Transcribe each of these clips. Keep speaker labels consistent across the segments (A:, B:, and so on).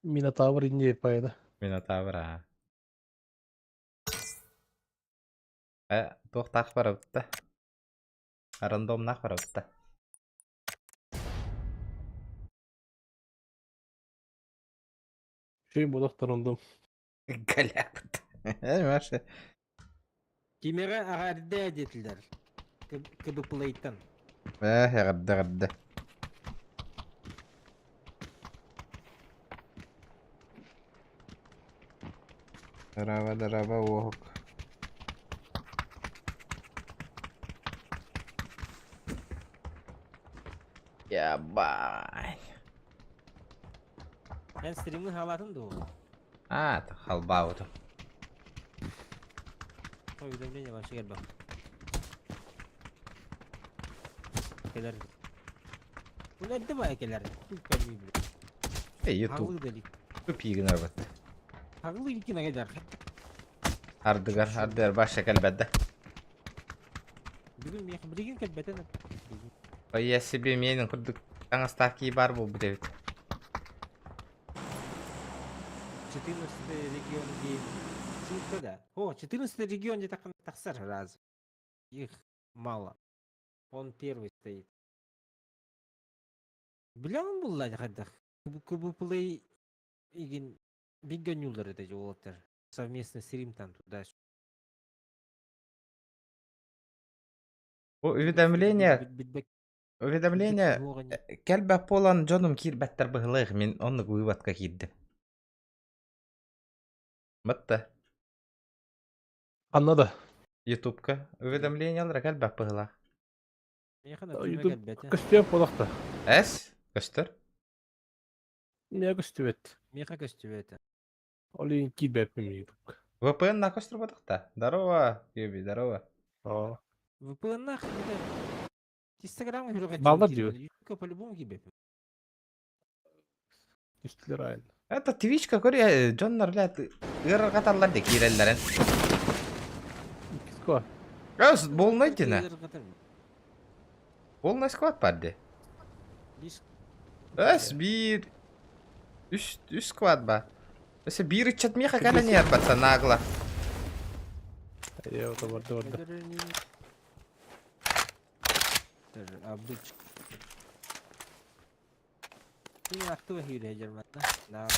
A: Минотавр инньэ поэда.
B: Минотавр аа. Э, туохтаах барабытта? Рандомнаах барабытта.
A: Үчүгэй буолуох рандом.
B: Галябыт. Маша.
C: Кимэҕэ аҕардээ диэтилэр. КБПлейтан.
B: Э, эҕэрдэ эҕэрдэ. Дараба, дараба, уоһук. Ябай.
C: Эн стримы хаалаатын дуо?
B: А, халбаабытым.
C: Уведомление вообще кэлбэх. Кэлэр. Бу эрдэ баай кэлэр.
B: Эй, YouTube. Тупигин арбат.
C: Хаглы илкин кэлэр.
B: Ардыгар, ардыгар баша кэлбэт да.
C: Бүгүн миэхэ билигин кэлбэтэн.
B: Ой, себе менин курдук таҥастаах кии баар буолбут эбит.
C: 14 регион диэн Чуутта да. О, 14 регион где тахсар раз. Их мало. Он первый стоит. Билэҕин булла хайдах? Кубуплей игин биггөннүүлэр это уолаттар. Совместно стрим там туда.
B: Уведомление уведомление кэлбэт буолан дьонум киирбэттэр быһылыах мин оннук выводка киирдим. Батта.
A: Ханна да?
B: Ютубка уведомлениялара кэлбэт быһылаах.
A: Ютуб көстүө буолахта.
B: Эс? Көстөр?
A: Миэхэ көстүбэт.
C: Миэхэ көстүбэт.
A: Ол иһин киирбэппин Ютубка.
B: VPN на көстөр Здорово, Юби, здорово.
A: Аа.
C: VPN-нах Инстаграмҥа хүрэх
A: Баллар диyor.
C: Ютубка по-любому киирбэппин.
A: Түстүлэр айан.
B: Это Твичка көрө дьоннор блядь ыарырҕаталлар де киирэллэрин.
A: Киско.
B: Өс болнай дина. Полный склад бар де. Өс биир үс үс склад ба. Өсө биир ыччат миэхэ кэлэн иһэр пацан нагло.
A: Ээ, барда барда.
C: Обычно.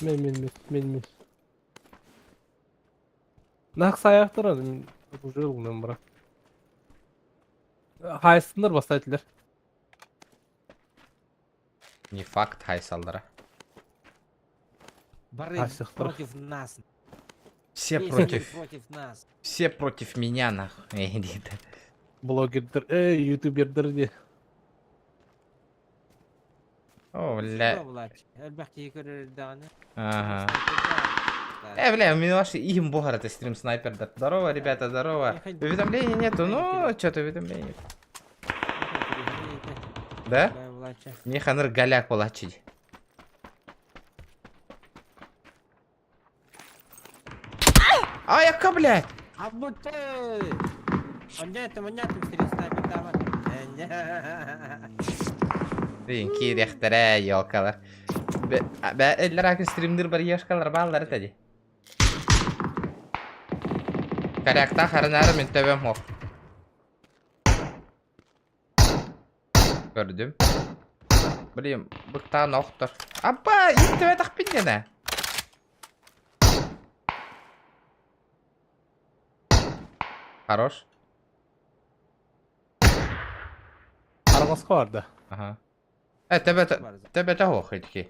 A: Мен мен мен мен мен. Нах саяқтар мен уже ылынан бара. Хайсындар бастайтылар.
B: Не факт хайсаллара.
C: Бары против нас.
B: Все против.
C: против нас.
B: Все против меня нахуй. Диде.
A: Блогердер, эй, ютубердер де.
B: О, бля.
C: Элбэх киһи көрөр даҕаны.
B: Ага. Э, бля, у меня вообще им богар это стрим снайпер. Да. Здорово, ребята, здорово. Уведомлений нету, ну, что-то уведомлений. Да? Мне ханыр голяк получить. А, яка, блядь?
C: А будто... Понятно, понятно, стрим снайпер там.
B: Блин, киириэхтэрэ, елкалар. Бэ, эллэр стримдир бар ешкалар бааллар этэ ди. Корякта харынары мин төбөм хоп. Көрдүм. Блин, быктаан охтор. Аппа, иттибэтэх диэнэ. Хорош.
A: Араҕаска барда.
B: Ага. Э, төбөтө төбөтө суох итики.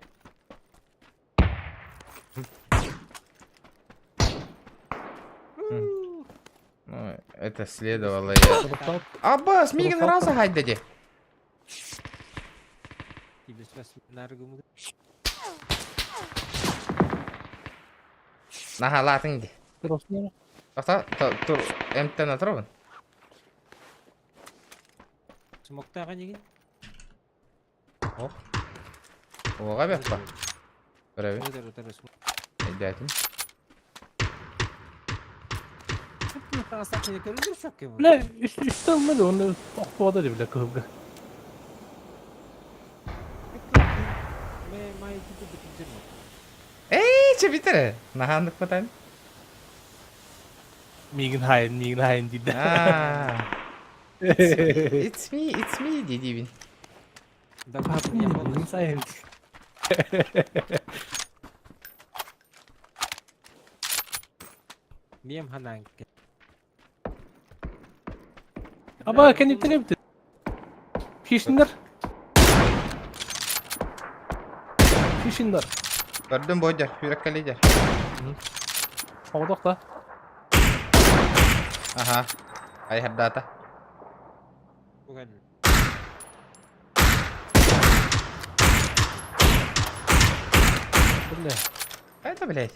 B: Ну, это следовало я. Аббас, мигин раза хайда ди. Наһалаатыҥ ди. Ата, тур, эмтэн атырабын.
C: Смоктааҕа нигин?
B: Ох. Оҕа бэппа. Көрөбүн. Өйдөөтүм.
A: Бля, үстэ ылмады, оны охтуода ди бля кыһылга.
B: Эй! Чэбитэрэ. Наһааннык батан.
A: Миигин хаайын, миигин хаайын диирдэ.
B: Аа. It's me, it's me диибин.
C: Да, я
A: Миигин сайын.
C: Мем ханаан.
A: Аба кэнниттэн эбит. Хищнер. Хищнер.
B: Көрдүм бойдер, хүрек кэлидер.
A: Оҕодох да.
B: Аха. Айхардаата.
A: Бля.
B: Это, блядь.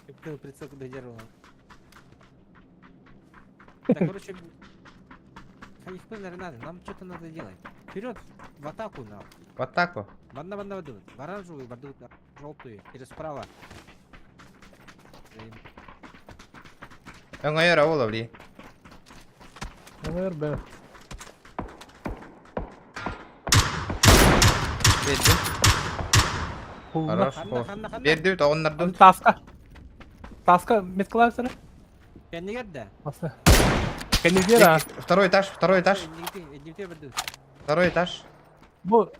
C: Купил прицел, куда держал. Так, короче, их наверное, надо. Нам что-то надо делать. Вперед, в атаку нам.
B: В атаку.
C: В одну, в одну, в одну. В оранжевую, в одну, желтую. Через справа.
B: Өҥөйөр ол бли.
A: Өҥөйөр бэ.
B: Бердим. Хорош. Бердим, оҕоннордун.
A: Таска. Таска меткалаабыттара.
C: Кэннигэр да.
A: Аста. Кэннигэр а.
B: Второй этаж, второй этаж. Второй этаж.
A: Бу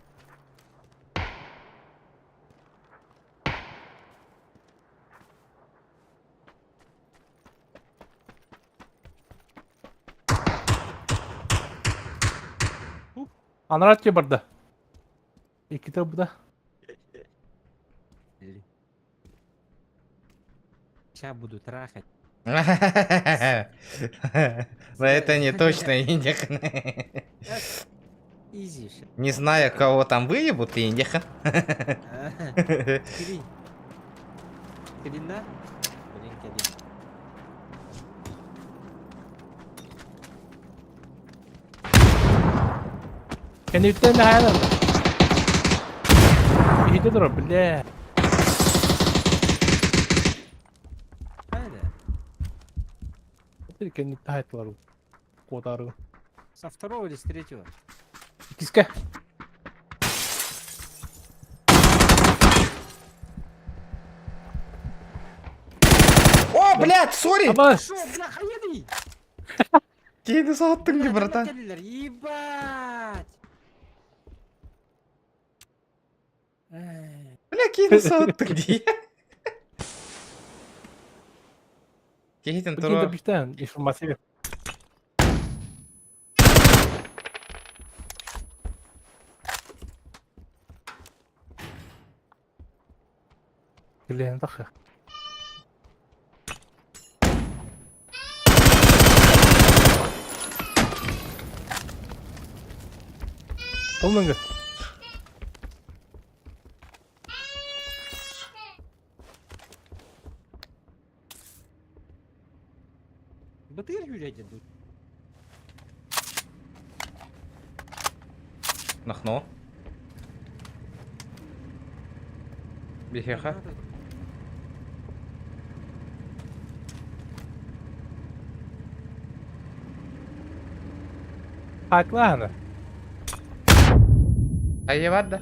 A: Анараа өттүгэр барда. Иккитэ ылбыта.
C: Сейчас буду трахать.
B: Но это не точно, Индих.
C: Изи.
B: Не знаю, кого там выебут, Индих.
C: Кирин. Кирин, да? Блин, Кирин.
A: Кэнниттэн хаалар. Иһитэ турар, бля.
C: Хайда?
A: Кэнниттэн хаайтылар. Куотары.
C: Со второго или с третьего?
A: Иккискэ.
B: О, блядь, сори!
A: Аба!
C: Шо, бля, хаеды!
B: Кейді саттың де, братан.
C: Ебать!
B: Бля, кейді саттың де. Кейтін
A: Прикинь,
B: тұру.
A: биштен информация. Блин, тахы. Толмаңга.
C: Бытыр юрядя тут.
B: Нахно. Бихеха.
A: Хаклаана.
B: Айе бар да.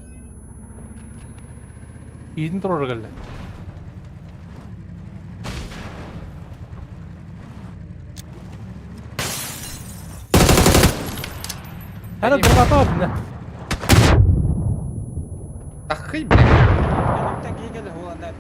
A: Иитин турар кэллэ. Ана дургата бина.
B: Тахый, блядь.
C: Так егеле холанда.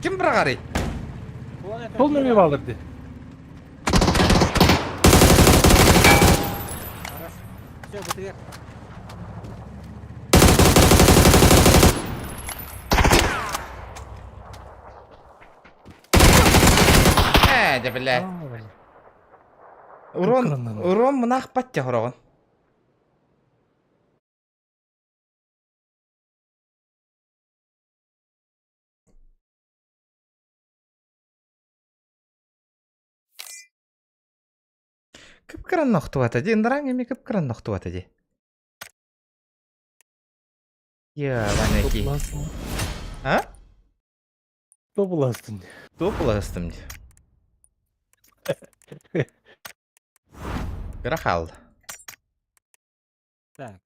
B: Ким быраҕарый?
A: Сол неме баалар дии.
C: Все, бытыр.
B: Ээ, дьэ, блядь. Урон, урон мынах паття хороҕун. Кып-кыранна охтубата дии, ындараҥ эмиэ кып-кыранна охтубата дии. Ебаный А?
A: Тобуластын.
B: Тобуластым. Кыра
C: Так.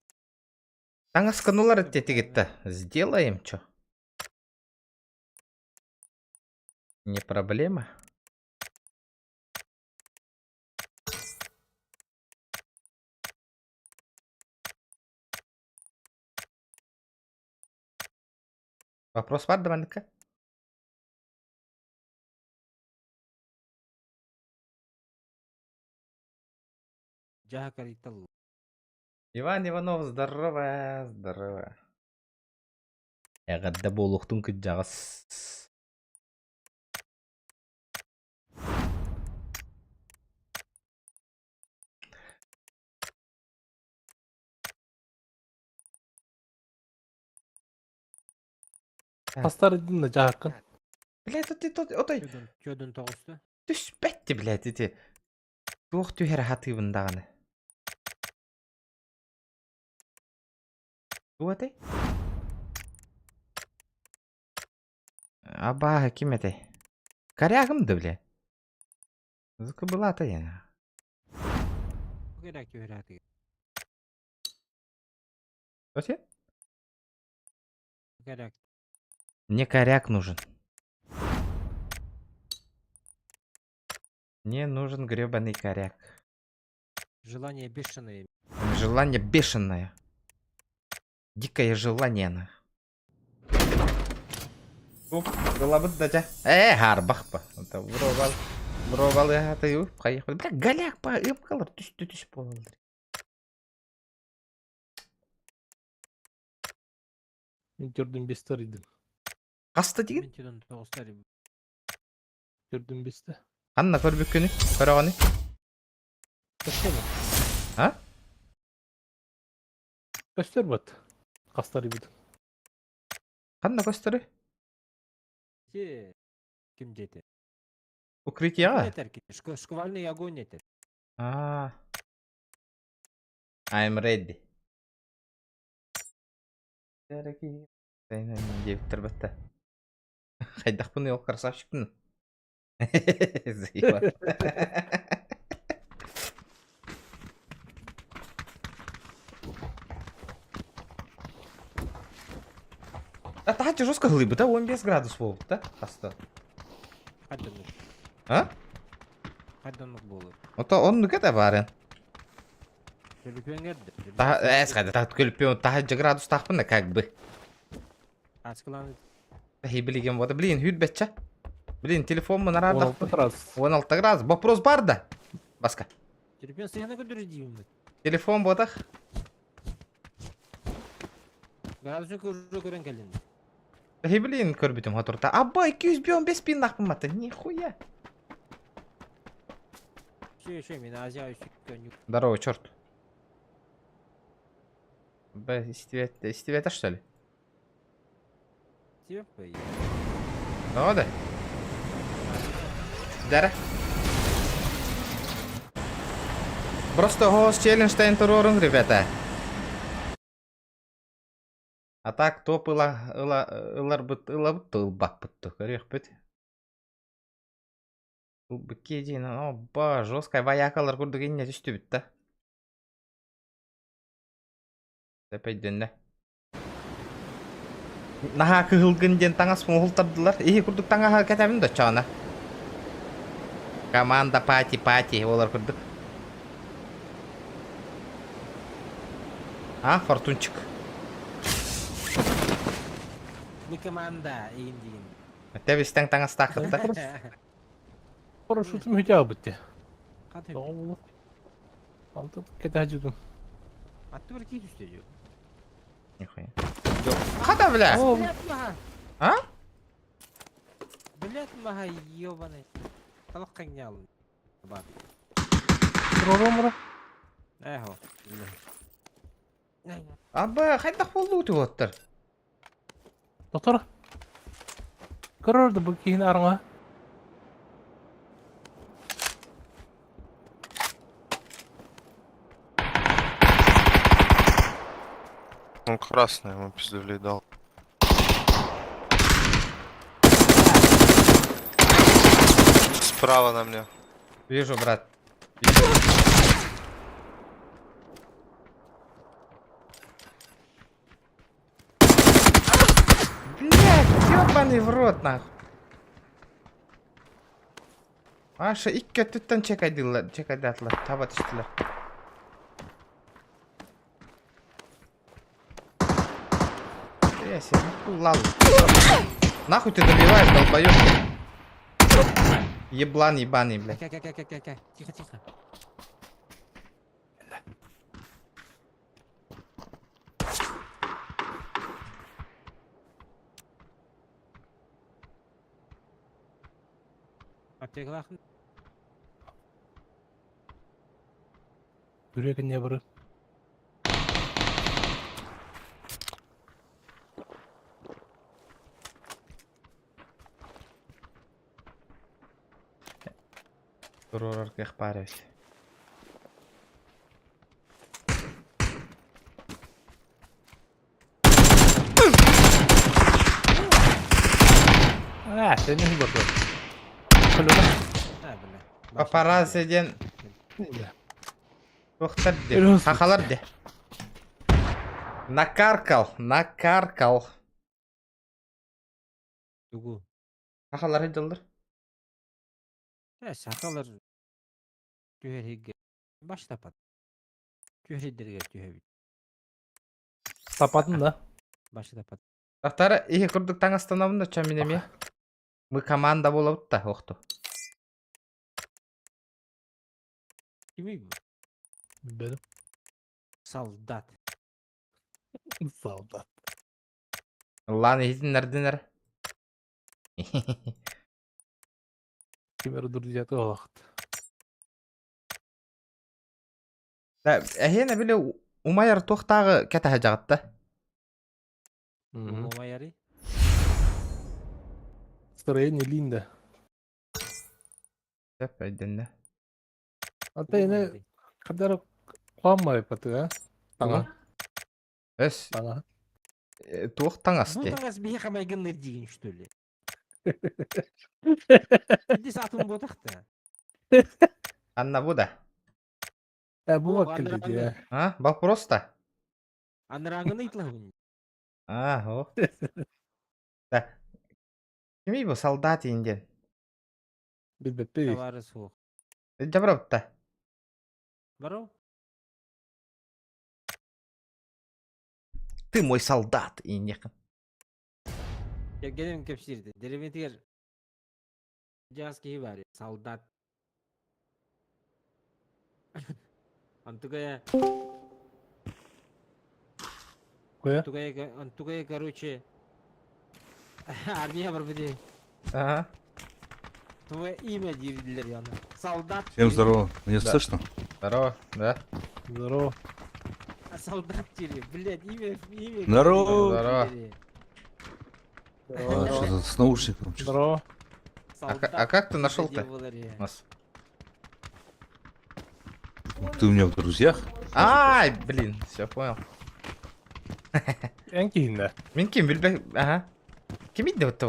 B: Таҥасканулар этитигитта. Сделаем чё? Не проблема. Вопрос бар да манныкка?
C: Дьаһакарыйтал.
B: Иван Иванов, здорово, здорово. Эҕэрдэ буолуохтун кырдьаҕас.
A: Хастар дин да дьаһаккын.
B: Блядь, ты тот, отой
C: Чөдөн тоҕуста.
B: түспэт блядь, ити. Туох түһэр хатыыбын даҕаны. Туох этэй? Абааһы ким этэй? Корягым да, бля. Музыка была-то я.
C: Керек түһэр
B: Что
C: Керек.
B: Мне коряк нужен. Мне нужен гребаный коряк.
C: Желание бешеное.
B: Желание бешеное. Дикое желание на. Оп, ылабыт да дьэ. Ээ, харбах па. Бробал, бробал ты поехали. Бля, голяк па, ыпкалар түстү түс буолалар.
A: Мин төрдүн бестер идим.
B: Хаста дигин?
C: Мин төрдүн тоҕустар.
A: Төрдүн бесте.
B: Ханна көрбүккүнү? Көрөҕүнүй?
A: Көстөр бат.
B: А?
A: Көстөр бат. Хастар ибит.
B: Ханна көстөрүй?
C: Те ким диэтэ?
B: Укрытияҕа?
C: Этэр кини. Шквальный огонь этэр.
B: А. I'm ready. Диэбиттэр бэтта. Хайдахпын ол красавчикпын. Заебал. А таһыччы жестко ылыйбыта, 15 градус буолбут да, хаста.
C: Хайданнык.
B: А?
C: Хайданнык буолар.
B: Ото оннук это баарын.
C: Төлөпүөҥҥэр да.
B: Таһ эс хайда таһ көлпүөн таһыччы градус тахпын да как бы.
C: Ачкылааны
B: Хей билигин вот, блин, хүрбэтчэ. Блин, телефоммун араардахпын.
A: 16 градус.
B: 16 градус. Вопрос бар да? Баска.
C: Телефон сыһына көрдөрөр диибин.
B: Телефон ботах.
C: Градусын көрө көрөн кэллин.
B: Хей, блин, көрбүтүм хотурта. Абба, 215 пин нахпын Нихуя.
C: Все, все, мен Азия үсүккөн.
B: Здорово, черт. Б, истибет, что ли?
C: Себеп
B: Ну да. Дара. Просто гост челлендж туруоруҥ, ребята. А так топ ыла ыла ыларбыт ылабыт ылбаппыт көрүөхпүт. Ылбыкке диэн, ба, жесткая воякалар курдук инне түстүбүт да. Тэпэйдэннэ. Наһаа кыһылгын диэн таҥас уһултардылар. Иһи курдук таҥаһа кэтэбин да чаана. Команда пати-пати олар курдук. А, фортунчик.
C: Не команда игин деген.
B: Тэбистэн таҥастааххытта.
A: Парашютум хотя бы те.
C: Қантай
A: Тоҕо Алты кэтэһэ
C: Атты бір кей түсті жо.
B: Нихуя. Хата, бля!
A: О,
C: Блядь, маха.
B: А?
C: Блядь, маха, ебаный. Талақ қаңнялын. Бар.
A: Туруоромура.
C: Эхо.
B: Аба, хайдах буоллуу туоттар.
A: Доктор. Көрөр да бу киһини арҥа.
D: Ну, красный ему пиздюлей дал. Справа на мне.
B: Вижу, брат. Вижу. Блядь, ёбаный в рот, нахуй. Аша, икки өттүттэн чекайдылар, чекайдаатылар, таба түстүлэр. Я себе лал. Нахуй ты добиваешь, долбоёб? Еблан ебаный, блядь.
C: Кэ, кэ, кэ, кэ, кэ, кэ. Тихо, тихо. Аптекалаахын
A: Бүрек не бары.
B: Турурар кыах баар эбит.
A: Аа, сен не бар. Көлөмө.
C: А, бля.
B: Папарацци диэн туохтар дии,
A: Өрөс.
B: хахалар дии. Накаркал, накаркал.
C: Тугу.
B: Хахалар сылдьаллар.
C: Э, сахалар түһэрһигэ баштапат. Түһэрдэргэ түһэбит.
A: Тапатын да.
C: Баштапат.
B: Тахтара иһи курдук таҥастанабын да ча мин эмиэ. Мы команда буолабыт да охту.
C: Кимий бу?
A: Билбэтим.
C: Солдат.
A: Солдат.
B: Ыллаан иһитиннэрдин эрэ.
A: Ким эрэ друзьята олохт.
B: Да, эһиэнэ били умайар туохтааҕы кэтэһэ дьаҕытта.
C: Умайары.
A: Строение Линда.
B: Сөп өйдөннө.
A: Ата эне кадар куаммай паты, а? Таҥа.
B: Өс
A: Таҥа.
B: туох таҥас
C: Бу
B: дии?
C: таҥас биһиэхэ майгынныыр диигин что ли? Иди саатын буотахта.
B: Анна бу да.
A: Э, бу
C: О,
A: бак кэллэ дии.
B: А, вопрос то
C: Анарааҥҥыны ыйыталаһабын.
B: А, о. Да. Кимий бу солдат индиэн?
A: Билбэппий.
C: Товары суох.
B: Дьабарабытта.
C: Баров?
B: Ты мой солдат индиэхин.
C: Кэргэним кэпсиирдэ. Дэриэбинэтигэр дьаас киһи баар солдат. Онтугая
A: Куя?
C: Онтугая онтугая короче армия барбыт
B: Ага.
C: Твое имя дииллэр яна. Солдат.
E: Всем здорово. Меня
B: Да.
E: слышно?
B: Здорово, да.
A: Здорово.
C: Солдат дири. Блядь, имя, имя.
E: Здорово.
B: Здорово.
E: А, что-то с наушником. что-то.
A: Здорово.
B: А как ты нашел-то нас?
E: Ты у меня в друзьях?
B: Ай, блин, все понял.
A: Эн киһиннэ.
B: Мин ким билбэ... Ага. Ким идде вот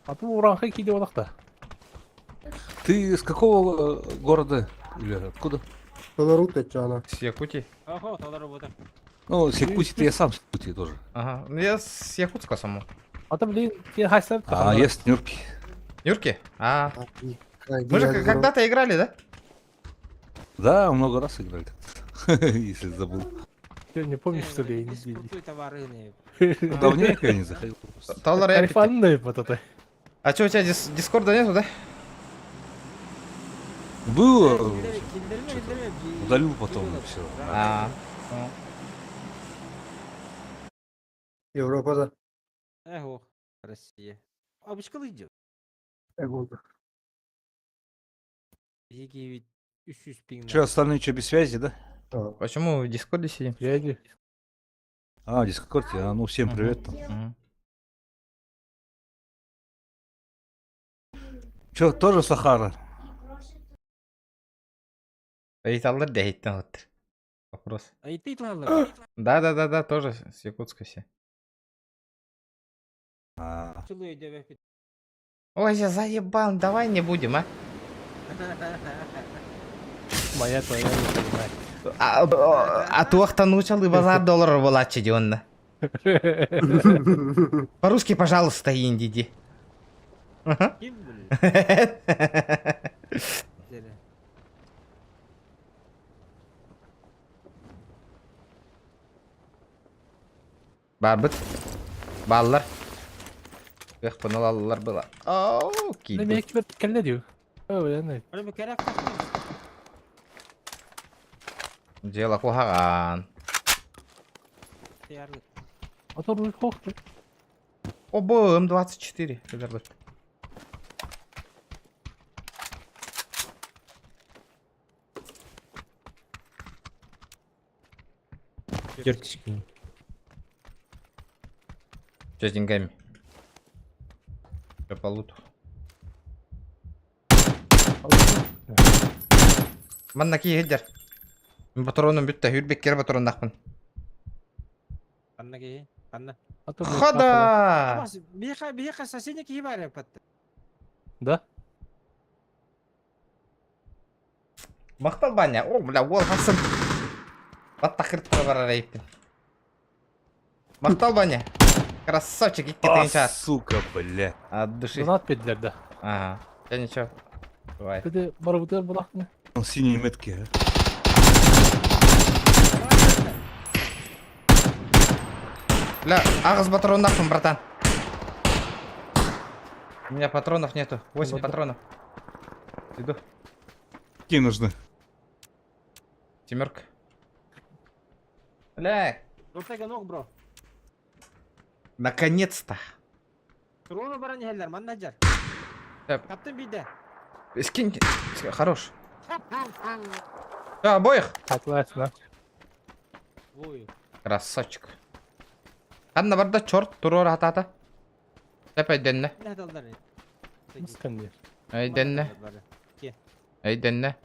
A: Аты ураңхай киде олақта.
E: Ты с какого города? Или откуда?
B: С Якутии.
C: Охо, толору бута.
E: Ну, с Якутии-то я сам с Якутии тоже.
B: Ага. Ну я с Якутска саму.
A: Аты, блин, ки хайсап.
E: А я с Нюрки.
B: Юрки? А. Мы же когда-то играли, да?
E: Да, много раз играли. Если забыл.
A: Ты не помнишь, что ли, я не видел.
C: Крутой товары.
E: Давненько я не заходил. просто.
B: Таллар я
A: Кайфанный вот это.
B: А что, у тебя дискорда нету, да?
E: Было, удалил потом и все.
B: А.
F: Европада.
C: Эх, Россия. Абышкалы идет. Биһиги 300 пиң.
E: Че, остальные что, без связи, да?
B: Почему в дискорде сидим?
A: Я не.
E: А, в Дискорде. А, ну, всем привет. там.
B: Мгм.
E: Че, тоже Сахара?
B: Ыйыталлар дэһиттэн оттыр. Вопрос.
C: А и ты ладно.
B: Да-да-да-да, тоже с Якутска все.
E: А,
C: Чулуй деп.
B: Ой, я заебал, давай не будем, а.
A: Моя твоя не понимает.
B: А, а туохтан учал базар доллар буолааччы дии онно. По-русски, пожалуйста, инди
C: Ким бил?
B: Барбыт. Бааллар. Кыахпын ылаллар была. Оу,
A: Не
B: киирдим.
A: мен кибер кэллэ дии. Өө, яны.
C: Аны керек тахтыр.
B: Дьыала куһаҕан.
C: Тыярны.
A: Мотор хохту.
B: Обо, М24. Кэдэрбит.
C: Төрт
B: Что с деньгами? Что по луту? Манна киһи Патроным бүттэ, үрбеккер патроннаахпын.
C: Ханна киһи? Ханна?
B: Хода!
C: Биһиэхэ биһиэхэ соседний киһи баар эппэтте.
A: Да?
B: Махтал Баня. О, бля, уол хасым. Баттахырттара барар эйппин. Махтал Баня. Красавчик, икки
E: а,
B: тыһыынча.
E: сука, бля.
B: От души.
A: Донат биэрдилэр да.
B: Ага. Я ничего. Бывает.
A: Кыды барыбытыгар булахтын.
E: Он синие метки, а.
B: Бля, аҕыс патроннаахпын, братан. У меня патронов нету. 8
A: Вот.
B: патронов. Иду.
E: Какие нужны?
B: Семерка. Бля,
C: Ортага ног, бро.
B: наконец-то.
C: Туруну баран иһэллэр, манна дьар.
B: Так.
C: Таптын биирдэ.
B: Скинь. Хорош. Все, обоих.
A: Согласна.
C: Ой.
B: Красавчик. Ханна барда черт, туруор хатата. Тэп өйдөннө.
C: Не хаталлар?
A: Мускан диир.
B: Өйдөннө. Өйдөннө.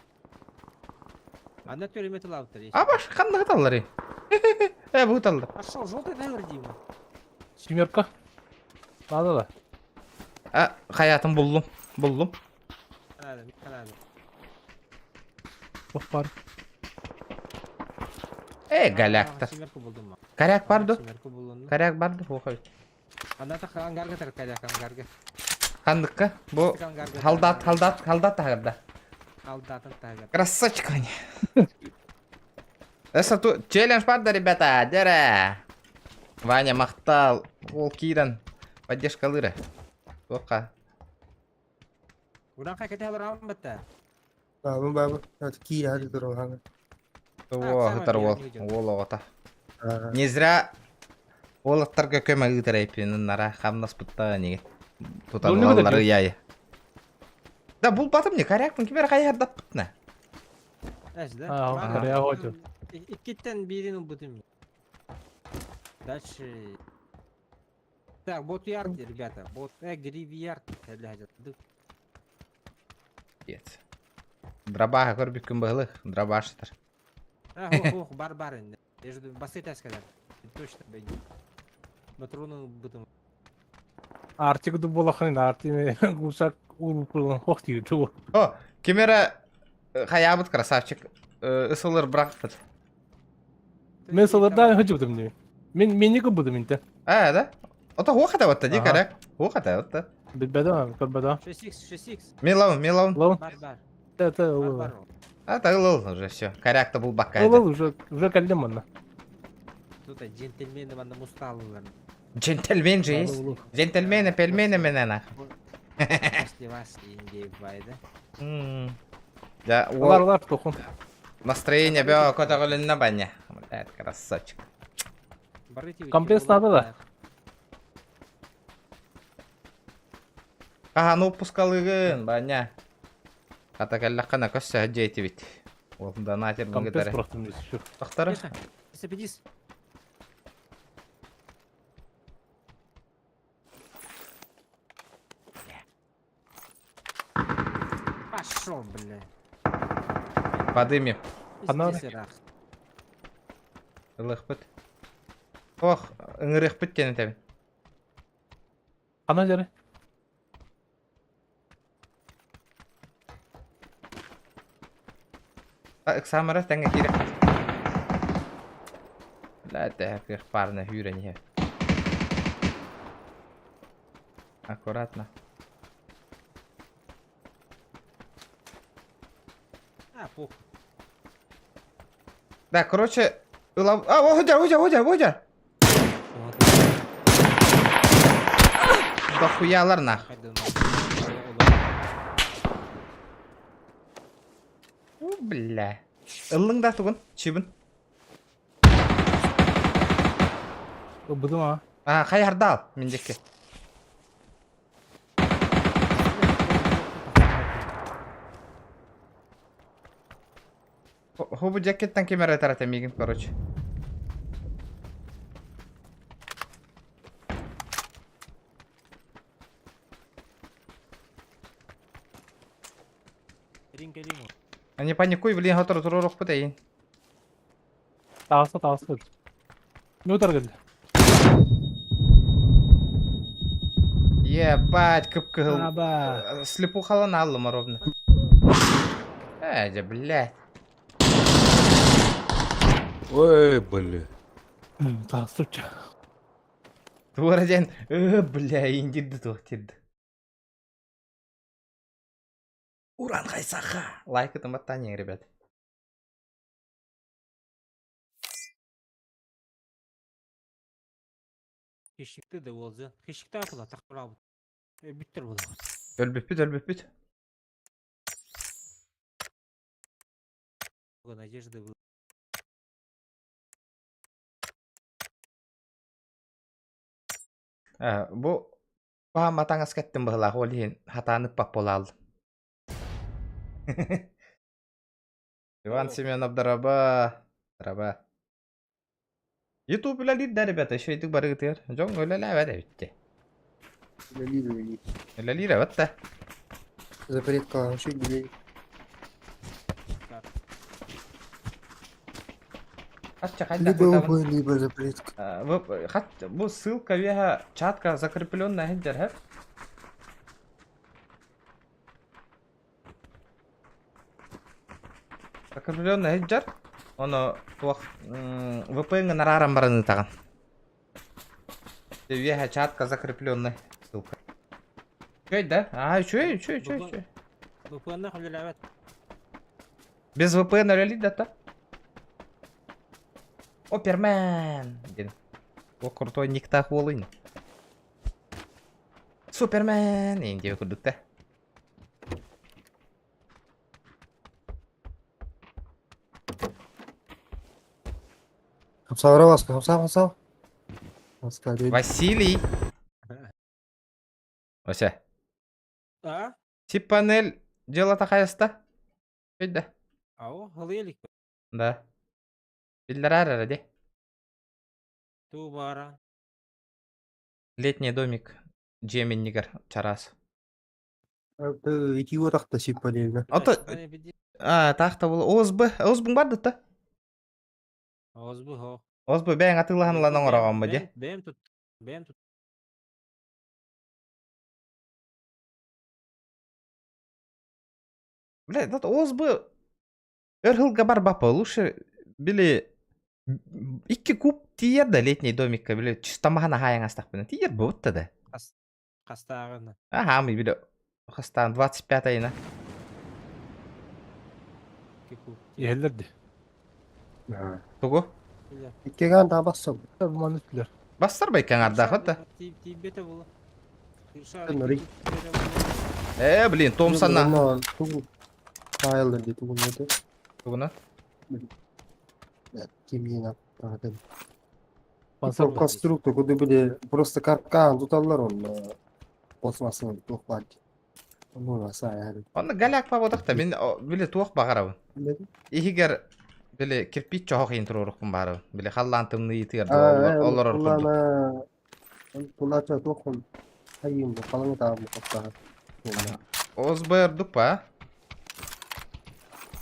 C: Анда төрөмө тылабыттар.
B: А баш ханна хаталлар. Э, бу хаталлар.
C: Пошел, желтый дайвер Дима.
A: Семерка. Надо да.
B: А, хаятын буллум. Буллум.
C: Канада, Канада.
A: Ох бар.
B: Э, галяктар.
C: Семерку булдум.
B: Коряк барды.
C: Семерку булдум.
B: Коряк барды. Охой.
C: Анда та ангарга тар коряк, ангарга.
B: Хандыкка. Бу
C: Ангарга.
B: халдат, халдат, халдат тагырда.
C: Халдатын тагыр.
B: Красавчик они. Эса ту челлендж барды, ребята. Дере. Ваня махтал. Ол киран. Поддержка лыра. Тока.
C: Уран кай кете алар батта.
F: Баба баба, ки хadi туруһаҥа.
B: О, хытар ол. Ол оҕото. Не зря уолаттарга көмө ыытар эппин нара хамнаспытта неге. Тутан
A: Дурны
B: улаллары
A: көтөр.
B: яйы. Да булбатым не корякпын кимер хайардаппытна.
C: Эс да.
A: А, коряк оту.
C: Иккиттен бирин убутум. Дальше. Так, бот ярд, ребята. Бот гривьярд.
B: Пиздец. Дробаха көрбүккүн быһылык, дробаштыр.
C: А, ох, ох, бар бар инде. Я же басы таскалар. Точно бейди. Патроны бутум.
A: Артик ду булахын, арти гусак урупулун хох диир. Ту.
B: О, кимера хаябыт красавчик. Ысылыр бырахпыт.
A: Мен сылырдан хыжыбытым дии. Мен мени кыбытым инте.
B: А, да? Ото хуохата батта ди
A: Ага.
B: коряк. Хуохата батта.
A: Билбедем, көрбедем.
C: 6x, 6x.
B: Мен лавын, мен лавын.
A: Лаун.
C: Бар бар.
A: Та та
C: Бар
A: ыл.
C: бар.
B: А, та ыл уже все. Коряк-то был бакка.
A: Ыл уже уже кэллим онна.
C: Тут джентльмены манна мусталылар.
B: Джентльмен же есть. Джентльмены, пельмени мене нахуй.
C: После вас Индия байда.
B: Да,
A: Олар
B: ол
A: олар тохун.
B: настроение бе көтөгүлүннө баня. Блядь, красавчик.
A: Компресс надо, да?
B: Аха, ну пускалыгын, баня. Ата кэллэххэ көссө дьиэтибит. Ол донатер
A: Компресс
B: мунгетаре.
A: бырахтым дии. Şu.
B: Тохтары.
C: Сапедис. Пошел, бля.
B: Подымем.
A: Она-
C: Здесь рах.
B: Ылыахпыт. Ох, ыҥырыахпыт диэн этэбин.
A: Хана дьары.
B: Ыксаамара тэҥҥэ киирэхпит. Бля, тэһэ кыах паарына үүрэн иһэр. Аккуратно.
C: А, пух.
B: Да, короче, ылав... А, оһодьар, оһодьар, оһодьар, оһодьар! Дохуялар нах. У, бля. Ыллыҥ да тугун, чибин.
A: Ылбытым а.
B: А, хайардаал, мин диэки. Хобу дьэккиттэн ким эрэ этэр этэ миигин, короче. Не паникуй, блин, сотору туруорукпут эйин.
A: Таҕыста таҕыста. Не утары кэллэ.
B: Ебать, кып-кыһыл.
A: Аба.
B: Слепухалан ааллым ровно. Э, дьэ, блядь.
E: Ой, блин.
A: Таҕыста уча.
B: Туора диэн, бля, индирди туох тирди. Уран хайсаха. Лайк ытын баттаан ребят.
C: Хищникты да уолза. Хищникты апыла тахпырабыт. Бүттер буолабыт.
B: Өлбүппүт, өлбүппүт.
C: Надежды было.
B: Бу баһаама таҥас кэттим быһылаах, ол иһин хатаан ыппат буолааллым. Иван Семенов, дороба. Дороба. Ютуб үлэлиир да, ребята, үчүгэйдик барыгытыгар. Дьон үлэлээбэт эбит
F: Үлэлиир, үлэлиир.
B: Үлэлиир эбит да.
F: Запретка вообще үлэлиир.
B: Хатча хайдах
F: Либо
B: ыытабын?
F: УБ, либо запретка.
B: Хат, бу ссылка веха чатка закрепленная сылдьар һэп. Закрепленная сылдьар. Ону туох VPN-ҥа арааран баран ыытаҕын. Үөһэ чатка закрепленный ссылка. Үчүгэй да? Аа, үчүгэй, үчүгэй, үчүгэй, үчүгэй.
C: VPN-нах үлэлээбэт.
B: Без VPN үлэлиир да то? Опермен! Диэн. О, крутой никтаах уолуйна. Супермен! Эйин диэбит курдук да.
F: Хамсаабара Васка, хамсаа, хамсаа. Васка, дед.
B: Василий! Вася.
C: А?
B: Тип панель дьыалата хайаста? Өйдө.
C: Ау, халыйа илик.
B: Да. Биллэрээр эрэ дии.
C: Туу баара.
B: Летний домик дьиэ иннигэр чараас.
F: Итии уотахта сип панельна.
B: Ото таах да була ОСБ ОСБ бар да
C: ОСБ хо.
B: ОСБ бэйэҥ атыылаһан ылан оҥороҕун ба дии.
C: Бэйэм тут. Бэйэм тут.
B: Бля, этот ОСБ өр сылга барбаппа лучше били икки куб тиийэр да летний домикка били чисто маһан аһаайаҥ астахпына тиийэр буотта да.
C: Хастааҕына.
B: Аха, мы били хастаан 25 айына.
C: Икки куб.
A: Иһэллэр дии.
B: Тугу?
F: Иккигэ да бассам.
A: Маннык билэр.
B: Бассар байкаҥ ардаахыт да.
C: Тиийбэтэ була.
F: Нори.
B: Э, блин, Томсонна.
F: Тугу файлы дии тугун это.
B: Тугуна?
F: Кимиин аттаатын.
A: Пансар
F: Конструктор куду били просто каркаан туталлар он пластмассовый туох баар. Ну, асаа.
B: Онно голяк пабодах мин били туох баҕарабын. Иһигэр били кирпич чоһох иһин туруорукпун баарабын. Били халлаан тымныйытыгар олорор курдук.
F: Тулача туохун хайым халаҥы таабы коттаха.
B: ОСБ ордук па?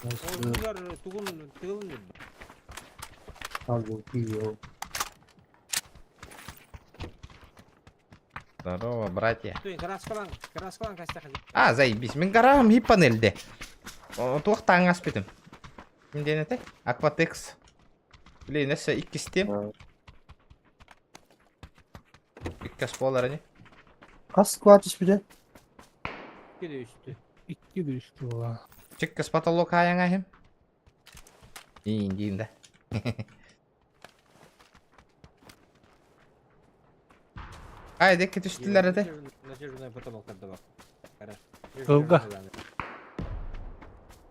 C: Олар тугун тыылын.
F: Алгын киио.
B: Здорово, братья.
C: Туй, краскалан, краскалан кастаха.
B: А, заебись. Мин гаражым хип панельде. Туох таҥас бүтүм. Ким диэн этэй? Акватекс. Блин, өссө иккистиэм. Иккис буолар ини.
F: Хас склад түспүтэ?
C: Икки да үстү.
A: Икки да үстү була.
B: Чиккис потолок аайаҥа иһим. Иин диин да. Ай, декки түстүлэр этэ.
C: Натяжной потолок бар. Гараж.
A: Ылга.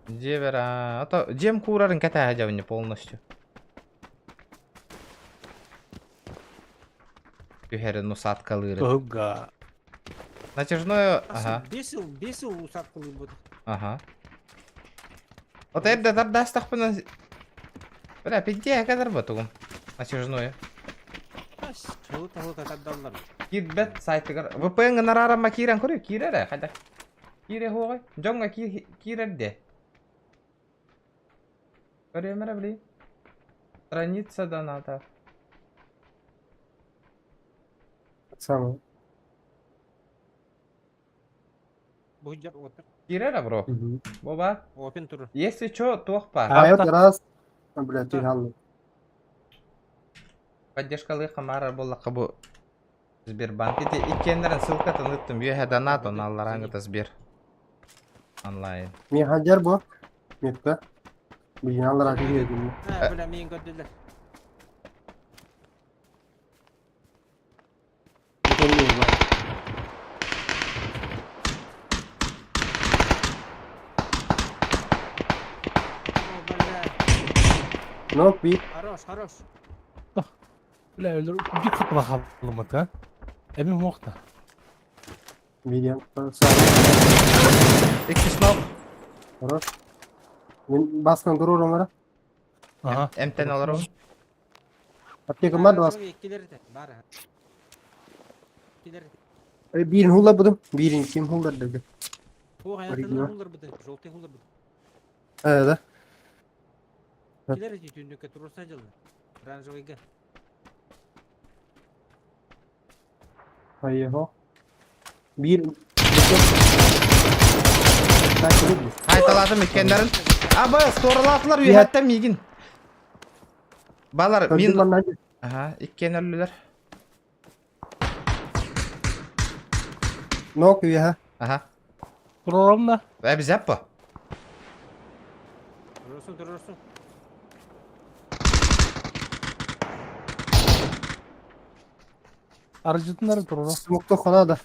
B: Дьиэбэр, а то дьиэм куурарын кэтээһэ дьабынньа полностью. Түһэрин усадкалыырын.
A: Ылга.
B: Натяжное, ага,
C: Бесил, бесил усадкалыыр бу.
B: ага. Вот эрдэ тардаастахпына... Бля, пиздец, кадар батугум. Натяжное.
C: Хылы тардаллар.
B: Киирбэт сайтыгар. VPN гынараарама киирэн көрү, киирэр ээ, хайдах. Киирэ хуоҕай. Дьоҥҥо киирэр де. Көрүөм эрэ били. Страница доната.
F: Самое.
C: Бу дьар отыр.
B: Киирэр ээ, бро. Боба.
C: Опен тур.
B: Если чё, туох баар.
F: А вот раз. Бля, ты галлы.
B: Поддержкалыы хамаарар буоллахха бу Сбербанк. Ити иккиэннэрин ссылкатын ыыттым. Үөһэ донат, онно алларааҥҥыта Сбер. Онлайн.
F: Мен хадьар бу. Метка. Билин аллараа киһи
C: А, бля, миин көрдүлэр. О, бля.
F: Нок bir.
C: Хорош, хорош.
A: Бля, өлөр bir kapıda kalmadı ha. Emin muhta.
F: Видео.
B: Иккис ног.
F: Хорош. Мен баскан durur onlara.
A: Aha.
B: Эмтэн олоробун.
F: Аптека бар да бас.
C: Иккилер де. Бар. Иккилер.
F: Birini hullar budum. Birini kim hullar dedi.
C: О,
F: Оригинал.
C: аятын хуллар быды. Желтый хуллар быды.
F: Evet.
C: Иккилер эти түндүккэ туруса дьылы. Оранжевыйга.
F: Hayır ho. Bir.
B: Хайталаатым иккиэннэрин. Абы, туоралаатылар үөһэттэн миигин. Балар мин... Аха, иккиэн өллүлэр.
F: Нок üye.
B: Аха.
A: Туруорум да.
B: Эбизэп бу.
C: Турурсун, турурсун.
A: Арыжытыннары туруорум.
F: Смокто хона да.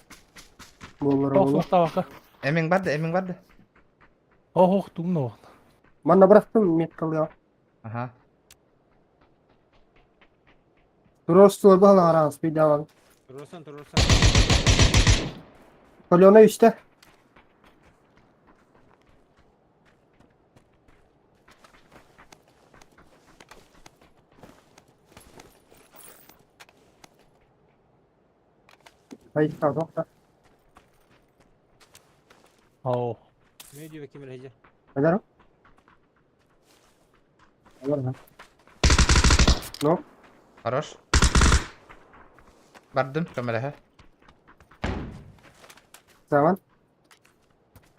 F: Боллар
A: Ох,
F: болу.
A: охтабака.
B: Эмиҥ барды, эмиҥ барды.
A: Ох, ох, тумна ох.
F: Манна bıraktım metkalı
B: Аха.
F: Durur bahala aras bir devam.
C: Турурсун, турурсун.
F: Kolona işte. Hayır, pardon.
A: Ох.
C: Ne diyor bakayım Recep?
F: Neden o? Var No.
B: Хорош. Бардым, көмөлөһө.
F: Zaman.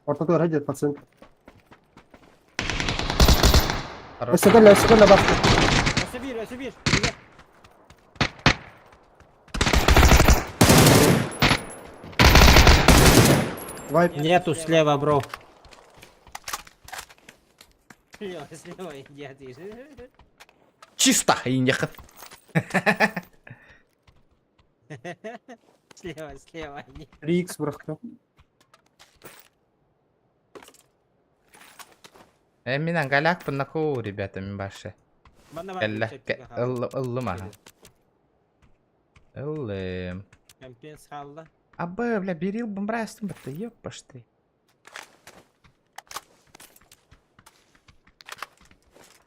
F: Ortada var hadi patron.
B: Хорош.
F: Өсөкөлө өсөкөлө bak.
C: Өсө bir, өсө bir. Gel.
F: Vay
C: Нету слева, бро. Слева, слева, я ты.
B: Чисто иньяхыт.
C: Слева, слева.
F: 3x bıraktım.
B: Э, мин ангалякпын наку, ребята, мин башы.
C: Манна бар.
B: Кэллэ, ыллым аха. Ыллым.
C: Компенс халла.
B: Абы, бля, берил бомбрастым бытты, ёппаш ты.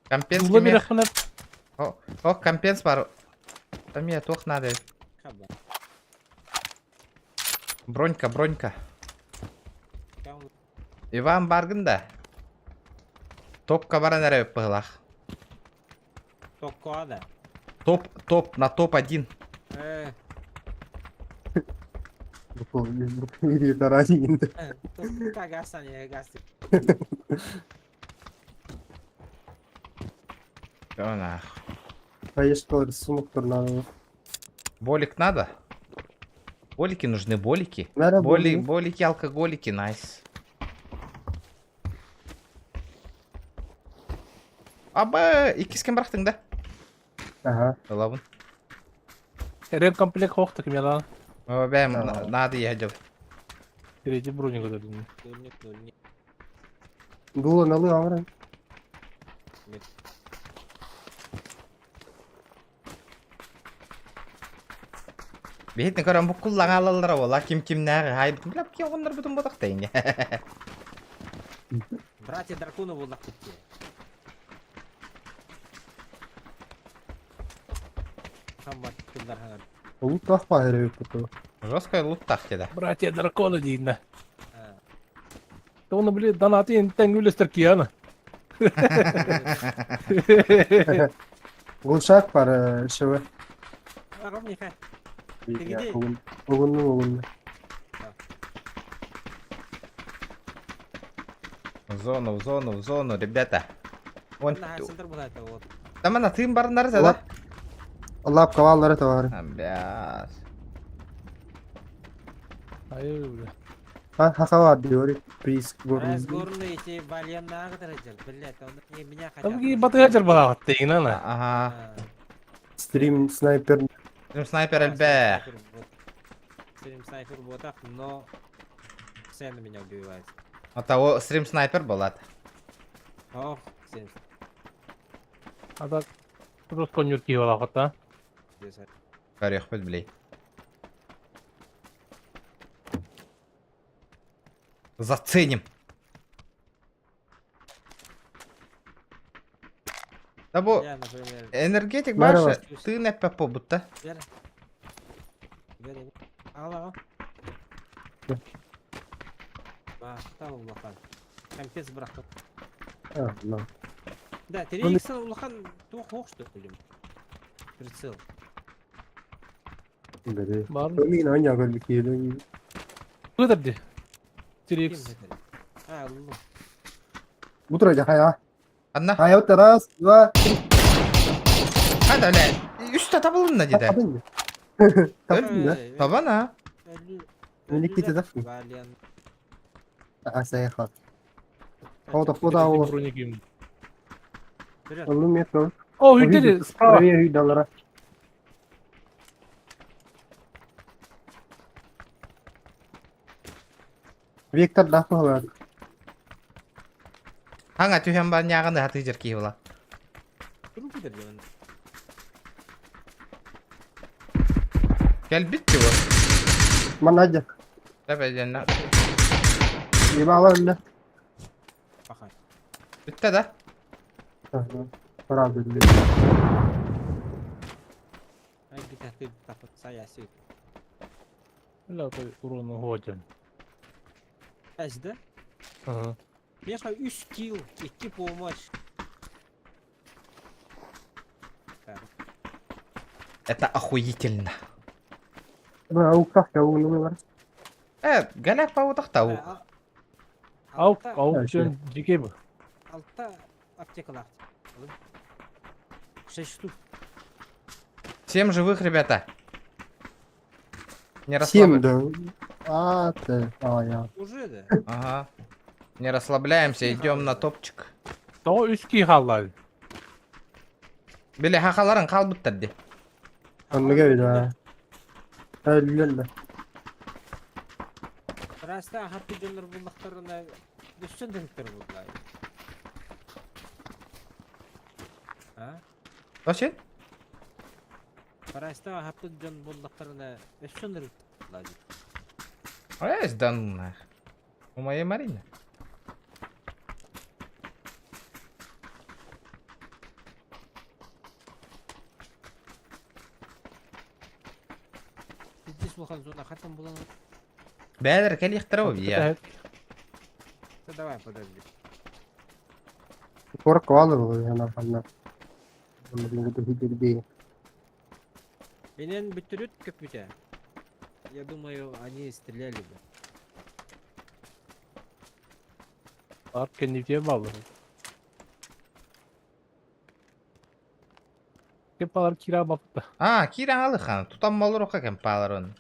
B: Компенс
A: Тула
B: кимиэх?
A: берехпин
B: О, о, компенс бар. Там я туох надо.
C: Хаба.
B: Бронька, бронька. Иван баргын да. Топка баран эрэ быһылах.
C: Токко да.
B: Топ, топ, на топ-1.
C: Э, Токка гасан я гас.
B: О, нахуй.
F: Хаешкалар сумуктар надо.
B: Болик надо? Болики нужны, болики.
F: Надо
B: Боли,
F: болик.
B: болики, алкоголики, найс. Аба, иккис кем бырахтыҥ да?
F: Ага.
B: Ылабын.
A: Ремкомплект хохта кимяла.
B: О, бэм,
F: А.
B: надо я дел.
A: Третий броник вот
C: Дурник, дурник.
F: Дула налы амран.
B: Биһитин көрөн бу куллаҥаалаллара буола ким кимнээҕи хаайбытын билэп ки оҕоннорбутун ботах тэйиҥэ.
C: Братья дракона буоллахпыт дии. Хаммат тыллар хаҥар.
F: Лут тахпа эрэ бу.
B: Жесткая лут тах деді.
A: Братья дракона дейін.
C: А.
A: Оны біле донаты ентен үлестер кияны.
F: Глушак бар шеве.
C: Ровненько. Ты где?
F: Угунну угунну.
B: В зону, в зону, в зону, ребята. Вон.
C: На, центр была это вот.
B: Там она тым барыннар да?
F: Лапка валлары товары.
B: А, бля.
A: Айы, бля.
F: Ha хакава диори прииск горный.
C: Разгорные эти военные блядь, он не меня хотят.
A: Там ки батыгачар балават дейін ана.
B: Ага.
F: Стрим снайпер.
B: Стрим снайпер альбе.
C: Стрим снайпер ботах, но постоянно меня убивает.
B: А того стрим снайпер болат.
C: Ох, стрим
A: Ата просто конюрки балават, а.
C: здесь.
B: Көрүөхпүт блей. Заценим. Да бу
C: Я, например,
B: энергетик
F: Бары
B: башы тыын эппе будто.
C: Вера. Вера. Алло. Бахтал улахан. Компец брахтал.
F: А, на.
C: Да, 3 улахан туох хоох что ли? Прицел.
F: Бери.
A: Бар.
F: Мин аня көрбүт киелен.
A: Кыдырды.
C: Ким
A: 3x.
C: это? А, лу.
F: Утро жахая.
B: Анна.
F: Хая вот раз, два, три.
B: Хада бля. Үстэ табылынна деді.
F: Табын. Табын да.
B: Табана.
F: Мени ките да.
C: Вален.
F: А саяха. О, да, о.
A: Броники.
C: Вперед.
F: Аллы метро.
A: О, үйдері справа.
F: Правее үйдалара. Вектор дахмалар.
B: Хаңа түһэн бар няганы хаты жер кии була.
C: Трупы дерден.
B: Кел битти бу.
F: Манадя.
B: Тэбэденна.
F: Ебала эле.
C: Паха.
B: Бүтте да.
F: Правда.
C: Ай, бит ты так сая сүй.
A: Бля, той урону годен.
C: Әз да?
A: Ага.
C: Меха 3 килл, 2 помощь. Так.
B: Это охуительно.
F: Ауктах я угну.
B: Э, галяк паутах тау.
A: Аук, аук, жөн жеке бу.
C: Алта аптекалар. 6 штук.
B: Семь живых, ребята. Не
F: Семь,
B: расслабляемся.
F: да. А, ты, а, я.
C: Уже да?
B: Ага. Не расслабляемся, идем на топчик.
A: То үски халлар.
B: Биле хахаларын қалбыттар де.
F: Оннуга бит, Әлләллә.
C: Раста хаппы дөннөр буллактарына өстөн дөнктөр буллар. А?
B: Вообще?
C: Раста хаппы дөн буллактарына өстөн дөнктөр буллар.
B: Эй, да ну нах. У моей Марины.
C: Здесь улахан зона хатан булан.
B: Бәлер кел я.
C: Да давай подожди.
F: Корк валы был, я нормально.
C: Инен бүтүрүт көпүтэ. Я думаю, они стреляли бы.
A: Ар кэннитиэ бааллар. Кепалар кира бапта.
B: А, киирэн алыхан. Тутан болоруха кемпаларын.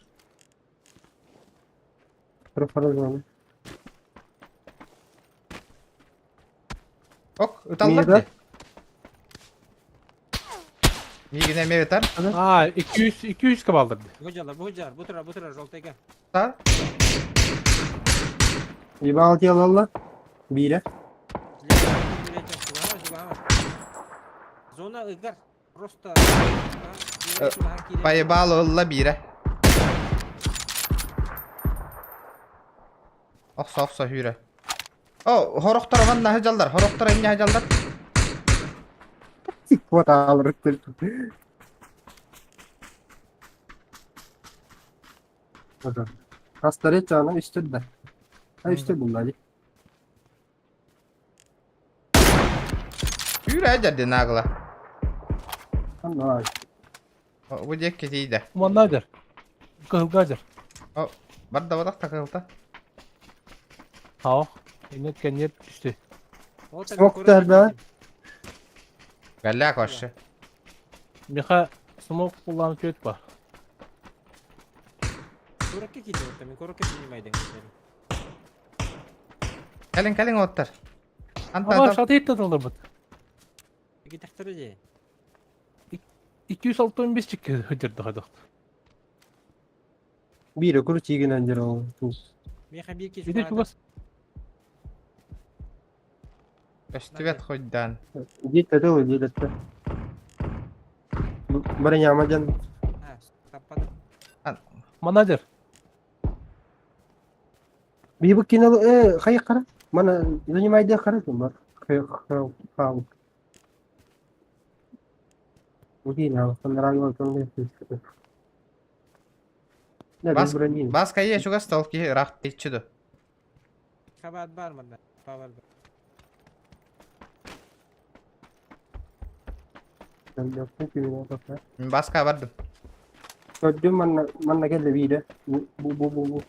B: Ок, ыталлар
F: Мига?
B: ди. Мигин эме ытар.
A: А, 200 200 кабалдар.
C: Бу жала, бу жар, бу тура, бу тура, желтыйга.
B: Тар.
F: Ебал алла. Бире.
C: Зона ыгар. Просто...
B: Поебал ылла бире. Охсо охсо хүрэ. О, хорохтор манна хажалдар, хорохтор эмне хажалдар.
F: Вот алыр. Хастары чана үстүдэ. Ha üstü bunlar.
B: Хүрэ жарды нагла.
F: Ана.
B: Бу дек кетейді.
A: Маннадер. Кылгадер.
B: Барда бадақ такылта.
A: Ау. Инет кенет түстү.
F: Смоктар да.
B: Галля кошы.
A: Миха смок кулланып көт бар.
C: Куракка кийди, мен куракка принимайдың.
B: Кэлин кэлин оттар.
A: Ама
B: Анта
A: шатыйт да бут.
C: Гитахтары же.
A: 265 чик хөдөрдө хадык.
F: Бире куру чигинен жер ол.
C: Меха бир кеш
A: Биде чугас.
B: Өстүбет хойдан.
F: Дит это дит это. Барыня амадан.
C: Таппады.
A: Манадер.
F: Би бу кино э хай кара. Мана занимайды кара бар. Хай хай. Удина, сандрал Да,
B: Бас-
F: без брони.
B: Баска е чугас толки рах течүдү.
C: Хабар бар мында. Хабар бар.
B: Баска бардым.
F: Көрдүм манна манна келди бире. Бу бу бу бу.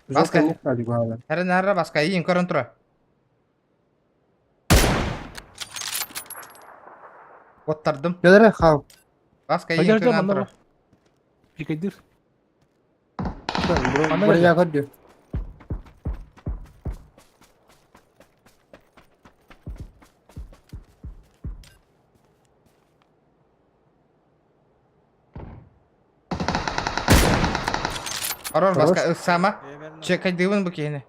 B: Баска.
F: Не хadi бала.
B: Хәрен хәрре баска иин көрөн тура. Оттардым.
F: Келере хау.
B: Баска иин
A: Хадер
B: көрөн
A: манна.
B: тура.
A: Пикадир. Манна
F: Броня көрдү.
B: Орор
F: Хорош.
B: баска ыксама. Чекайдыбын бу кихини.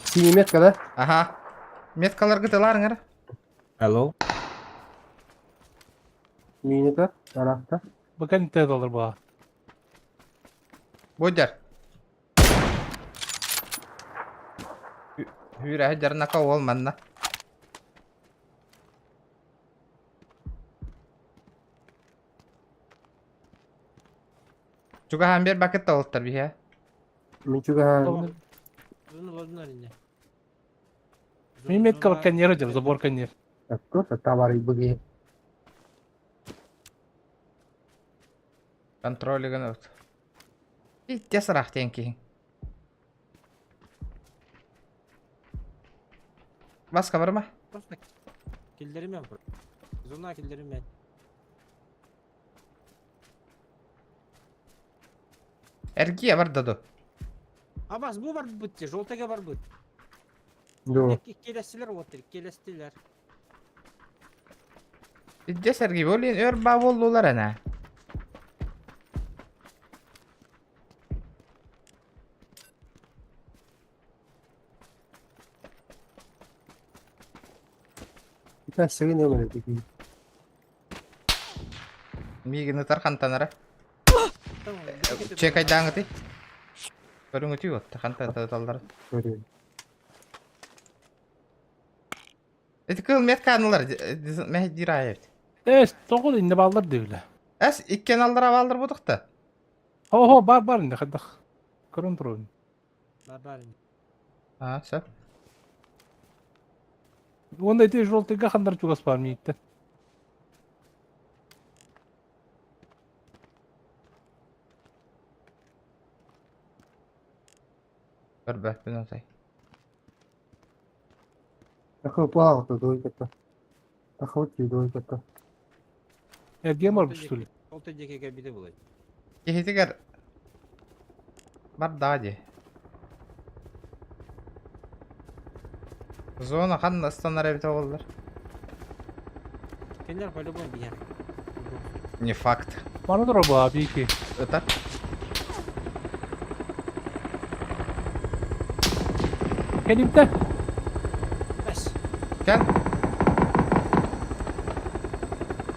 F: Синий метка, да?
B: Аха. Меткалар гытыларыңар.
C: Алло.
F: Миника, тарахта.
A: Бакан те доллар ба.
B: Бодяр. Хүрэ жарнака ол манна. Чугахан бер бакет толтар бихе.
F: Мен чуга
C: Зона ладна ине.
A: Мен метка бар каньер деп, забор каньер.
F: Просто товары буги.
B: Контроль от. Итте сарах тенки. Баска бар ма?
C: Просто килдеримен. Зона килдеримен.
B: Эргия бар даду.
C: Абас бу бар бутте, желтыга бар бут.
F: Ду.
C: Келестилер отыр, келестилер.
B: Итте сәрги болин өр ба болдулар ана.
F: Та сыгын өмір деги.
B: Мигини тархантанара. Чекайдаңыты. Көрүңүтүй от ханта талдар.
F: Көрү.
B: Эти кыл метканалар мехдираев.
A: Эс, тоғыз инде балдар дейбіле.
B: Эс иккен алдыра балдыр будукта.
A: Хо, бар бар инде хадах. Көрөн турун.
C: Бар бар.
B: А, сөп.
A: Онда ите желтыйга хандар чугас бар миитте.
B: Көрбөппүн отой.
F: Ахы дуйката. Ахы дуйката.
A: Эргиэн барбыт что ли?
C: Ол диэки кэлбитэ буолай.
B: Киһитигэр бардаҕа дии. Зона ханна ыстанар эбитэ буоллар?
C: Кинилэр по-любому биһиэх.
B: Не факт.
A: Маны дроба бики.
B: Ытар.
A: Кэлимтэ.
C: Бэс.
B: Кэл.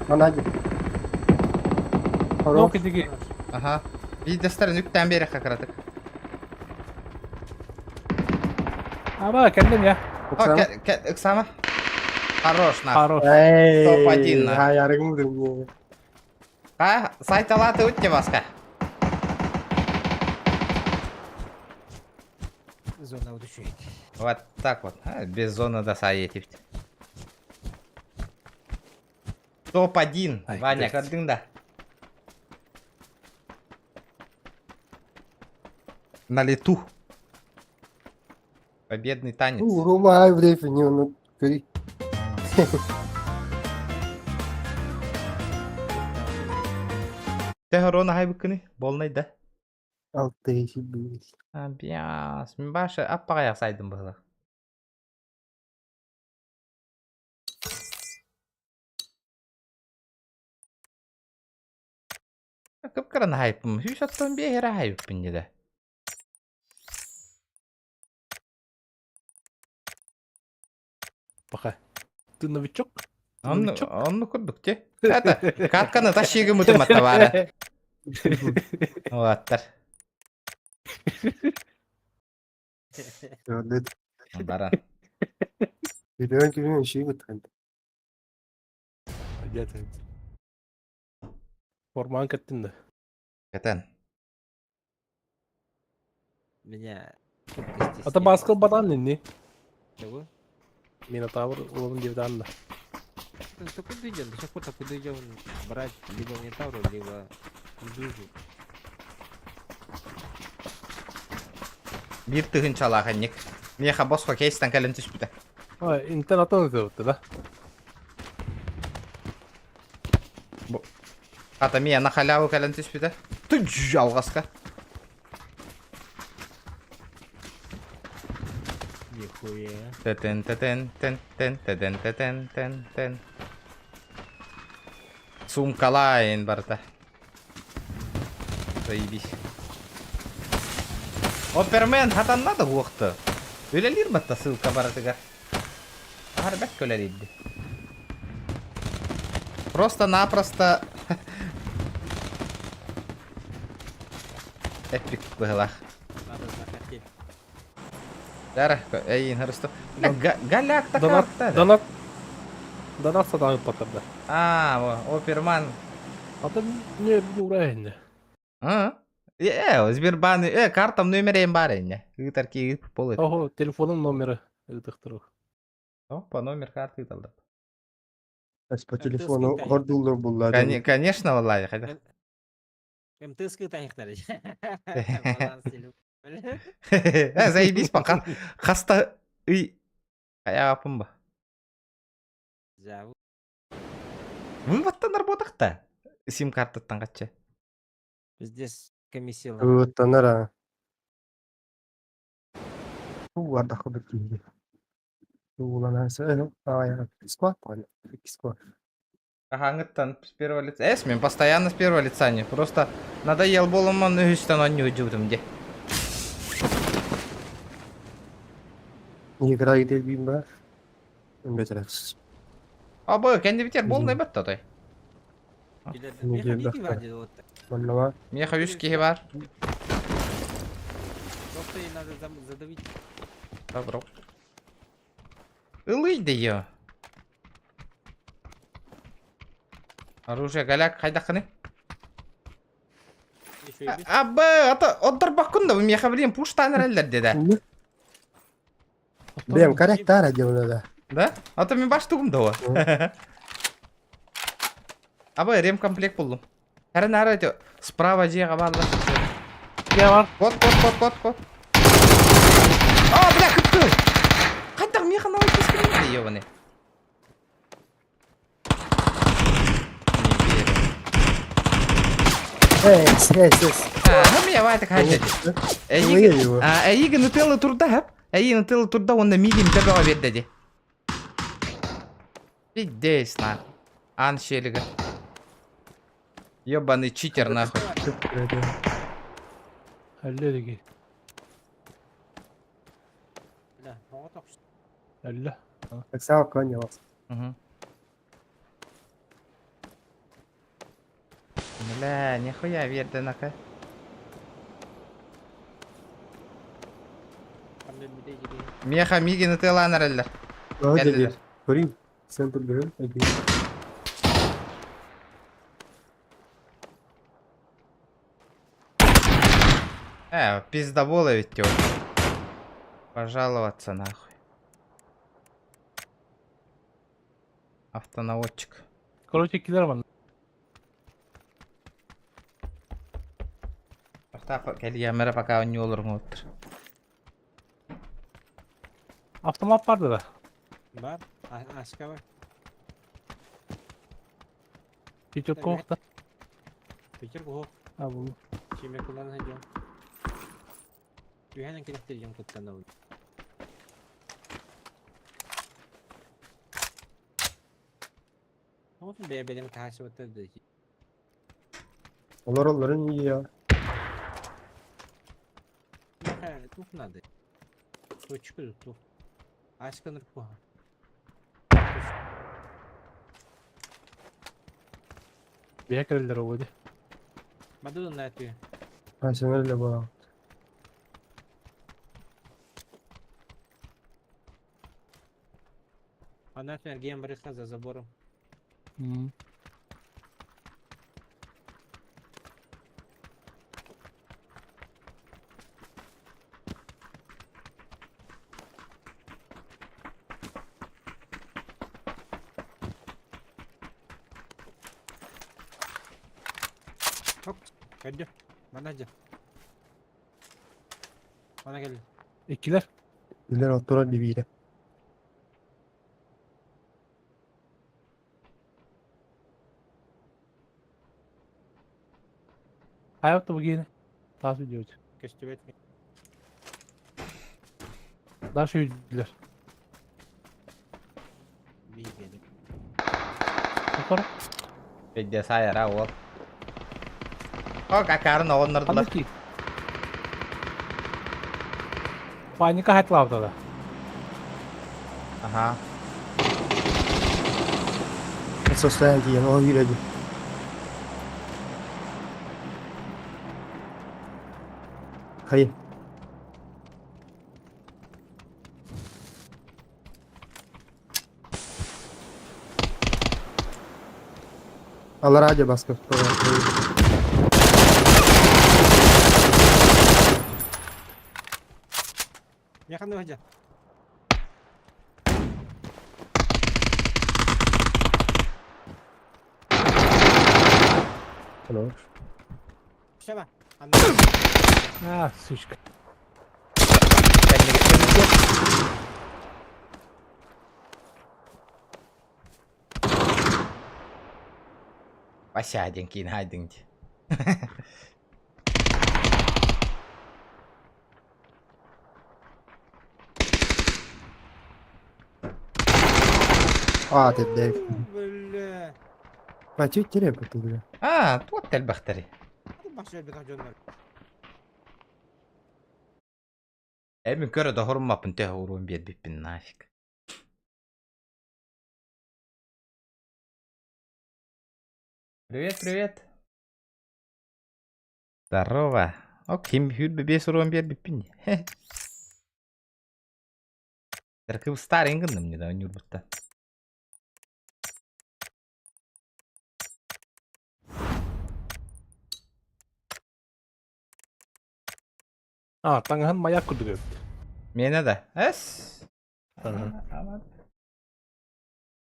F: Манаги.
A: Нок
F: Хорош.
A: идиги.
B: Аха. Биирдэстэрин үктээн биэрэххэ кыратык.
A: Аба кэллим я.
B: О, кэ, кэ, ыксама. Хорош, нах.
A: Хорош.
F: Эй,
B: Топ-1, на.
F: Ай, арыгым
B: А, сайталаты утте баска.
C: Зона удушает.
B: Вот так вот. А, без зоны до саетивт. Топ-1.
A: Ай,
B: Ваня,
A: блядь.
B: көрдүң да. На лету. Победный танец.
F: Ну, Рома, ай, время, ну, кори.
B: Те рона хайбыккыны? Болнай да.
F: Алты бил.
B: А, бяс. Мин башы аппаҕайах сайдым быһылах. Кып-кыраны хайппын. Сүүс оттон биэһэрэ хайыппын дьэ.
A: Пока. Ты новичок?
B: Онну
A: Новичок?
B: онну курдук те. Это катканы тащиги мытыматта баара. Уаттар.
F: Öyle.
B: Баран.
F: Biliyorsun ki bilmiyorum şeyi gıtkın.
A: Форман кеттин да.
B: Кэтэн.
C: Меня шутка
A: Ата баскыл батан нинни.
C: Чего?
A: Минотавр уловын девдан да.
C: Да куда идем? До сих пор куда идем брать либо Минотавру, либо Медузу.
B: Биир тыһыынчалаах инник. Миэхэ босхо кейстэн кэлэн түспүтэ.
A: Ой, интернаттан өтөбүттэ да.
B: Хата миэ на халяву кэлэн түспүтэ. Түдж алҕаска.
C: Нихуя.
B: Тэтэн тэтэн тэн тэн тэтэн тэтэн тэн тэн. Сумкалаайын барыта. Заебись. Опермен хатанна да уохты. Үлэлиир батта ссылка барытыгар. Аһар бэк көлэлиирди. Просто-напросто эпик быһылаах.
C: Надо захотеть.
B: Дара, эйин харысты. Галяк
A: Донат,
B: такарта.
A: донат. Донат сатан паттарда.
B: А, во, оперман.
A: Ата не урайын.
B: А? Э, Сбербан, картам номерем бар инне. Ыытар ки пол.
A: Ого, телефонун номері ыытыктыру.
B: Опа, номер карты талдап.
F: По телефону гордулар булла.
B: Конечно, валлаhi, хотя.
C: МТС кытайыктар. Баланс телефон.
B: Э, заебись пока. Хаста ый. Аяпым ба.
C: Жабы.
B: Выводтан работахта. Сим картаттан катчы.
C: Здесь комиссия.
F: Выводтанара. Guarda come figli. Сквад, сквад.
B: Аңыттан с первого лица. Эс, мен постоянно с первого лица не. Просто надоел болыман үстен он не удивдым де.
F: Не играй дебим ба. Бетерекс.
B: Абы, кенди битер болный бат той.
F: Не Маннава.
B: Меха үс киһи бар.
C: Просто ей надо задавить.
B: Добро. Ылый да Оружие голяк хайдахыны.
C: Еще и без.
B: Абы, ата отдар баккун да меха блин пуштан реллер деде.
F: Бем, корректара делала.
B: Да? А то мен баш тугум да о. Абы ремкомплект булдум. Әрін әрі өте справа жеға барлар.
A: Я бар.
B: Кот, кот, кот, кот, кот. О, бля, кыптыр! Хайдах миэхэ новый кискин ебаный. Не верю.
F: Эс, эс, эс.
B: А, ну меня вайтак хайдати.
F: Эйигин, его.
B: Эйигин ытыалы турда хап. Эйигин ытыалы турда онна мигин төбөҕө биэрдэ ди. Пиздец нахуй. Ан щелига. Ебаный читер нахуй.
A: Әлле
C: Бля, оҕо тохсу.
A: Әлле.
F: Таксал кланялся.
B: Угу. Бля, нихуя верді нака.
C: Ханна бүтэ дии.
B: Меха мигин ытыалаан эрэллэр.
F: Ага,
B: Кэллилэр.
F: дядя. Көрүм. Центр көрүм.
B: Пиздобола ведь тё. Пожаловаться нахуй. Автонаводчик.
A: Короче, киллер бар.
B: Кэлиэмэрэ пока оонньуу олорун
A: Автомат барды да.
C: Бар. Аска бар.
A: Питер коқта.
C: Питер куһук.
A: А, бұл.
C: Чиме кулан сылдьан. Түһэнэн кэлэхтэр куттанабын. Оҕотун бэйэ-бэйэлэрин таһаарсыбаттар да
F: Олар оларын iyi ya.
C: Миэхэ туох наада? Точка туох. Асканыр куһа.
A: Бия кірелер ол еді.
C: Мадудun наатыы.
F: Ha sen öyle bana.
C: Ана эргиэн барыха за забором. Хоп, кәдде. Мана жа. Мана кэлли.
A: Иккилер.
F: Билер oturan bir
A: Hayatta bu giyini. Тас видео.
C: Көстүбэт.
A: Дальше үйділер.
C: Биигели.
A: Тоқыр.
B: Пиздец айара ол. О, какарын оҕоннордулар.
A: Қандай ки? Паника хайтлавда да.
B: Ага.
F: Состояние, он yürüdü. Hayır. Allah радио баска.
C: Миэхэ ханна жа.
F: Хорош.
C: Шаба. Анна.
A: А, сучка.
B: Кэннигиттэн Вася диэн киин хайдыҥ дии.
F: А, ты дай.
C: Бля.
F: А, чуть теряй ты, бля.
B: А, туох элбэхтэрий.
C: Башар бетах дьоннор.
B: Э, мин көрө да хоруммаппын төһө уруун биэрбиппин нафиг. Привет, привет. Здорово. О, ким хүрбэ биэс уруун биэрбиппин. Тэркып старый гынным не да нюрбутта.
A: А, таңхан маяк күдүгө.
B: Миэнэ да. Эс.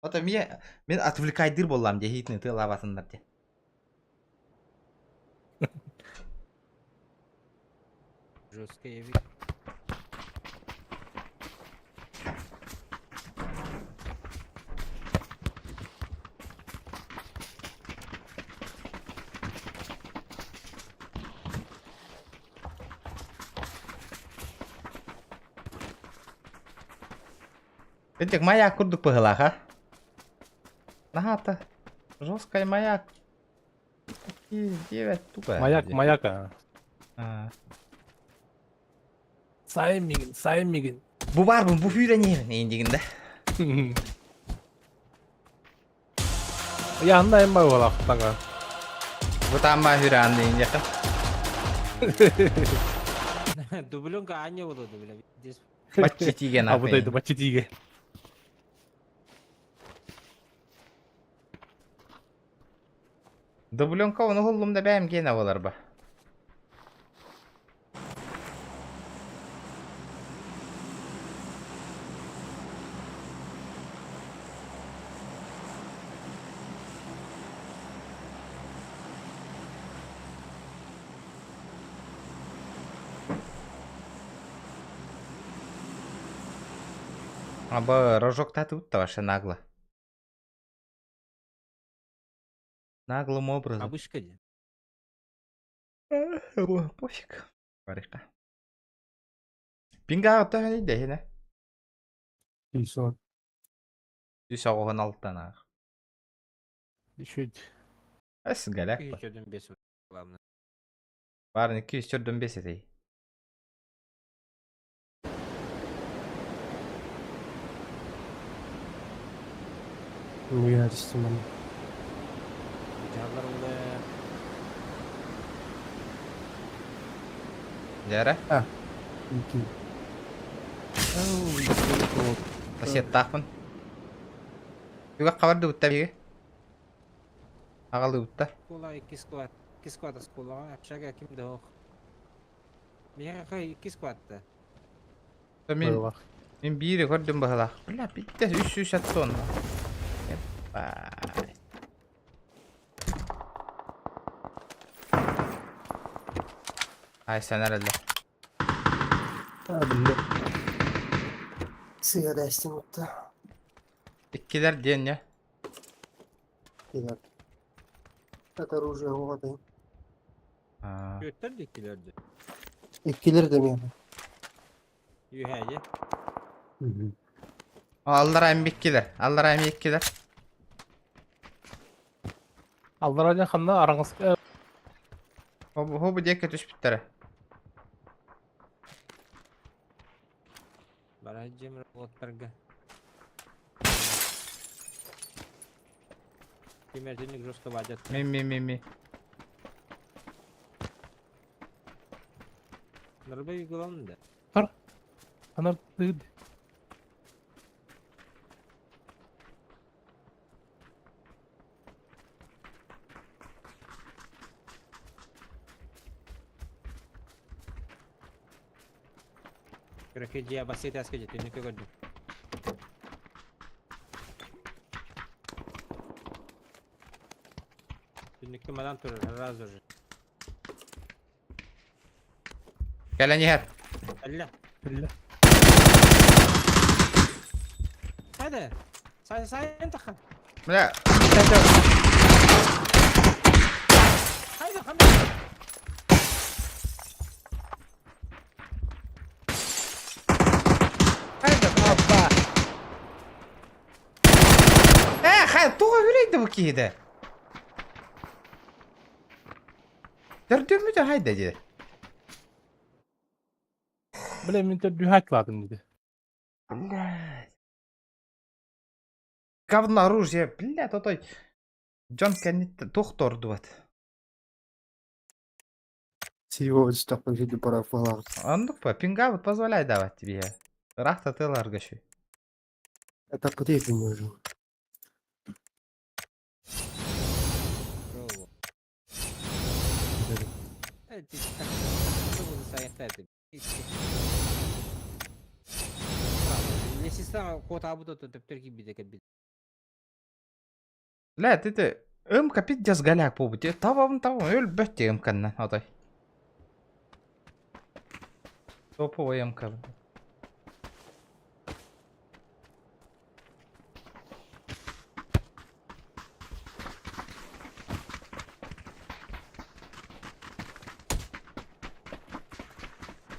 B: Ото мие мен отвлекайдыр боллам де хитни ты лавасыннар де.
C: Жесткая.
B: Кырдьык маяк курдук быһыылаах, а? Наһаата жесткай маяк. Девять туга.
A: Маяк, маяк, а.
B: А.
A: Сайын мигин, сайын мигин.
B: Бу баарбын, бу сүүрэн иһэбин эйин да.
A: Я анда эм бар буолаахтаҥа.
B: Бу таамма сүүрэ анды индиэхэ.
C: Дубленка аня буолуо бля. Здесь
B: Бачча тииген
A: А вот это бачча тииге.
B: Дубленка ону hulлум да бэйэм гиэнэ буолар ба. Аба рожок татыбыт вообще нагло. Наглым образом.
C: Абышка дии.
B: Пофиг. Барыха. Пинга оттон дэһинэ.
F: Сон.
B: Үс оҕоһун алтанаах.
A: Чуть.
B: Эс галяк.
C: Еще бес главное.
B: Барын 245 этей.
F: Ну я арестован.
C: Дьаллар улы.
B: Дьара.
F: Ики.
B: Сосеттаахпын. Түгэх хабарды бутта биги. Аҕалы бутта.
C: Школа икки склад. Икки склад школаҕа. Общага ким да ох. Миэхэ икки складта.
B: Мин мин биири көрдүм баһылаах. Бля, битте 300 тонна. Ебать. Ай, sen herhalde.
F: А, бля. Сыа устимутта.
B: Иккилэр диэн я.
F: Килер. Это оружие оҕотой.
B: А,
C: Түөттэр да иккилэрди.
F: Иккилэр да миэхэ.
C: Үһээйи.
B: Аллара эми иккилэр. Аллара эми иккилэр.
A: Аллара дьэн ханна араҥас
B: Хобу хобу диэкке түспүттэрэ.
C: Бара дьиэм роботтарга. Кимэрдинник жестко вадят.
B: Ми ми ми ми.
C: Нарбай главное да.
A: Ханар тыд.
C: Короче, дьиэ бассейн таска дьэ түннүккэ көрдүм. Түннүккэ манан турар сразу же.
B: Кэлэн иһэр.
C: Алла.
A: Биллэ.
C: Хайда. Сай сайын тахан.
B: Бля,
C: Хайда ханна.
B: хайда, опа. Э, хай, туга үрейді бу киһиде. Төрдүмү хайда диye.
A: Бля, мин төрдү хакладым диди.
B: Блядь. Говно оружие, блядь, отой. Джон кэннит тухтордубат.
F: Сего стопа виду пора фалах.
B: Оннук па, пинга вот позволяй давать тебе. Рахта ты ларгащи.
F: Это потейки не уже.
C: Браво. Э, ты так, что вы сайын Лесистан кот абыта төптөр кийбите кэлбит.
B: Бля, ты ты ымка пиздец голяк побут. Табам табам өл бөт ымканнан отой. Топовый ымка.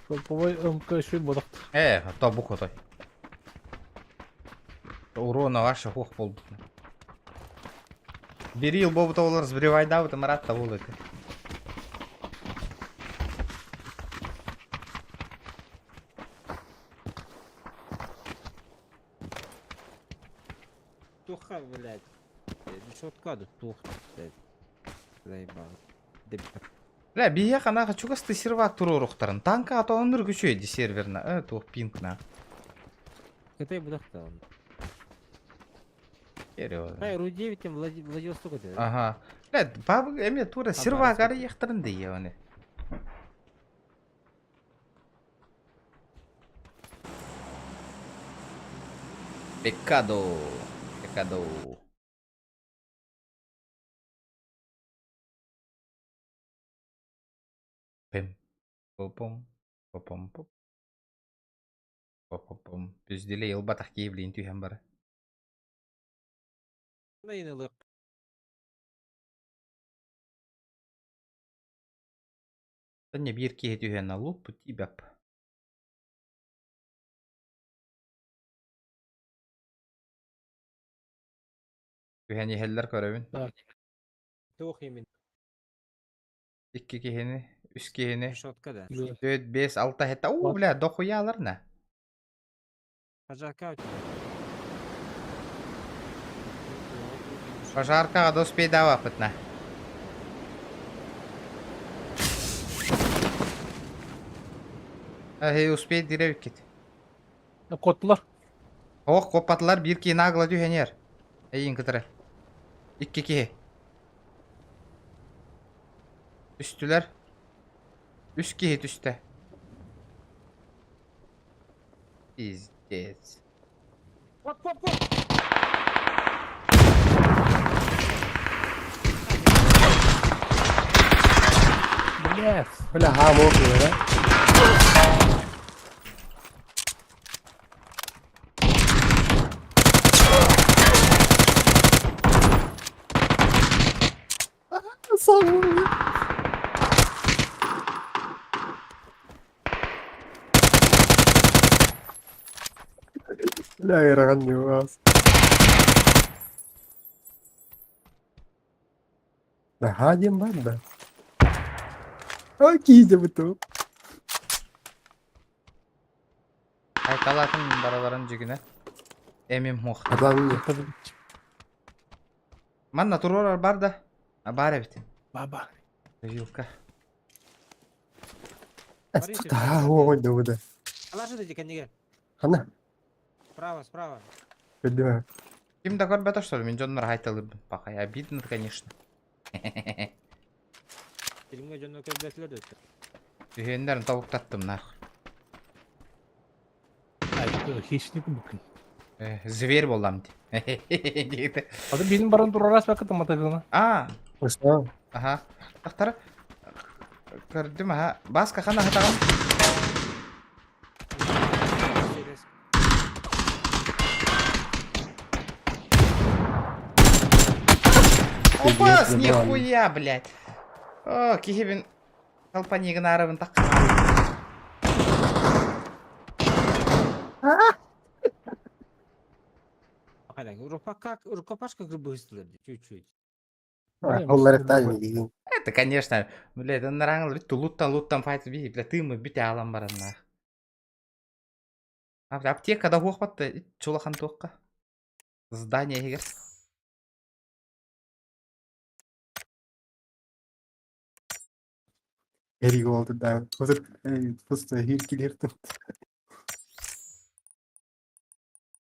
A: Топовой МК үшүн бодохт.
B: Э, тобук отой. Урона ваше хух буолбут. Берил буолбута олор сбривайдаабыт Марат да буолуо этэ.
C: Туха, блядь. Решетка да тух, блядь. Заебал.
B: Бля, биһиэхэ анаха чугас ты сервак туруоруохтарын. Танка ата оннур үчүгэй ди серверна. Э, туох пинг на.
C: Кытай будахта он.
B: Серьезно.
C: Ай, Ру-9 тем Владивосток это.
B: Ага. Бля, бабы эме тура сервак арыйахтарын да ебаны. Пекадо. Пекадо. Пым. Пом. Пом. Пом. Пом. Пиздилей ылбатах киевлин түһэн бара. Не биир киһи түһэн луп тибэп. Түһэн иһэллэр көрөбүн.
C: Туох именно?
B: Икки киһини, үс киһини.
C: Решетка да.
B: Төрт, бес, алта, хета. Уу, бля, дохуялар на.
C: Пожарка у тебя.
B: Пожаркаҕа да успейдаабаппыт на. Эһи успей дирэбиккит.
A: Коттулар.
B: Ох, коппатылар биир киһи нагло түһэнэр. Эйин кытары. Икки киһи. Түстүлэр. Үс киһи түстэ. Пиздец.
C: Вот, вот, вот!
A: Блядь.
F: Бля, ха, мог, да? Сам. Бля, ыарахан ньугас. Наһаа диэн баар да. Ой, киһи буту.
B: Айталатын бараларын дьигинэ. Эмим хуох.
F: Адан
B: Манна туруорар бар да. А бар эбит.
A: Баба.
B: Вилка.
F: Да, ой, да, да.
C: Положи эти книги.
F: Хана,
C: Справа, справа.
F: көрдүм.
B: Ким да көрбөтө что ли? Мин дьоннор хайталырбын. Пока обидно, конечно.
C: Фильмге дьонно көрбөтүлөр өттө.
B: Түһүөннэрин тобуктаттым нах.
A: Ай, хищник бүкүн.
B: Зверь боллам ди. Диэти.
A: Ады билин баран турарас бакыт мотоциклына.
B: А,
F: Ушла.
B: аха. Тахтара. Көрдүм, аха. Баска хана хатагам. Опа, нихуя, блядь. О, киһибин колпанигын арабын такка.
C: Рукопашка быстро, чуть-чуть.
F: Оллар тайм.
B: Это, конечно, блядь, он бит луттан луттан файт би, бля, ты мы бит алам баранна. А, бля, аптека да хуох батта, чулахан туохка. Здание егер.
F: Эриг болду да. Хозыр просто хиркилертин.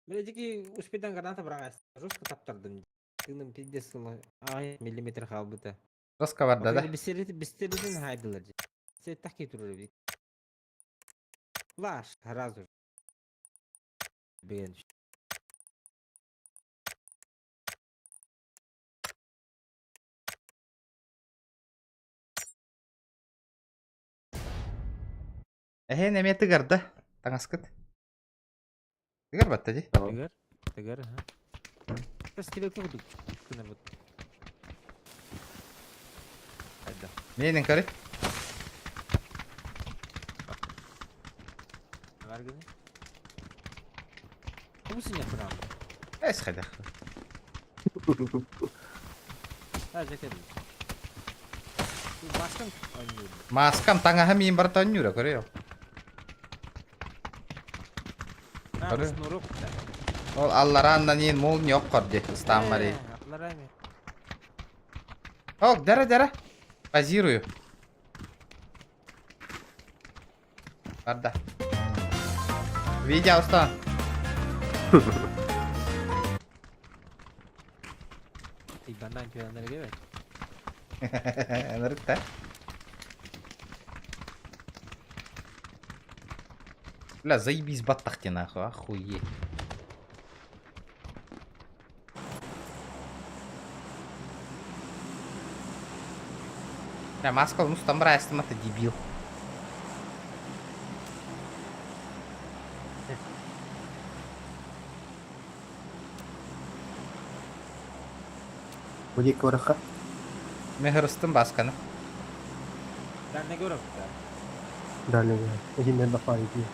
C: Бля, дики успедан граната брагас. Жестко таптардым. Тыным пиздец ай миллиметр халбыта.
B: Жестко барда, да?
C: Бистеридин хайдылар. Се таки турur бит. Лаш, сразу. Бен.
B: Эхе, неме тыгар да? Таңаскыт. Тыгар батта ди.
C: Тыгар, тыгар, ага. Стрелка кудук. Кына вот. Айда.
B: Менен көрі.
C: Бар гыны. Кумсы не храм.
B: Эс хайдах.
C: Ha, жекер. Маскаң оонньуур.
B: Маскам таҥаһа миин барыта оонньуура көрүө.
C: А,
B: Көрү.
C: шнурок да.
B: Ол алларааннан иин молния оккор дии ыстааммари.
C: Аллараа эми.
B: Ок, дара дара. Позирую. Барда. Видео устан.
C: Ибанан күөннэргэ бэт.
B: Ынырык да. Бля, заебись баттах тебе нахуй, охуеть. Бля, маска, ну там растим, это дебил.
F: Бу диэки барыахха.
B: Мен хырыстым басканы.
C: Дальний город да.
F: Дальний. Иһиннэн бафаай дии.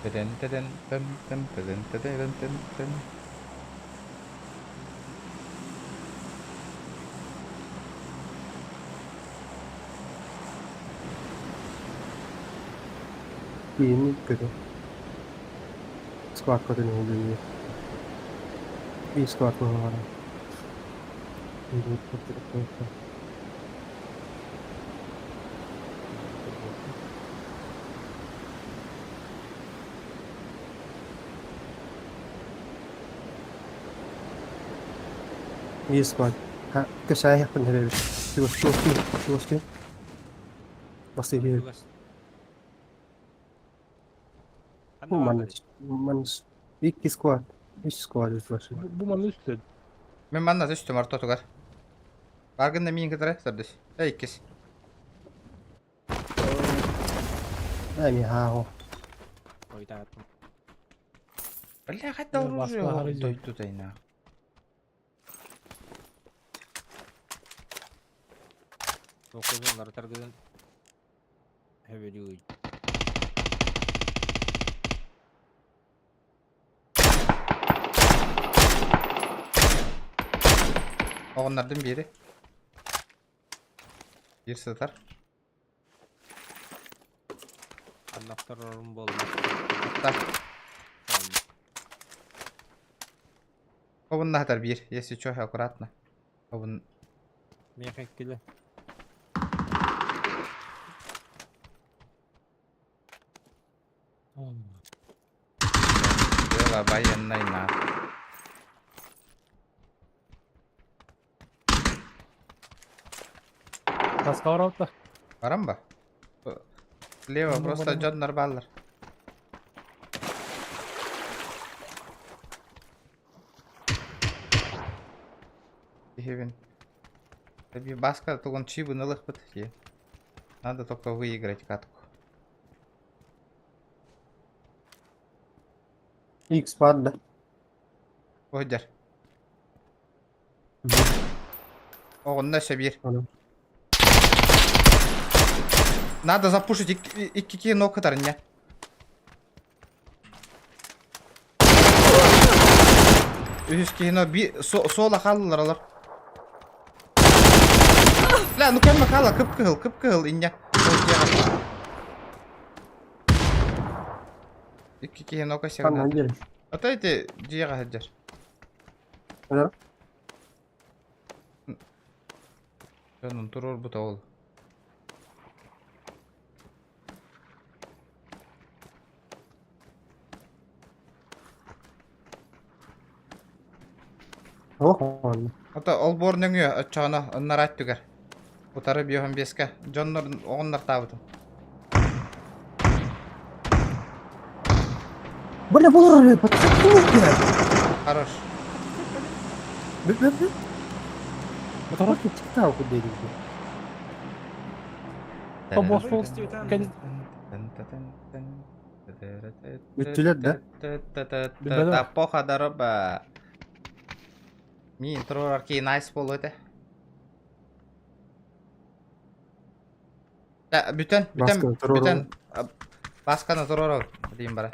B: Теден теден тен тен теден теден тен тен.
F: Киини көрө. Склад көрөн иһиллиир. Биир склад быһалара. Биир склад. Ха, көсээһэхпин эрэбит. Чугас, чугас, чугас, чугас. Бастыы
C: Чугас.
F: Бу манна, манна икки склад, үс склад үс
A: Бу манна үстэ.
B: Мен манна түстүм ортотугар. Баргын да миин кытары сырдыс. Эй иккис.
F: Эми хааҕо.
C: Ойдаатым.
B: Бля, хотя оружие дойду на.
C: Окузун лартаргын хэбэлүү.
B: Оҕоннордун биэри. Биир сытар.
C: Аннахтарорум буолла.
B: Так. Обунна сытар биир. Если чё, аккуратно. Обун...
C: Миэхэ иккилэ.
B: Дело военной на.
A: Таска барабыт
B: Баран ба? Слева
A: Ну,
B: просто
A: баран.
B: дьоннор бааллар. Киһибин. Таби баска тугун чибын ылыхпыт. Надо только выиграть катку.
F: X бар да.
B: Ойдер. Оҕонно өссө биир.
F: Аны.
B: Надо запушить икки киһи ног кытар не. Үһүс киһи би суола хааллылар олор. Ля, ну кэмме хаала кып-кыһыл, кып-кыһыл инньэ. Ол дьиэҕэ. Икки киһи нока
F: Ханна
B: сигнал.
F: диэн.
B: Ата ити дьиэҕэ сылдьар.
F: Ара.
B: Дьонун туруорбута ол.
F: Ох, онно.
B: Ата олбуор нөҥүө оччоҕуна ыннара өттүгэр. Утары биэһэн биэскэ дьоннор оҕоннортаабытым.
F: Бля, булар, подсадки.
B: Хорош.
F: Бүт, бүт, бүт. Мотор чиктау куда
A: Босфол
F: Бүттүлэр да?
A: Билбэтим.
B: Поха дароба. Мин туруорар киһи найс буолуо этэ. Бүтэн, бүтэн,
F: Масканы туруорабын.
B: бүтэн. Масканы туруорабын. Диин бара.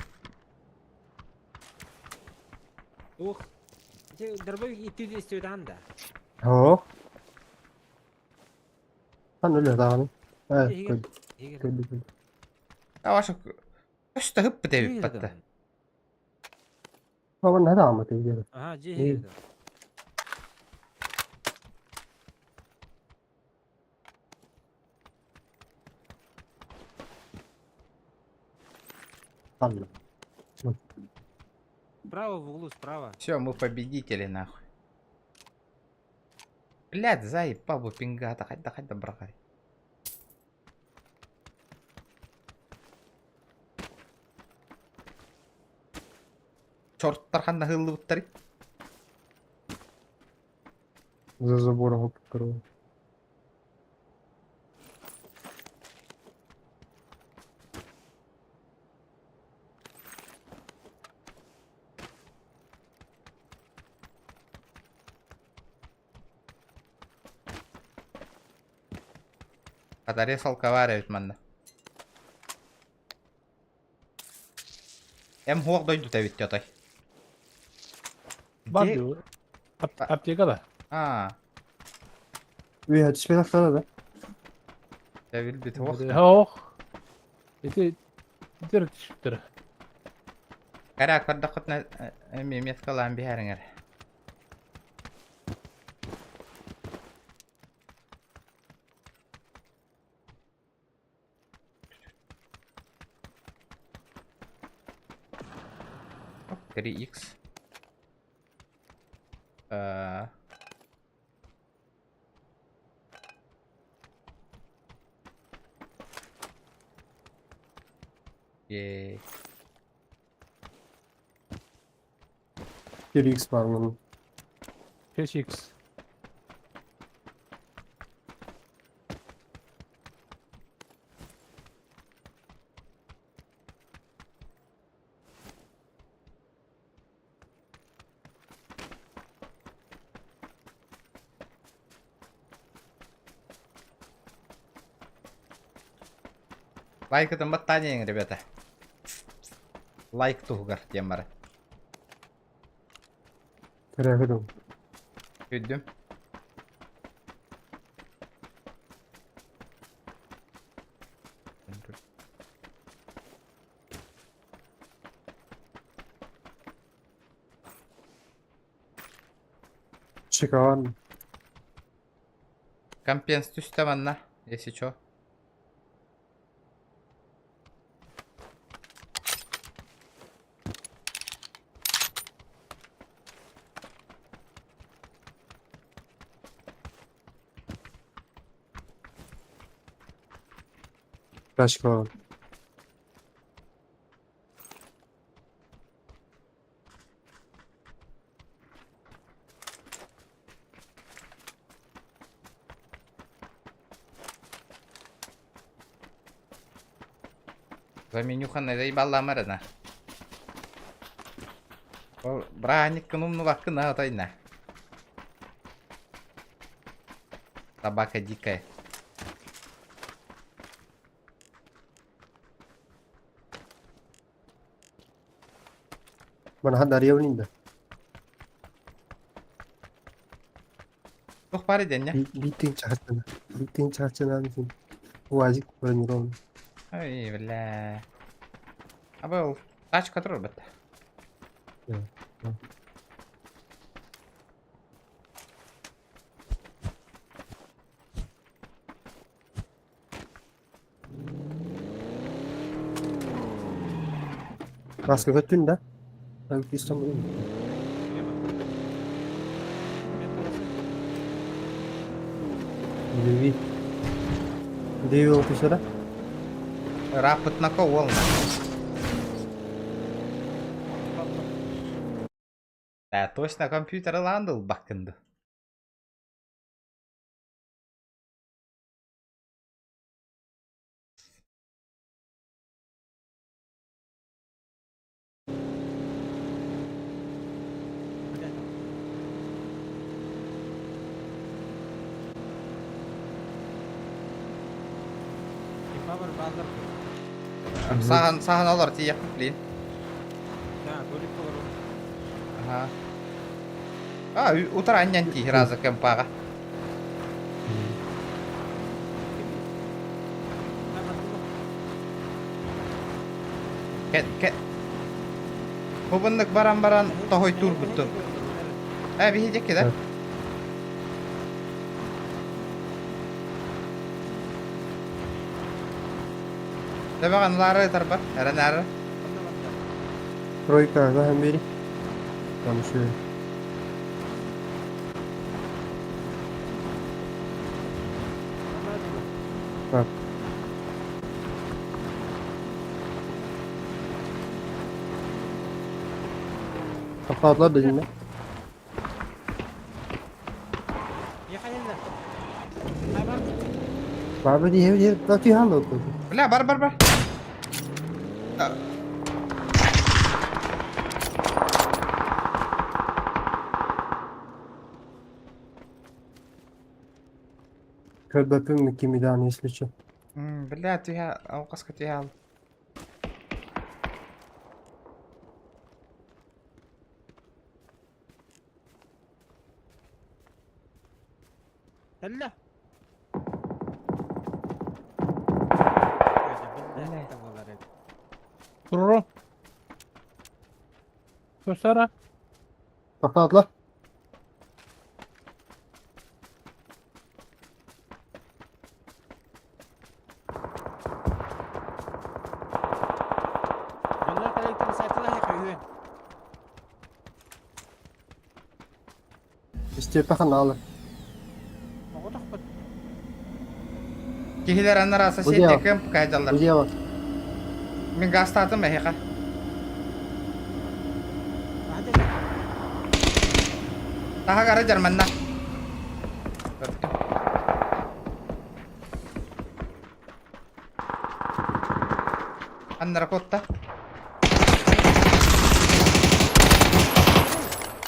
C: Ух. Ити дробовик итти истибитаан да.
F: Оо. Хан өлө даҕаны. Ээ,
C: Иһигэр.
F: көрдүм,
C: Иһигэр.
F: көрдүм, көрдүм.
B: Аваша көстө хыппыт эбит батта.
F: Баба не даҕаммыт иһигэр.
C: Аха, дьиэ иһигэр.
F: Ханна.
C: Справа в углу, справа.
B: Все, мы победители нахуй. Блядь, заебал бы пингата, хайда хайда брахай. Чорттар ханна хыллыбыттарый?
F: За забором открыл.
B: Хатаре салкавар эбит манна. Эм хуох дойдута эбит отой.
A: Бар
B: Де-
A: диyor. Аптека да.
B: Аа,
F: Үйэ түспэтэх да.
B: дьэ билбит хуох.
A: Ох. Ити итер түшүптөр.
B: Кара көрдөххүтүнэ эми меткалаан биһэриҥэр. Оп, 3х. Э, Ей.
F: 1x бар мунун.
A: 5x.
B: Лайкытын баттаанең, ребята. Лайк туһугар диэн бара.
F: Көрөбүт.
B: Үрдүм.
F: Чекаван.
B: Компенс түстэ манна, если чё.
F: Тачка.
B: Заменюханы заебала марына. Ол браниккын умнубаккын аатайна. Собака дикая.
F: Мана ханна да.
B: Туох баар дэннэ?
F: Битин чахачана. Битин чахачана мисин. Уазик бронирован.
B: Ой, бля. А был тачка турбат.
F: Да. Маска көттүн да. İstanbul'da. Деви. Деви ол түсірі.
B: Рапытнако волна. Да, точно компьютер ландыл бакынды.
C: Power баллар.
B: Сахан сахан олар тиякпын, блин.
C: Да, көлік олар.
B: Ага. А, утары анньан тиий раза кемпаҕа. Кэ Бу баран баран тоһуйтуур буттун. Э, биһи дьэкки да? Төбөҕөн лаары ытарбар, эрэн
F: Тройка, да, бери. Там еще. Так. Тохтоотулар да дьиҥэ. Баба дии дии түһэн алла.
B: Бля, бар бар бар.
F: Көрбөппүн кимидаан если че.
B: Бля, түһэ, алҕаска түһэ ал.
C: Һэллэ.
A: Туруру. Көстөрө.
F: Тохтоотулар.
C: Дьоннор коллективы сайтылар үһүөн.
F: Истиэппэ ханаалы.
C: Оҕотохпут.
B: Киһилэр анараа
F: Бу
B: сосед
F: дьиэ
B: кэм кайдаллар.
F: Бу дьиэ бар.
B: Мин гаастаатым эһиэхэ. Таһагара дьарманна. Аннара куотта.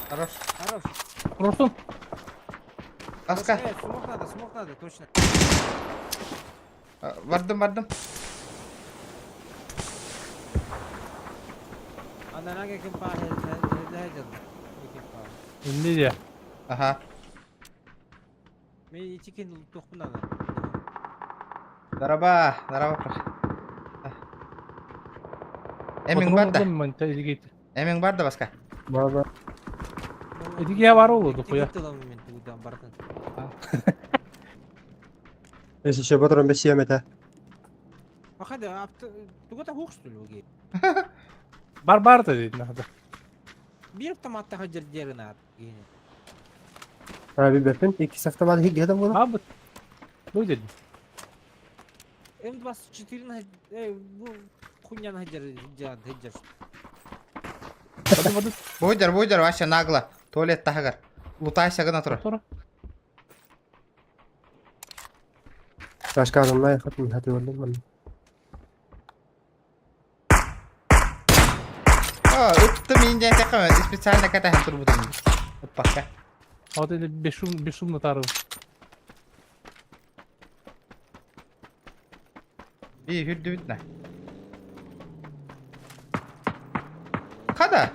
B: Хорош.
C: Хорош.
A: Турурсун.
B: Аска.
C: Смок надо, точно.
B: Бардым, бардым.
C: Анарага ким паа дьалла. Ким паа.
A: Инни дии.
B: Аха.
C: Мен итикин туохпун надо.
B: Дараба, дараба. Эмиң бар да. Эмиң бар да баска.
F: Бар бар.
A: Этиге бар ол духуя.
C: Мен тугудан бардын.
F: Если че патрон бесием это.
C: Ахада тугута хук что ли?
A: Бар бар да дейт надо.
C: Бир автоматта хаджар дерына.
F: А билбэппин. Иккис автомат хиггедем була.
A: Абыт. Бу дедим.
C: М24 на бу хуйня на хаджар хаджар.
A: Бады бады.
B: Буйдер, буйдер, вообще нагло. Туалет таһыгар. Лутайся гына тур.
A: Тура.
F: Башка адамна хатым хаты болдум мен.
B: О, ыттым индия тэкэ специально катаһын турбутум. Ыппакка.
A: А вот это бесшум, бесшумно тарыл.
B: Би хүрдүбүт на. Хада.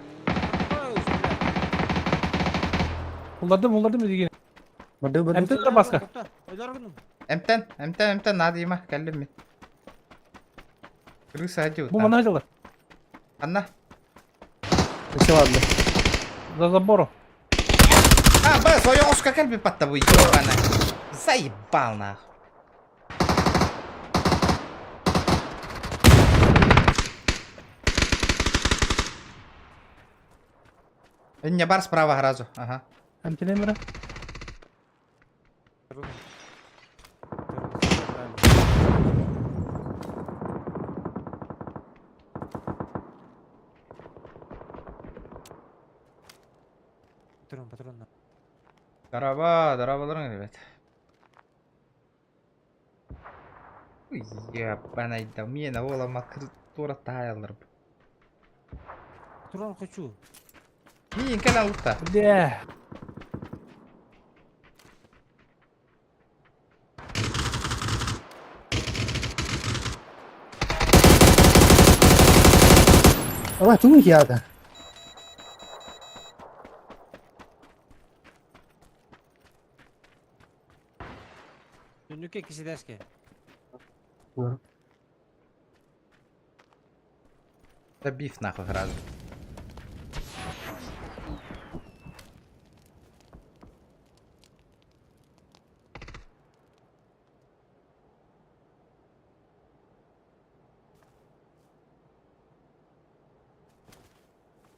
A: Улардым, улардым деген.
F: Барды барды.
A: Эмтен тура баска.
B: Эмтен, эмтен, эмтен надыйма кэллим мин. Крыса одет.
A: Бу мана жылар.
B: Анна.
F: Все ладно.
A: За забором.
B: А, б, свою оска кэлби патта бу ебана. Заебал нах. Не бар справа сразу. Ага.
A: Эмтенемere.
C: Патрон, патрон.
B: Дараба, дарабаларың ребят. Ебанайда, мен ола тура таялар.
C: Патрон хочу.
B: Мин кэлэн лутта.
A: Бля.
F: Ама туу яда.
C: Түннүккэ кисидэске.
F: Да.
B: Да биф нахуй сразу.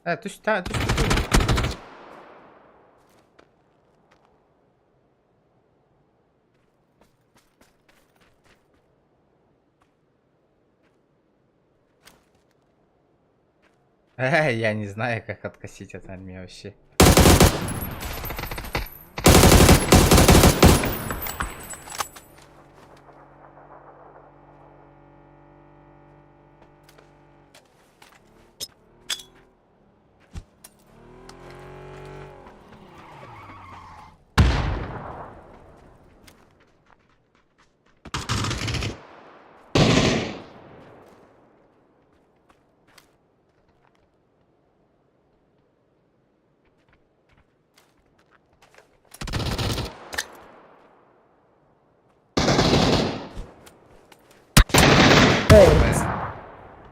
B: Түс, та, түс, түс. Я не знаю, как откосить от армии вообще.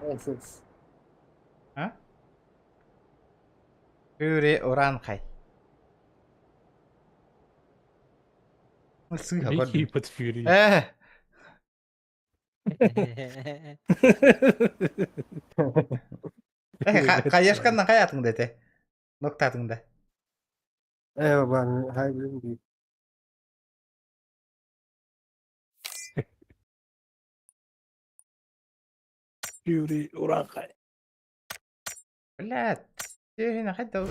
F: Эсэс.
B: А? Фюри Уранхай. Сыха
A: Лихий под Фьюри.
B: Хаешканнан хайатың да те. Ноктатың да.
F: Бан хай билим дии.
A: Фьюри Уранхай.
B: Блядь. Сирин хайда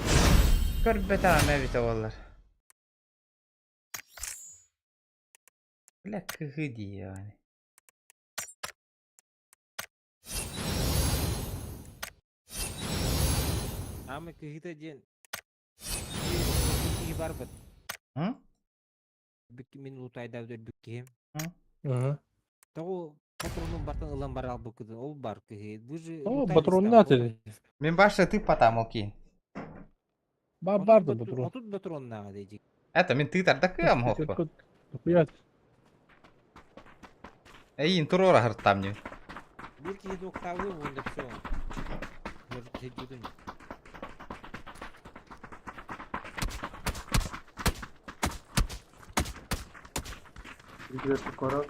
B: көрбөтө эбите буоллар. Бля, кыһы дии аны.
C: Ама кыһыта диэн киһи барбыт. Мин лутайда өлбүт киһим. Тоҕо патронун бартан ылан бара албыккытын ол бар кыһы. Вы же
A: О, патроннаат или?
B: Мин баша ты потам окей.
A: Бар бар да патрон.
C: Отут патроннааҕа дии.
B: Это мин тыытарда кыам хоппа.
A: Хуят.
B: Эйин туруора хыртам не.
C: Бир киһи доктабы уонна все. Может,
F: Видео корон.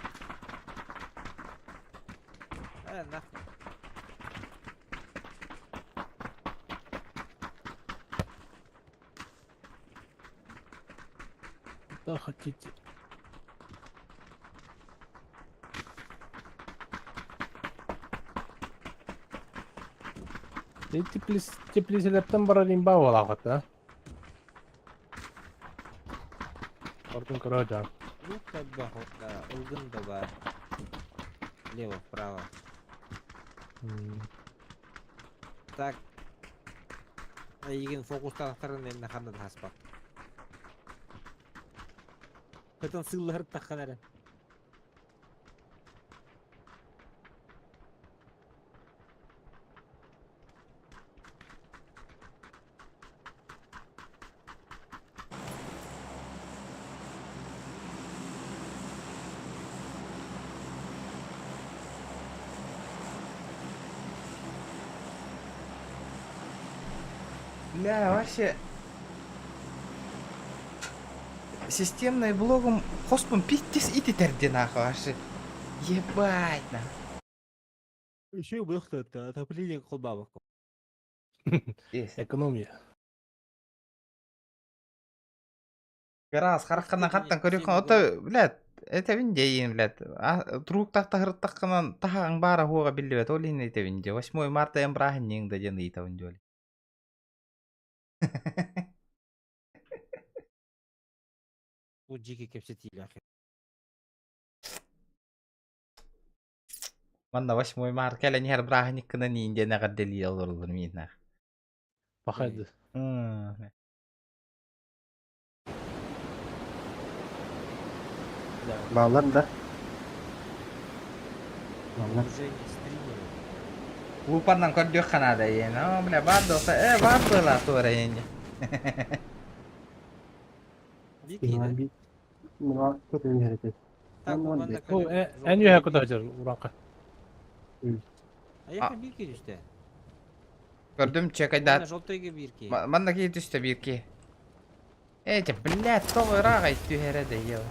C: На.
A: Да хотите. Теплиселерден барар имба буолаҕыт, а? Ордун көрө дьон.
C: Лук да ылгын да бар. Лево, вправо. Так. Эйигин фокустаахтарын эннэ ханна да хаспат. Хытын сыыллаһыр таххан эрэ.
B: Бля, вообще... Системный блогом хоспун пиздец ититерди нахуй вообще. Ебать на.
C: Еще выход отопление холбабок.
A: Экономия.
B: Раз, харахханан хаттан көрүөххүн, ото, блядь, этэбин диэйин, блядь, тууруктаахтаһырыттаххынан таһаҕыҥ баара хуоҕа биллибэт, ол иһин этэбин дии, 8 марта эн бырааһынньыгыҥ да диэн ыйытабын дьуоли.
C: Бу дьиики кэпсэтиилээх.
B: Манна 8 март кэлэн иһэр бырааһынньыккынан иин диэн эҕэрдэлии олороллор мииннээх.
A: Пахайды.
F: Баалар да. Баалар.
C: Уже не стримеры.
B: Лупаннан көрдүөх ханаада иэн. Оо, бля, баар дуоса, баар буола туора иэн.
C: Дикий, да?
F: Би. Мына көтөн иһэр.
C: так
F: Ну,
C: бу
F: он
C: манна
A: Бу
C: кэлэн
A: эн
C: желтыйга
A: үөһэ
C: биир.
A: көтө уранка.
C: Аяка биир киһи түстэ.
B: Көрдүм
C: Уонна
B: чекайдаат.
C: желтыйга биир киһи.
B: Манна киһи түстэ биир киһи. Эти, блядь, тоҕо ыраах түһэрэ да ел.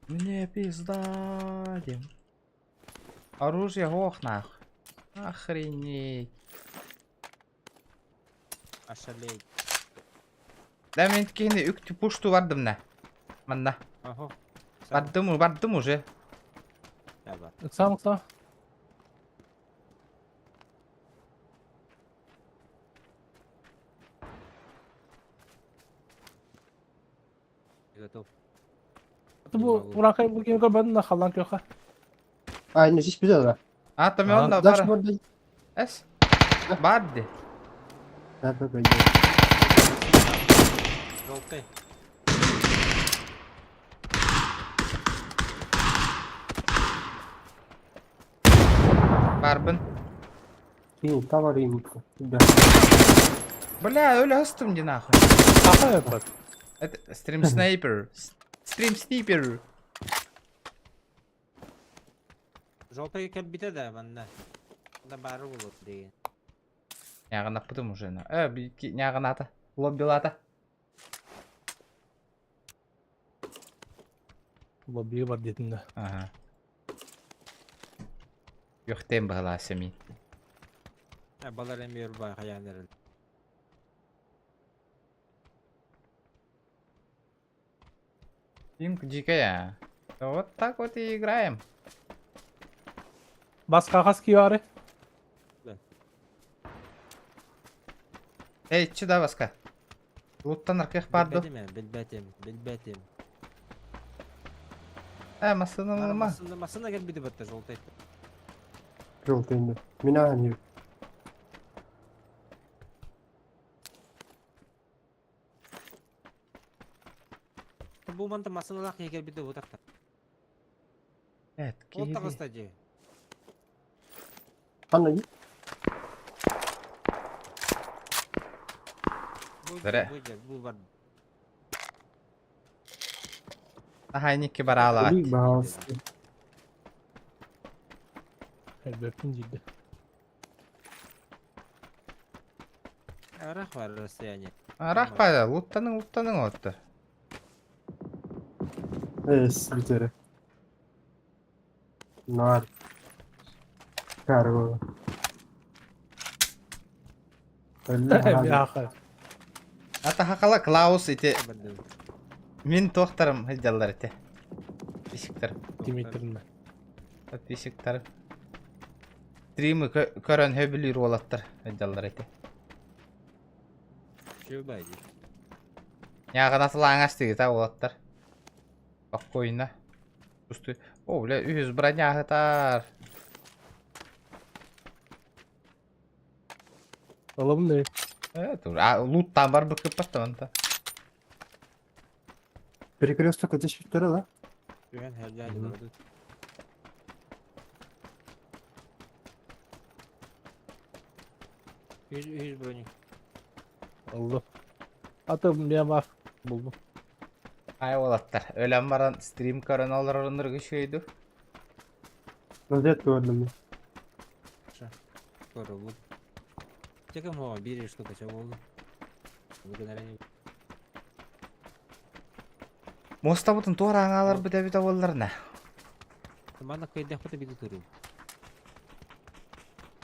B: Мне пизда, дим. Оружие ох нах. Охренеть.
C: Ошалеть.
B: Да мен киһини үктү пушту бардым на. Манна.
C: Охо.
B: Бардым, бардым уже.
C: Таба.
A: Ыксаан ыксаан.
C: Готов.
A: Бу уранка бу ким көрбөдүн да халлан күөхэ.
F: А, не здесь пизда, да.
B: А, там
A: А,
B: он да
F: Дальше
B: бар.
F: можно.
B: Эс. Барды.
F: Да, да, да.
C: Желтый.
B: Барбын.
F: Кинь, товар им. Да.
B: Бля, өлө астым ди нахуй.
A: Аха yapar.
B: Это стрим снайпер. Стрим снайпер.
C: Желтыйга кэлбитэ да манна. Да бары булur деген.
B: Нягана пытым уже на. Няганата. Лоббилата.
A: Лобби бар дедим да.
B: Ага. Юхтем была семи.
C: Балар эми өрбай хаянырын.
B: Пинг дикая. Вот так вот и играем.
A: Баска хас ки бары.
B: Эй, чуда баска. Луттан аркых барды.
C: Билбетим, билбетим, билбетим.
B: Масына ма.
C: Масына, масына кэлбити батта желтый.
F: Желтый, да. Меня не.
C: Бу манта масыналах киһи кэлбити бу такта.
B: Эт,
C: Ол
B: киһи.
C: таҕыста дии.
F: Анна, иди.
C: Бу
B: Дөрэ.
C: бу бу бар.
B: Аха, никки барала.
F: Uli, баос.
A: Elbette ciddi.
C: Арах бар расстояние.
B: Арах бада, луттаның, луттаның отты.
F: Эс, битере. Нар. Карго.
A: Bir аха.
B: Ата хакала Клаус ити мин тохтарым хыджаллар ити. Подписчиктарым.
A: Димитрин.
B: Подписчиктарым. Стримы көрөн хөбүлүр олаттар хыджаллар ити.
C: Чүбай ди.
B: Яғына тылаңас диги та олаттар. Спокойно. Пусты. О, бля, үз броня хатар.
A: Алым не?
B: Тур. А, луттан бар быкып паттаманта.
F: Перекресток здесь битере, да?
C: Түһэн хәлләли барды. Yüz, yüz броник.
A: Aldım. Atım ya var. Buldum.
B: Ай олаттар. Өлөн баран стрим көрөн олар оннор күшөйдү.
F: Назад көрдүм.
C: Скоро буд. Текем хоо бир штука ча болду. Бүгүн әрене
B: Моста бутун туара аңалар бите бите болларына.
C: Мана кайда хата биди туру.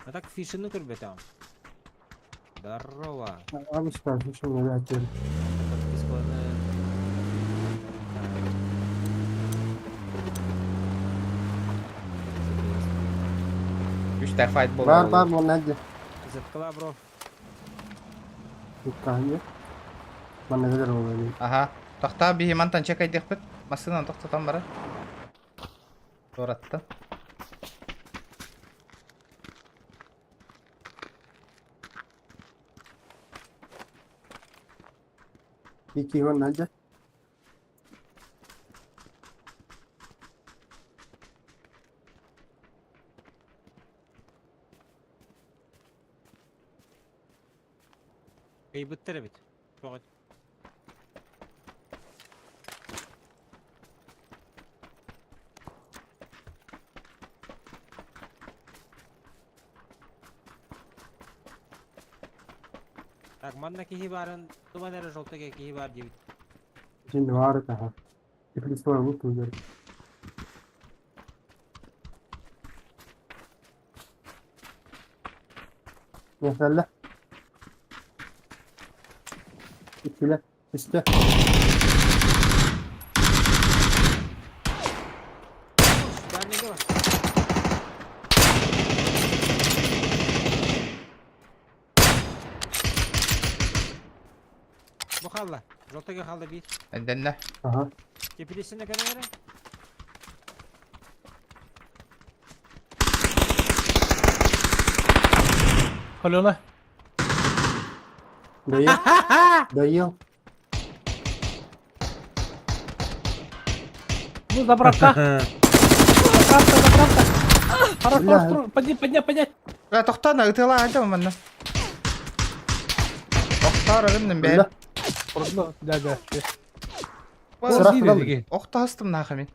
C: А так фишины көрбөтөм. Здорово.
F: Абышка, еще не хотел.
C: Подписканы.
B: Үч файт болду.
F: Бар, бар, вон надо.
C: Заткала, бро.
F: Тукканье. Мана кадar болду.
B: Аха. Тохта бихи мантан чекай дехпит. Масынан токтотан бара. Туаратта.
F: Ики вон надо.
C: Кайбыттар бит. Тоҕо. Манна киһи баарын, туман эрэ желтый киһи баар диэбит.
F: Şimdi var daha. Теплица var bu yer. Mesela. İkile. İşte.
C: Баанньыга бар. Бу хаалла. Желтыйга хаалла биир.
B: Энденне.
F: Aha.
C: Теплицаны көрөн эрэ.
A: Алена.
F: Доел. Доел.
A: Ну, заправка. Заправка, заправка. Хорош,
F: Бля.
A: хорош, хорош. Поднять, поднять, поднять.
B: Бля, тохтоно, ытыалаа антым манна. Охтоор гынным бэйэм.
F: Бля.
A: Ну, Да, да.
F: Сырақ
A: Сырақ
F: қылам.
B: Охтоостум нахуй мин.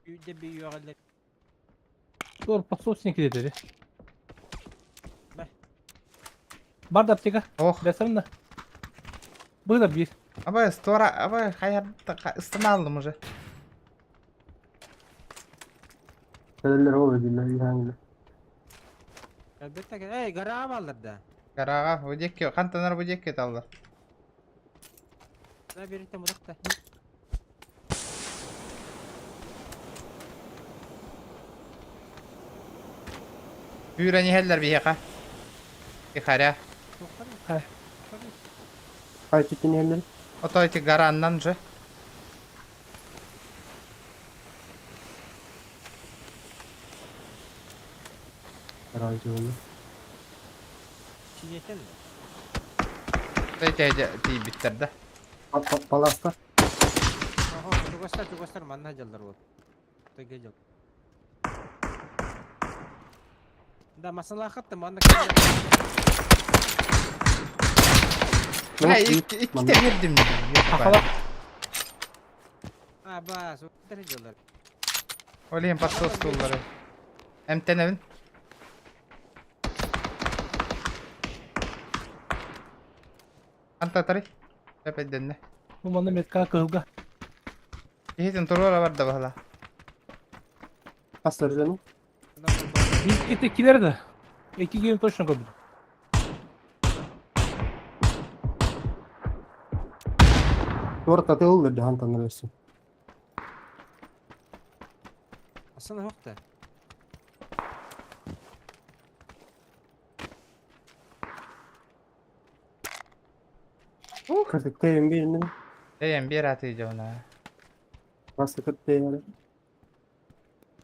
C: Үйде би үйөҕэллэр.
A: Тур подсосники деді.
C: Бә.
A: Бар да аптека.
B: Ох.
A: Бәсірін да. Бұл да бір.
B: Абай, стора, абай, хайар, ыстана алдым уже.
F: Кэлэллэр ол эдиллэр иһээҥилэр.
C: Элбэттэ эй, гараа бааллар да.
B: Гарага, бу диэки, хантанар бу диэки таллар.
C: Да берите мудакта.
B: Үүрэн иһэллэр биһиэхэ. Тихаря.
A: Хай.
F: Хай түтүнэллэр.
B: Ото ити гараннан же.
F: Радиону.
C: Чинетен.
B: Эти тиийбиттэр да.
F: Паласта.
C: Охо, чугастар, чугастар манна дьаллар вот. Тэгэ дьал. Да, масалаахат да манна
B: Бля, иккитэ биэрдим.
A: Ахала.
C: А, бас, оттар дьаллар.
B: Ол иһин подсос туллары. Эмтэнэбин. Антатары. Эпэддэннэ.
A: Бұл манда метка кылга.
B: Иһитин туруора барда баһала.
F: Хастар дьону.
A: Bir eti de. Екі гейм точно көрдім.
F: Туорта тыллар да хантанар өссө.
C: Асана хокта.
F: Кырдык тэйэн биэринэн.
B: Эйэн биэр аты дьоно.
F: Баста кыт тэйэн.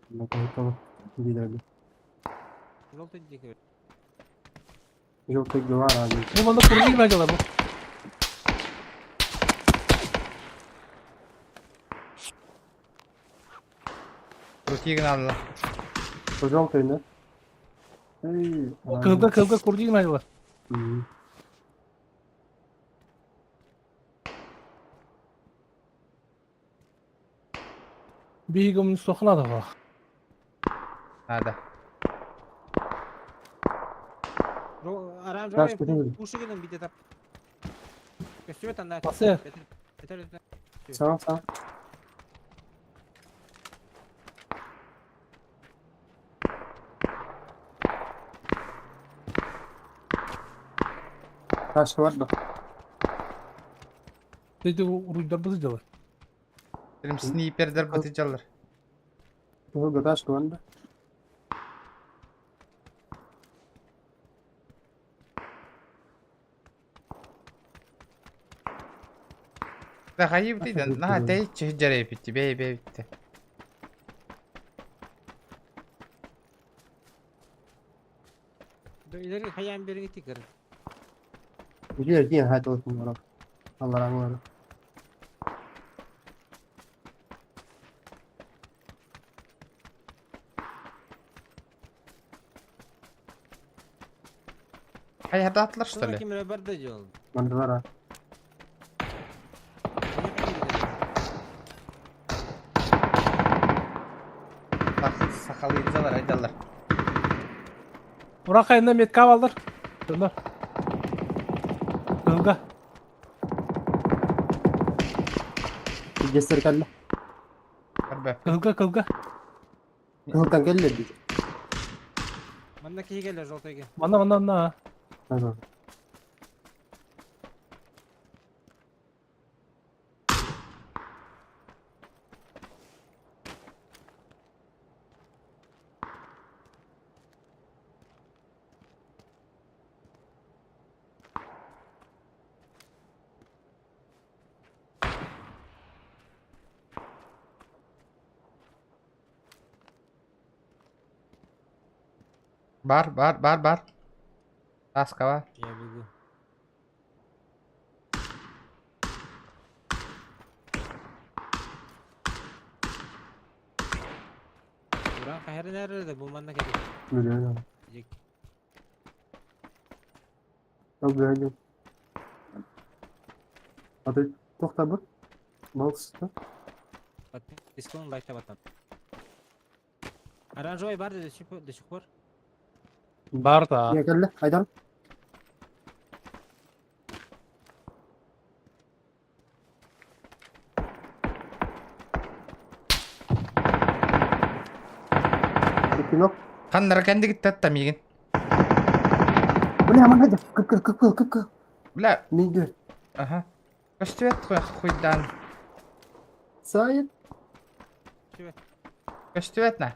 F: Накайтала. Билэрди.
C: Желтый диэки.
F: Желтый гвара.
A: Бұл манда курдик надела бұл.
B: Крутигин алла.
F: Желтый, да? Эй.
A: Кылга кылга курдик надела. Бигім соқлады ғой.
B: Надо.
C: Оранжевый пушигинен бите тап. Көстүбэт анда.
A: Басы.
F: Саа, саа. Таш бар да.
A: Dedi уруйдар бызы дела.
B: Билим снайпердер бытыжаллар.
F: Туһуга таш бар да.
B: Да хайы битиден. На тей чыжжарей битти. Бей бей битти.
C: Илери хаян бериңи тикер.
F: Билер диэн хайт олотун бар. Аллар аңлары.
B: Хай хадатлар что ли?
C: Ким бар да жол.
F: Мандалара.
B: Сахалыйдзалар айдаллар.
A: Ура қайында метка алдар. Донор. Кыһылга.
F: Десер кэллэ.
B: Көрбөппүн.
A: Кыһылга кыһылга.
F: Кыһылтан кэллэ дии.
C: Манна киһи кэллэ желтойга.
A: Манна манна манна.
F: Ага.
B: Бар, бар, бар, бар. Таска бар.
C: Я бегу. Уран хайарын эрэ бу манна кэлин.
F: Билэбин. Ол билэбин. Аты тохтабыт. Мал сыста.
C: Подписканы лайктабаттан. Оранжевый бар до сих пор, до сих пор.
A: Бар да.
F: Не кэллэ? Айдан. Кино.
B: Ханнара кэннигиттэн миигин.
F: Бля, манна кып кып кып кып кып.
B: Бля,
F: Миги.
B: аха. Көстүбэт хуйдан.
F: Сайт.
B: Көстүбэт на.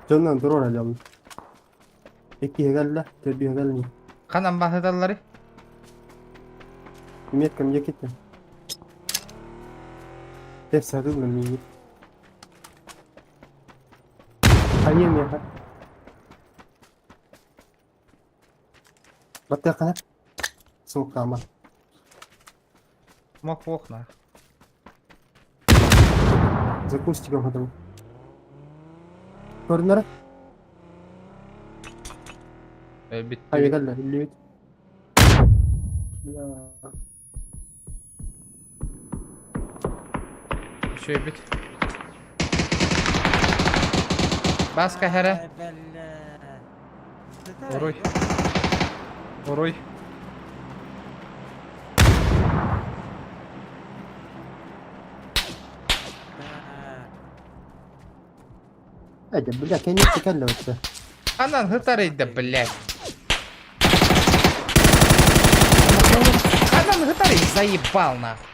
F: Дьоннон турар дьон. Иккиһэ кэллэ, төрдүһэ кэлли.
B: Ханан баһыталлары?
F: Меткам дьэкиттэн. Тэп сатылла миги. Хайа миэхэ. Баттыаххына. Сууккаама.
B: Мок ох на.
F: За кустиком хотом. Көрүнэрэ?
B: Бүттү.
F: Хайа кэллэ, биллибит. Бля.
B: Үчүгэйбит. Баска хэрэ. Уруй. Уруй.
F: Эдэ, бля, кэнники кэллэ өссө.
B: Ханан хытарый да, блядь. Ханан хытарый заебал нахуй.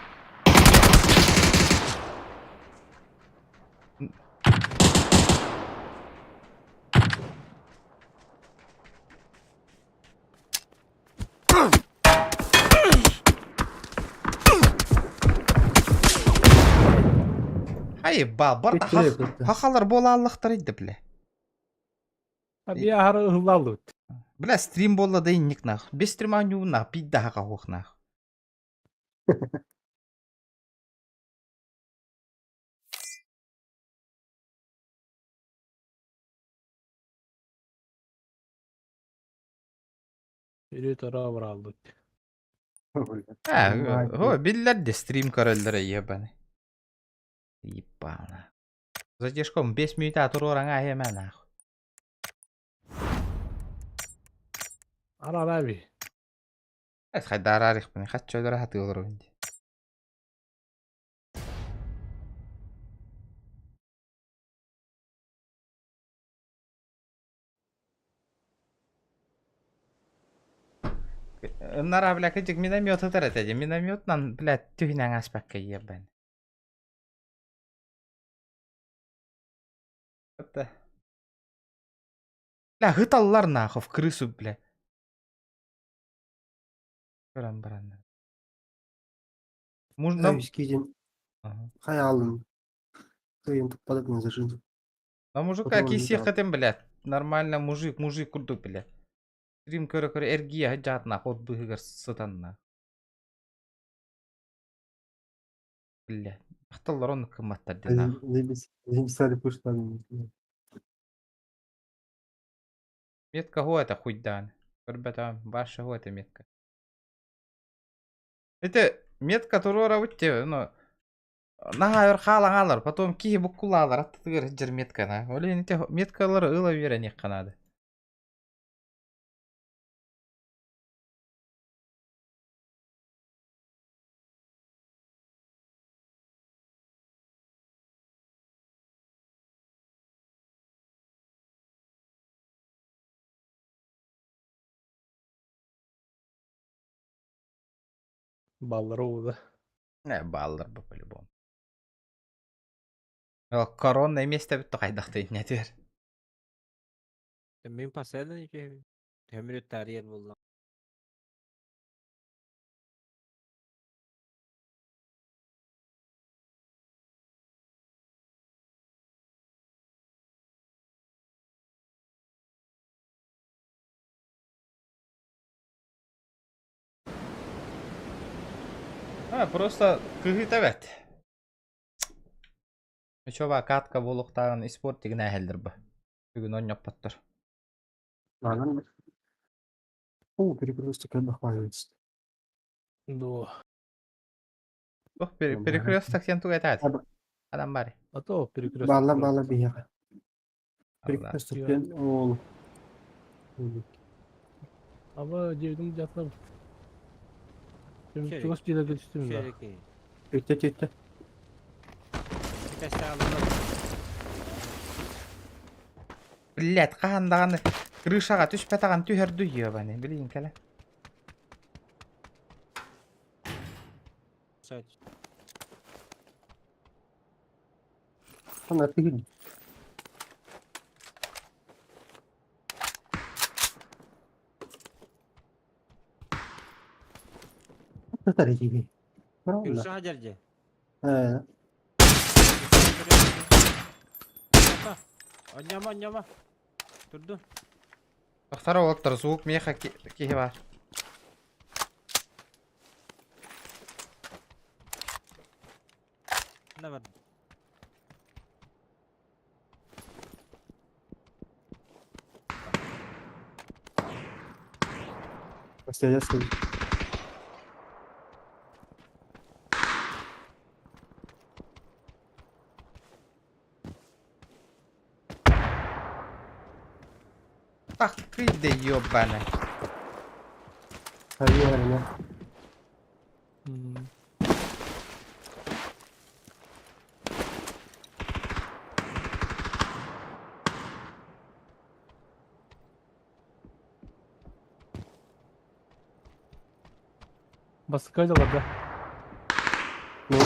B: Хайбал, бар
F: Бүттүлэр бүттү.
B: хахалар буолааллахтар иди, бля.
A: Аби ахары ыһыллаллыбыт.
B: Бля, стрим буолла да инник нах. Без стрима ню нах, пидда хака хуох нах.
A: Үрү тора бараллыбыт.
B: А, о, биллэр де стрим көрөллөр ебаный. Ебана. Задержком 5 минут туруораҥа аһыма нах.
A: Ара аби.
B: Эс хайдараарихпын, хаччолора хатыылар инди. Нара, бля, кыдьык миномет ытар этэ дии. Минометнан, бля, түһүнэн ааспакка ебан. Это... Бля, хыталлар нахуй в крысу, бля. Көрөн бараннар. Можно...
F: Үскиден
B: Ага.
F: хайалын. Кыйын туппадат мен зажин.
B: На мужика
F: Потом
B: кисех
F: летал.
B: хотим, блядь. Нормально мужик, мужик курдук, блядь. Стрим көрө-көрө эргийэ сылдьаат нахуй, от быыһыгар сытан Бля, ахталлар оннук кымматтар дии нахуй.
F: Записали пуштан.
B: Метка го это хуйдан. Ребята, ваша го это метка. Это метка туруора те, ну, наһаа өр хаалаҥалар, потом киһи буккулаалар, аттытыгар сылдьар меткана. Ол иһин ити меткалары ыла үөрэниэххэ наада.
A: Баллары уула.
B: Бааллар бу по-любому. Корона место бүтті хайдахты иннетер.
C: Мин постоянно ничего. Төмүрү тарыйар буолла.
B: А, просто кыһыыта бэт. Ничего, катка буолуохтааҕын испортигин ээһэллэр ба. Бүгүн оонньоппоттор.
F: Анан. О, перекресток нахваливается.
A: Дуо.
B: Ох, перекресток сен туга этаат. Адам бар.
A: А то перекресток.
F: Баалар баалар биһиэхэ.
B: Алла.
F: Перекресток диэн ол.
A: Ама дьиэбитин дьатлап.
C: Шерик.
A: Чугас дьиэлэргэ түстүм да.
C: Шерики.
F: Өттө өттө.
B: Блядь, хаһан даҕаны крышаҕа түспэтэҕин түһэрдүү ебаный, билигин кэлэ.
F: Ана тыгын. Татар gibi. Правильно?
C: Крыша дерде.
F: Э,
C: Онньомо, онньомо. Турду.
B: Тохтар уолаттар, звук меха киһи бар.
C: На бар.
F: Настоящий.
B: Так ты да ебаный.
F: Наверное.
A: Басқа да.
F: Ну.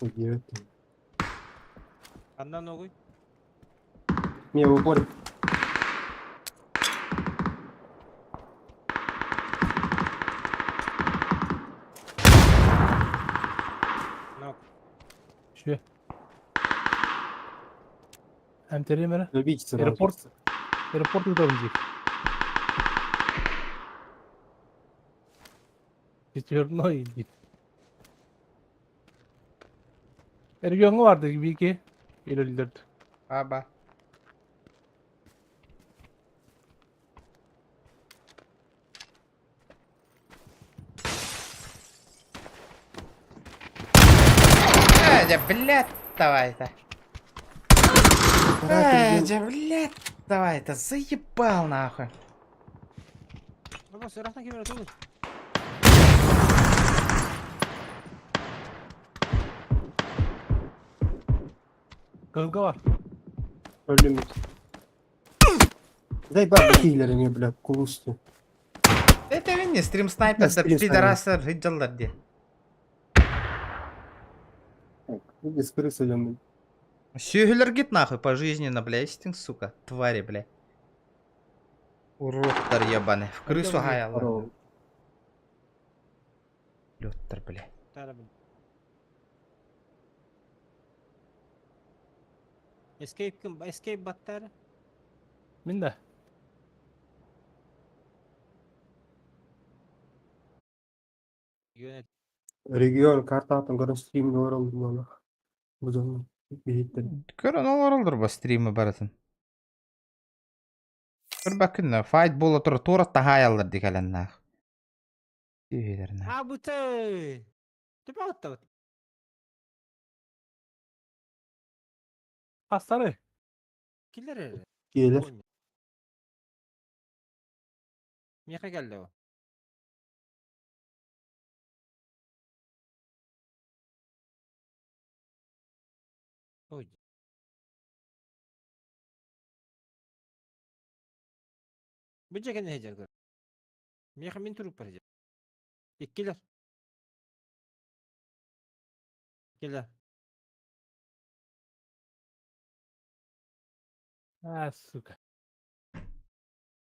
F: Где ты?
C: Анна ногуй.
F: Не, в упоре.
C: Ног.
A: Şu. Hem mere.
F: Любите сразу.
A: Аэропорт. Аэропорт удобен дейік. Четверной дейді. Регионы барды бики. Елөлдөрдү.
B: Аба. Э, блядь, давай-то. Э, блядь, давай это заебал нахуй.
C: Баба, сырахна кемера тугуй.
A: Кызга бар.
F: Өлүм. Дай бабы кийлерine, бля, кулусту.
B: Это не стрим снайпер,
F: Да, стрим снайпер.
B: пидорасы рыджаллар де.
F: Иди с крысой, ё
B: Сүйілер гит нахуй пожизненно, бля, истин, сука, твари, бля. Уродтар ебаный, в крысу хаяла. Лёттар, бля.
C: Тарабын. Escape ким? Escape баттары.
A: Мин да.
C: Yönet.
F: Регион картатын көрөн стримге оралды була. Бу биһиттер.
B: Көрөн олар олдыр ба стримы баратын. Бір бакын файт бола тур тура тахаялар дикален нах. Сүйілер нах.
C: А бу те. Түпе атты.
A: Хастары.
C: Киллер.
F: Киелер.
C: Меха келди о. Ой. Бу жекен не жер. Миэхэ мин турукпар дьэ. Иккилэр. Иккилэр.
A: А, сука.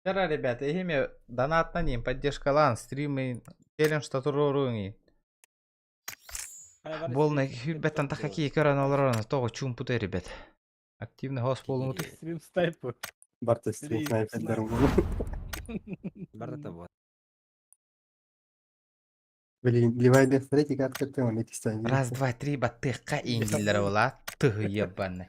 B: Вчера, ребята, ими донат на ним, поддержка лан, стримы, челлендж татуруруҥи. Буолна хүрбэттэн тахаки көрөн олорон тоҕо чуумпута ребят. Активный гост буолуҥутуй.
A: Стрим снайпер.
F: Барта стрим снайпердер буолу.
C: Барыта вот.
F: Блин, Левай смотрите, как ты он эти стани.
B: Раз, два, три, баттыахха иҥиллэр буолаа. Тыһы ебаный.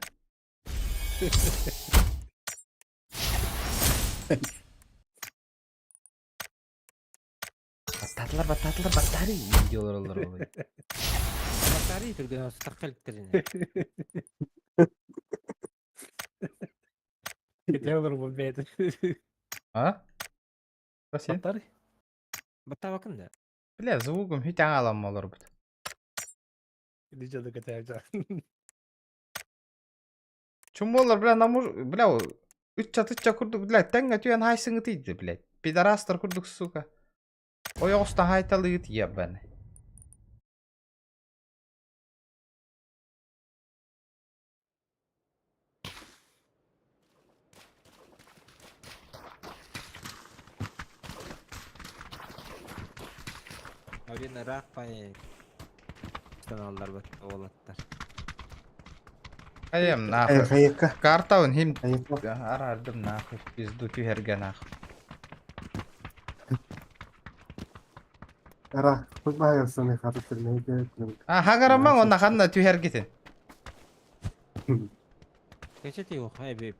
B: Баттаатылар, баттаатылар, баттаары диолор олор олор.
C: Баттаары түргэн остах кэликтерине.
A: Кетелер бу бэйэтэ.
B: А? Спасибо.
A: Баттары.
C: Баттаабакын да.
B: Бля, звугум хит аҥаламма олорбут.
A: Дижада кетээжа.
B: Чумолар, бля, намуж, бля, үтча-тычча курдук, бля, тэҥҥэ түһэн хаайсыҥытыйды, блядь. Пидорастар курдук, сука. Ойоҕостон хаайталыыгыт, ебаный.
C: Один ыраах пай саналлар уолаттар.
B: Хайам нахуй.
F: Хайыкка.
B: Картабын хим
F: Хайыкка.
B: арардым нахуй. Пизду түһэргэ нахуй.
F: Ара, хоть баайырсаны хатыттыр нейде.
B: А, хагарамаҥ онна ханна түһэргитин.
C: Кэчэти хай бэп.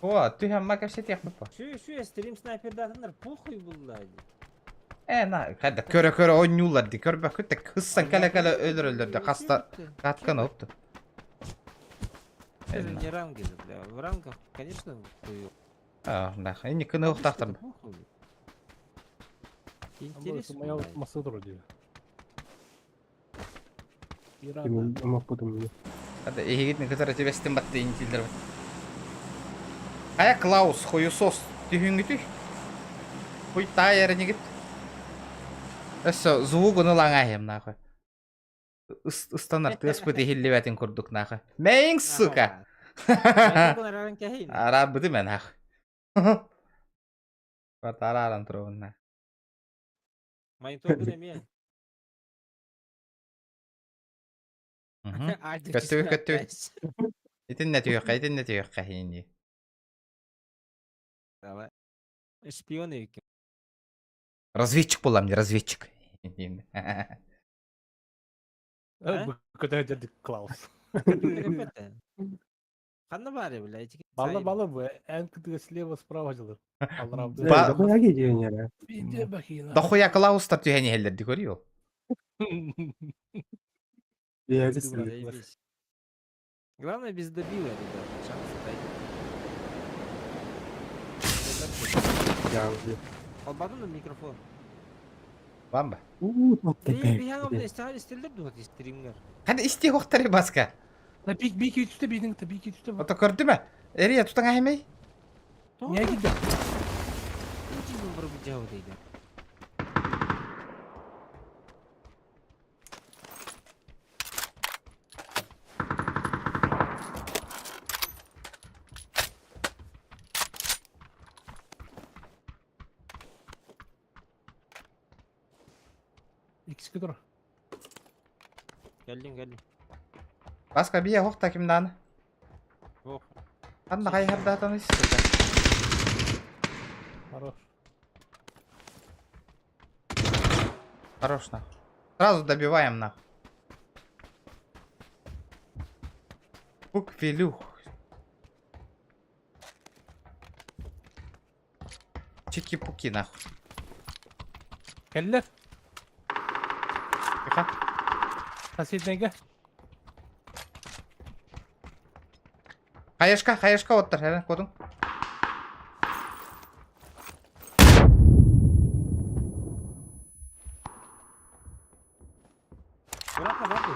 B: О, түһэммэ кэпсэтиэхпит по.
C: Шү шү стрим снайпердатыннар похуй булла.
B: Э, на, хайда көрө-көрө ойнуулар ди көрбөккүт да кыссан кэлэ-кэлэ өлөр-өлөр да хаста каткан опту.
C: Это же не ранги же, бля. В рангах, конечно, хуй.
B: А, да, инни кыны ухтахтар.
C: Похуй. Интересно.
A: Моя масы вроде. Иран.
B: Хада эһигитин кытары тибестин батты интилдер. Хайа Клаус, хуюсос, түһүҥүтүй. Хуй таай эрэнигит. Өссө звугун ылаҥаһым нахуй. Ыстанар тыаспыт иһиллибэтин курдук нахуй. Мэйиҥ, сука! Араарбыты мен нахуй. Арааран турабын нахуй.
C: Мониторбун эмиэ.
B: Көттүбүт, көттүбүт. Итиннэ түһүөххэ, итиннэ түһүөххэ иһин
C: Давай. Шпион эбиккин.
B: Разведчик буолам дии, разведчик.
A: Көтө Клаус.
C: Ханна баары, бля, эти
A: Бала бала бу эн кытыга слева справа жылыр.
F: Дохуя гидея
A: Иде бахина.
B: Дохуя Клаустар түһэн иһэллэр ди көрүө.
F: Я
C: Заебись. Главное без добила, ребят. Шансы дайте. Албадын микрофон.
B: Бамба.
C: Стримгер.
B: Хани исти хохтары баска.
A: Да бик бик үстэ бинин та бик үстэ.
B: Ото көрдүмэ? Эрия тутаң ахимей?
A: Не кидде? Икки тур.
C: Geldim geldim.
B: Баска бия хохта кимдан?
C: Ох.
B: Анна хайхардатан исти.
A: Хорош.
B: Хорош нахуй. Сразу добиваем нахуй. Пук-пилюх. Чики-пуки нахуй.
A: Келлер.
B: Тихо.
A: Соседнеге.
B: Хаешка, хаешка оттар, хәрен кодың.
C: Bırakma bırakma.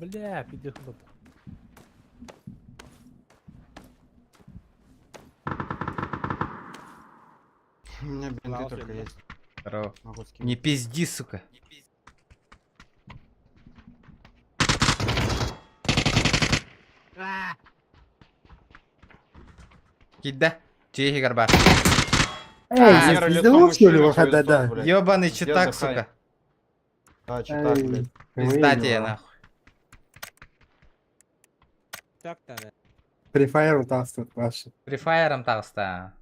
A: Бля, пиздец куда-то.
G: У меня бинты
C: Лаос
G: только
C: люблю.
G: есть.
B: Здорово.
G: Могу скинуть.
B: Не пизди, сука. Кида. Чехи горба.
F: Эй,
B: А,
F: здесь
G: Нервы лицо
F: пизданул, что ли?
G: мужчины,
F: Да, да, да.
G: хуесос, блядь.
B: Ёбаный
G: Пиздец,
B: читак,
G: Захай.
B: сука.
G: Да, читак,
F: Эй,
G: блядь.
B: Пизда
F: вы,
B: тебе,
F: ну,
B: нахуй.
C: Так-то, да.
F: Free Fire тастыр вообще.
B: Префайром таҕыста.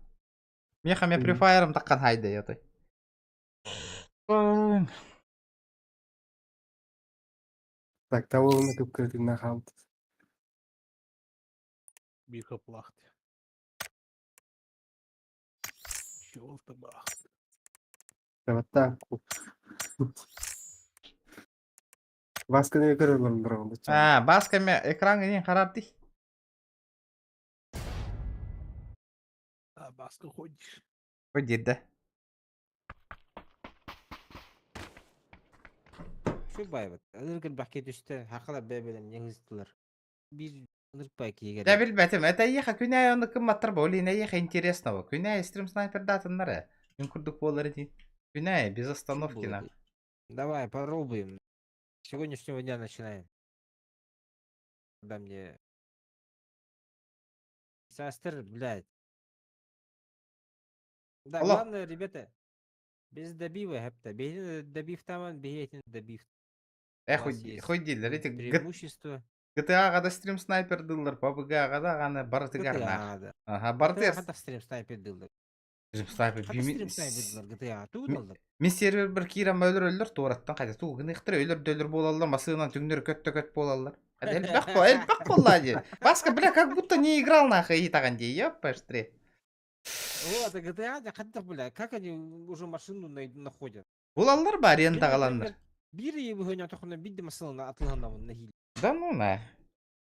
B: Меха ме
F: Мгм.
B: префайром таххан хайда ятой.
F: Так, того на кып на халт.
A: Биха плахт. Чёрта бах.
F: Вот так. Басканы көрөлөр бирок.
B: А, баска ме экран не харапты.
A: А, баска ходишь.
B: Ходи, да.
C: Şu байбат. Ыныргын бакке түштү. Хакала бебелен неңиздилер. Бир ынырк байки
B: Я билбэтим, это еха күнә оны кым маттар бо, олин еха интересного. Күнә стрим снайпер датыннары. Күн курдук болар ди. Күнә без остановки на.
C: Давай, попробуем. С сегодняшнего дня начинаем. Когда мне... Састер, блядь. Да,
B: Алло.
C: главное, ребята, без добива, хепта. Без добив таман, бейетин добив.
B: Э,
C: У вас есть
B: хоть дилер, эти
C: Преимущество.
B: GTA гада стрим снайпер дыллар, PUBG гада гана бартыгар нах.
C: GTA, да.
B: Ага, бартыр.
C: Хата стрим снайпер дылды.
B: Стрим снайпер.
C: Хата стрим снайпер дылдар GTA. Ту дылдар.
B: Мен сервер бір кирам өлөр өлөр туораттан қайда туу гыныктыр өлөр дөлөр болалар масыгынан түңнөр көттө көт болалар. Элбэх бо, элбэх болла ди. Баска, бля, как будто не играл нахуй и таган ди, ёпаштри.
C: Вот, а GTA, да, хата, бля, как они уже машину находят?
B: Булалар ба аренда
C: Мен,
B: галаннар.
C: например, Бир ебі тохуна бидди масылына атылғана вон нахил.
B: Да ну на.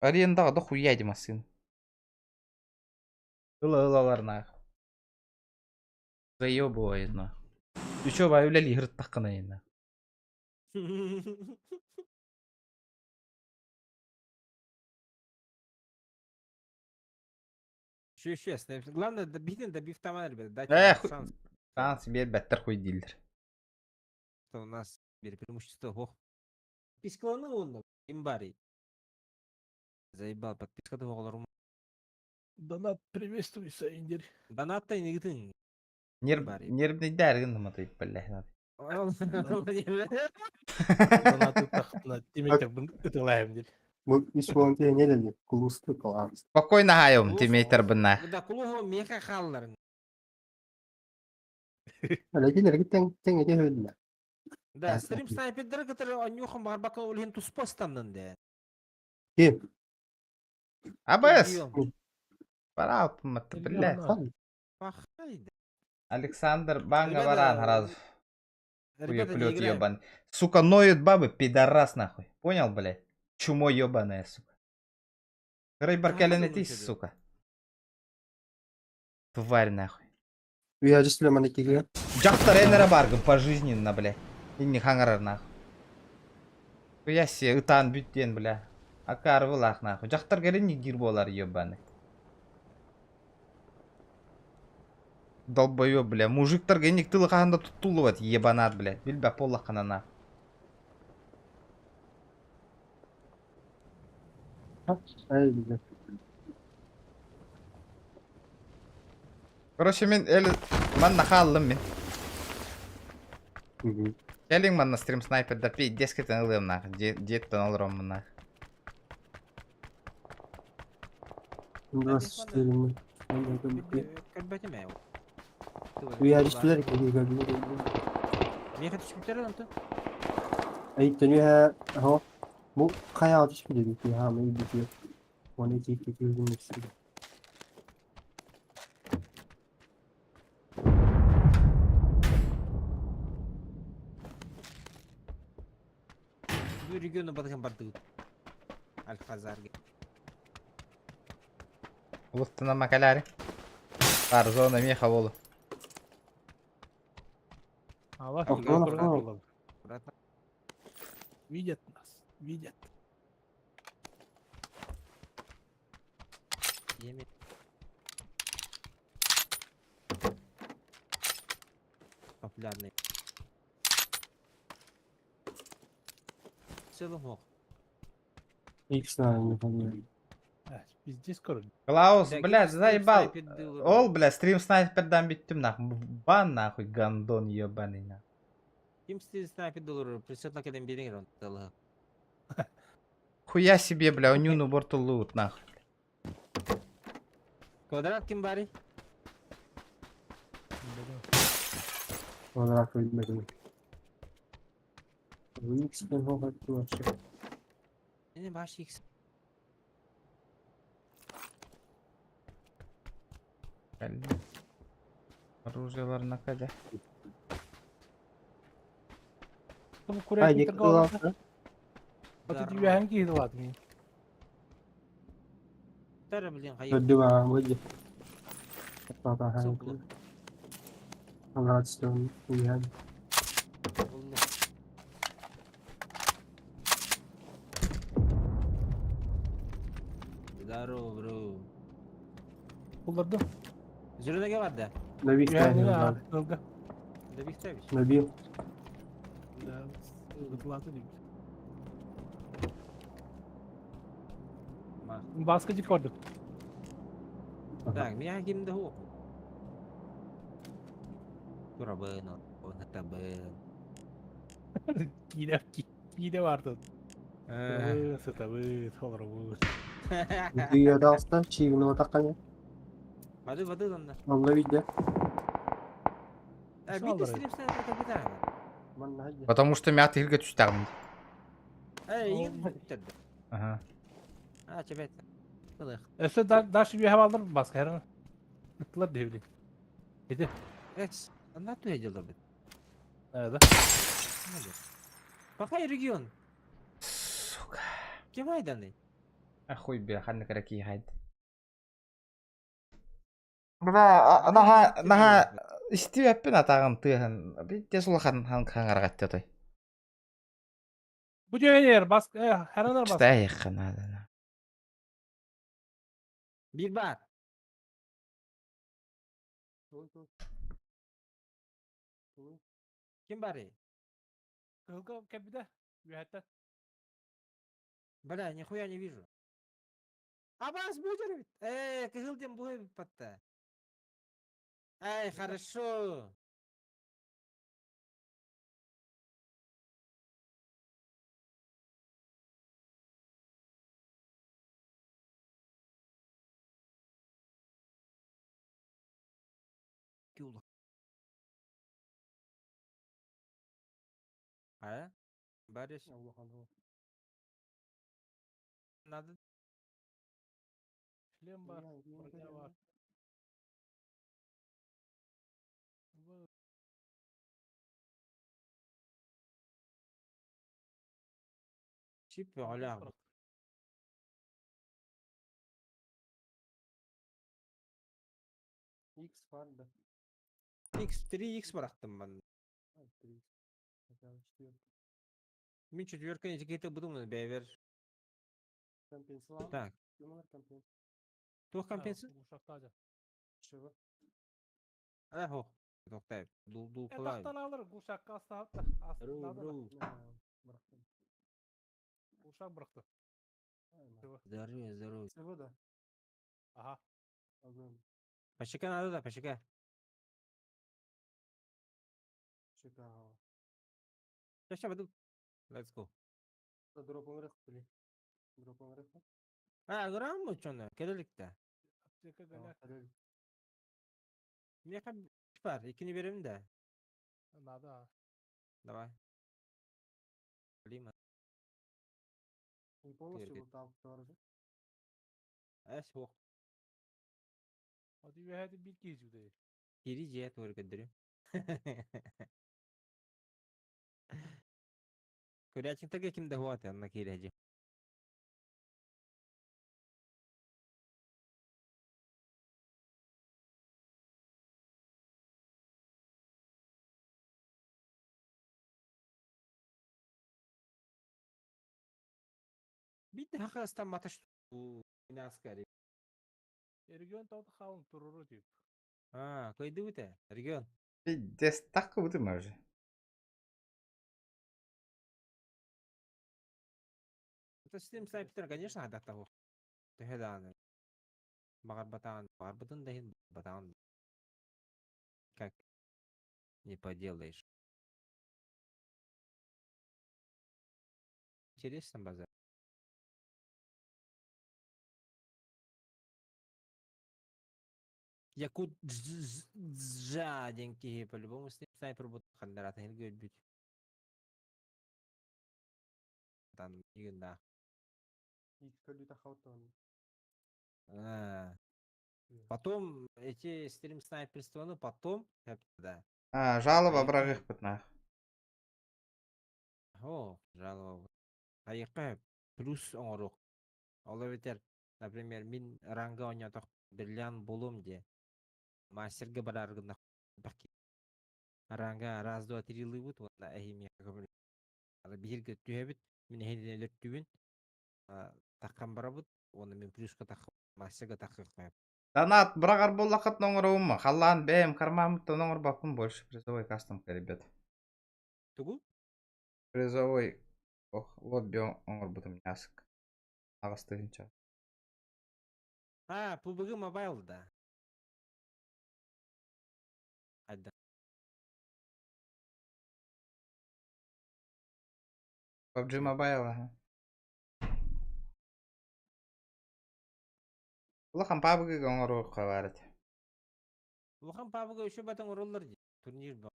B: Арендаға да хуя ди масын. Ыла ылалар нах. Заебывает нах. И чё, бай үлели хырттаққына енді.
C: Еще честно. Главное, добить, добив там, ребята, дайте
B: Э,
C: нам шанс,
B: Шанс бер бәттер хуй дейлер.
C: что у нас теперь преимущество. Ох. Пискаланы он, имбарий. Заебал, подписка до
A: Донат приветствуйся, индирь.
C: Донат-то не гытын.
B: Нерв,
C: Бари.
B: нервный дәргін ныматай, бля.
A: Донаты тахтына тимейтер ытылайым дир.
F: Бу иш болон не деди? Кулусту кылабыз.
B: Спокойно хайым,
C: Кулус-
B: тимейтер бына.
C: Да, кулугу меха халларын.
F: Лекин тең тең эте хөллө.
C: Да,
F: Да,
C: стрим снайпердер, который анюхам барбака ульхин туспостаннын де.
F: Ким?
B: АБС.
C: Регион.
B: Пора опматты, бля.
A: Регион.
C: Пахай, да.
B: Александр Банга
C: Ребята,
B: Варан, раз.
C: Ребята, не
B: Хуеплет
C: играем.
B: ебаный. Сука, ноют бабы, пидорас нахуй. Понял, блядь? Чумо ебаная, сука. Рейбар
C: Да,
B: кэлен
C: подумай
B: ты,
C: себе.
B: сука. Тварь нахуй.
F: Уяжы Сүлейман экиге.
B: Жактар энере баргын пожизненно, бля. Инни хаңарар нахуй. Хуя се, ытан бүттен, бля. Акар вылах нахуй. Жактар кэлен нигир болар ебаный. Долбоёб, бля. Мужиктар генник тылы ханда туттулубат, ебанат, бля. Билбе поллахана нахуй.
F: Ай, бля.
B: Короче, мен эле манна халлым мен.
F: Мгм.
B: Келиң манна стрим снайперда пи дескетен ылыым нах. Деттен олором нах.
F: 24 ми.
C: Көлбөтүм
F: Уяжы Сүлейман экиге.
C: Меха түшүптөр онтон.
F: Ай, төнү хо. Бу кая атыш биледи ки ха мы бити. Оны тик тик үзүм нефси.
C: Бу региону бадыган бардыгыт. Аль-Хазарге.
B: Улуттана макалари. Бар зона меха болу.
A: Аллах,
F: Ох,
A: аккуратно
F: ох, ох.
A: было.
C: Обратно.
A: Видят нас, видят.
C: Еме. Популярный. Целый мох.
F: Икс на не понимаю.
A: Пиздец, короче.
B: Клаус,
C: Да,
B: блядь,
C: ким
B: заебал.
C: стрим снайпер
B: Ол, блядь, стрим снайпердан бүттүм нахуй. Бан нахуй, гандон ебаный нахуй.
C: Ким стрим снайпер доллар присед кеден бериңер он целых.
B: Хуя себе, бля, у нюну борту лут нахуй.
C: Квадрат ким бари?
F: Квадрат bilmedim. Икс пен хоқ вообще.
C: Не баш X.
B: Блин. Оружиелар на каде.
A: Бу
F: Ай,
A: курятник
F: екі
A: Аты дүйәһен киһи ладно.
C: Тара блин хайы.
F: Öldü bana, öldü. Baba
C: Соплы.
F: Redstone uyuyan.
C: Болду. Здорово, бро.
A: Булдырдым.
C: Жүрүнеге бар да.
F: Набих
A: Дүйәһен
F: tane.
A: ылга.
C: Добихтабич.
F: Набил.
A: Да, ылгылаты дип.
C: Ма.
A: Баска жик көрдүк.
C: Так, меня кимде ху. Турабын, онатабын.
A: Киде киде барды. Сытабы, солорбу.
F: Dünyada alsa çiğini otakkan ya.
C: Бады бады онда.
F: Onda video.
C: А, бит стрим снайпер капитан.
F: Man hadi.
B: Потому что мята илге түстәгім.
C: Эй, игин бүттерди.
B: Ага.
C: А, чебет. Кылык.
A: Өсө даш үйәһә алдыр баска хәрен. Ытлар дебили. Иди.
C: Эс, анда туя жылдыр бит.
A: Да.
C: Какай регион?
B: Сука.
C: Ким айданы?
B: Ахуй бля, ханна караки хайд. Бля, наха, наха, исти әппен атағын тыһын. Бит сулахан хан хаңаргат той.
A: Бу дүйәһәр баска хәрен баска.
B: Читай ханада.
C: Бир бар. Ким бары?
A: Кылга кәбидә. Үйәһәттә.
C: Бля, нихуя не вижу. Абас будет. Эй, кызыл дем будет потта. Эй, хорошо. Кюла. А? Бариш,
F: Allah Allah.
C: надо.
A: Шлем бар, броня бар.
C: Чип аля.
F: X vardı.
C: X3 X bıraktım ben. Мен четверка этикеты буду на бевер.
F: Компенсация.
C: Так, туох компенсация?
A: Ушактажа.
F: Чего?
C: Эхо. Токтай. Дул дул кылай.
A: Тахтан алыр, гушакка астап.
C: Ру ру.
A: Ушак быракты.
C: Здорово, здорово.
F: Чего да?
A: Ага.
C: Пашика надо да, пашика.
F: Чего?
C: Сейчас буду. Let's go.
F: Дропом рехпли. Дропом рехпли.
C: А, грам мы чона, келеликте.
A: Аптека галя.
C: Мне как бар, икини берем да.
A: Надо.
C: Давай. Лима.
F: Не полностью
C: Перед.
F: вот там тоже.
C: Эс хох.
A: Аты үйәһәтә бир киһи
C: Кири же тур көдүрү. Көрәчиңтеге кимде хуат анна киреже. Бит хакастан маташ бу наскари.
A: Регион тоҕо хаалын туруру тип.
C: А, кыайдыбыт ээ, регион.
B: Пиздец, так кыбытым уже.
C: Это стрим снайпер, конечно, хайдах того. Төһө даҕаны баҕарбатаҕын баҕарбытын да иһин батаҕын как не поделаешь. Интересно базар. Якут Джа диэн киһи по-любому снайпер бут ханнаратын өлбүт. Там игында. Потом эти стрим снайперствоны потом да.
B: А, жалоба бырагыхпыт нах.
C: О, жалоба. Хайыкка плюс оҥоруох. Ол эбэтэр, например, мин ранга оонньоотох бриллиант булуом диэ. Мастерга бараар гыннах ранга раз, два, три ылыыбыт уонна эһи миэхэ көмөлөһө биһиргэ түһэбит, мин эһини өлөртүбүн, таххан барабыт, уонна мин плюска тахха мастерга таххыахпын.
B: Донат быраҕар буоллаххытына оҥоробун халлаан бэйэм кармаммыттан оҥорбоппун больше призовой кастомка ребят.
C: Тугу?
B: Призовой ох лобби оҥорбутум нясык. Аҕыс тыһыынча.
C: А, PUBG Mobile да. Хайда.
B: PUBG Mobile аха. Улахан PUBG-га оҥоруохха баар этэ.
C: Улахан PUBG еще батан оҥороллор дии. Турнир баар.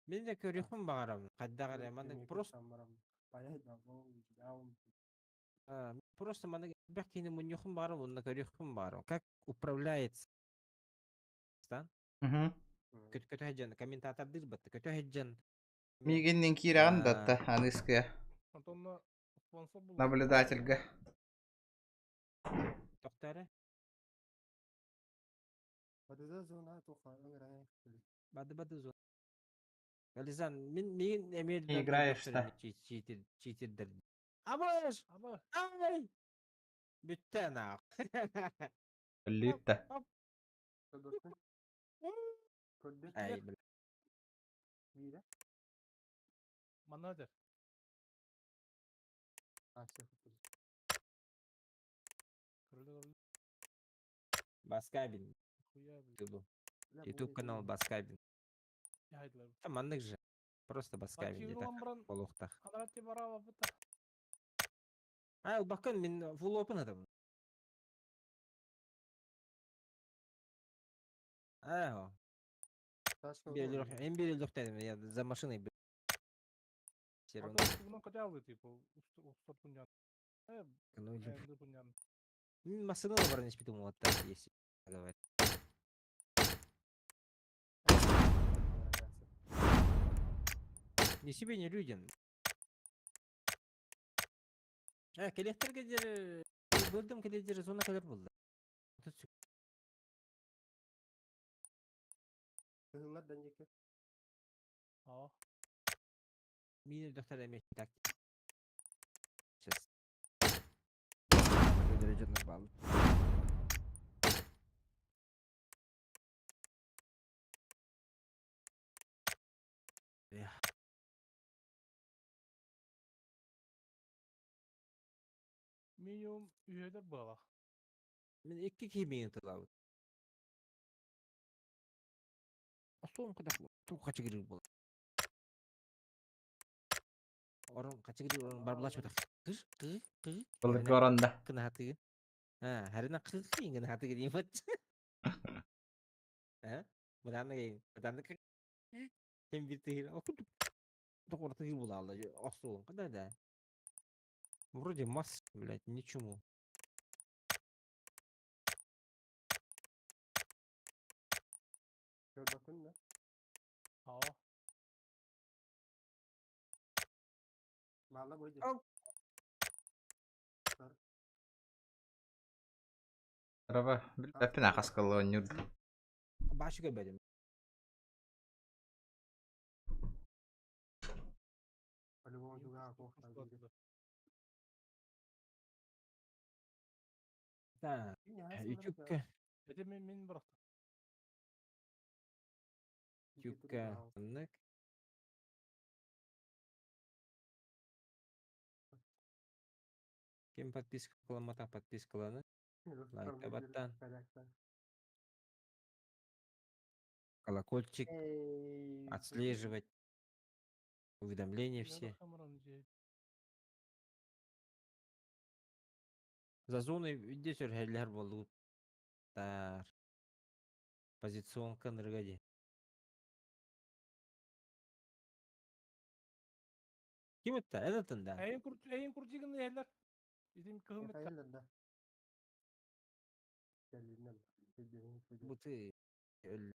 C: Мин да көрүөхпүн баҕарабын. Хайдах эрэ маннык просто просто маннык элбэх киһини мунньуохпун баҕарабын уонна көрүөхпүн баҕарабын. Как управляется Көтө сылдьан комментатордыыр батта көтө сылдьан
B: Миигиннин киирэҕин да да аныыскыйа
A: Онтонно спонсор булуохтаах.
B: наблюдательга.
C: Тохтоо Бады бады зона. Ализан, мин миигин эмиэ
B: Не играешь-то.
C: читер читердер. Абаш!
A: Ама
C: Ай! Бүттэ наах.
B: Литта.
C: Ай, бля.
A: манна этэр. Көрүлэ көрүлэ.
C: Баскабин.
A: Хуя блин.
C: Ютуб. Ютуб канал Баскабин.
A: Яйдылар.
C: Там маннык же. Просто Баскабин
A: Архивын
C: где-то.
A: ылан баран
C: Олохтах.
A: анарат бараба быта.
C: А, бакын мин full open атым. Аа. Эм бир дедим, я за машиной бил. Все равно.
A: Потом котялы типа устар пунян. Э,
C: Ну,
A: э, пунян.
C: Машина баран испитим вот так, если говорить. Ни себе, ни людям. Э, келехтерге дер... Бөлдім келедер зона кадar болды.
A: Аа.
C: Мини доктор эме так. Сейчас. Көдөрө бал.
A: Минимум үйөдөр була.
C: Мен икки киймейин тылабыт. Осон кадак ту качыгыр бол. Орон качыгыр орон барбылач бутак. Кыш кы кы.
B: Былыргы оранда.
C: Кына хатыгы. А, харина кы кы хатыгы деймит. А? Мынаны кейин. Мынаны кы. Hem bir тыгыр. Тоқор тыгыр була Осолон када да. Вроде масс, блядь, ничему.
A: Аа.
B: Раба, билбэппин ахас кыллы
C: Башы көрбөдүм. Да, үтүккэ.
A: Это мин мин бырахтым.
C: Үтүккэ. Оннук. Ким подписка кыламмата подпискаланы. Лайкта баттан. Колокольчик. Отслеживать. Уведомления все. За зоной виде сөрһэллэр буоллуттар. Позиционка нырга ди. Ким ытта? Эн ыттын да?
A: Эйин кур эйин курдигин эһэллэр. Итим кыһым ытта.
C: Бу ты өл.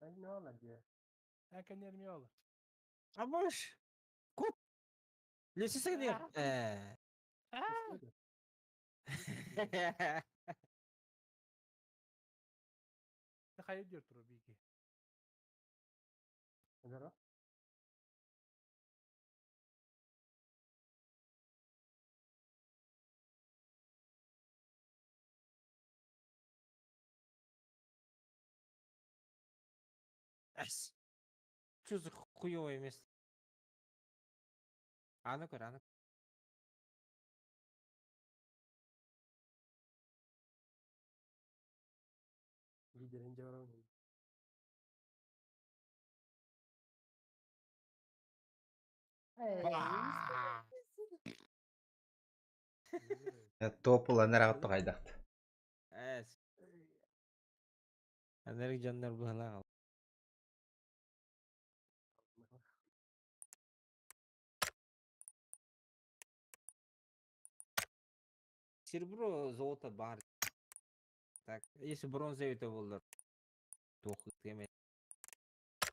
A: Эн кэннерми ол.
C: А можешь? Куп! Лесисең Э.
A: Хайы диyor туру бийки.
C: Эс. Что за хуёвое место? А ну-ка, а ну.
B: Топ ылан эрэ хайдахт.
C: Эс. Анарык дьоннор быһалаах. Серебро, золото бар. Так, если бронза это болар. Туох теме.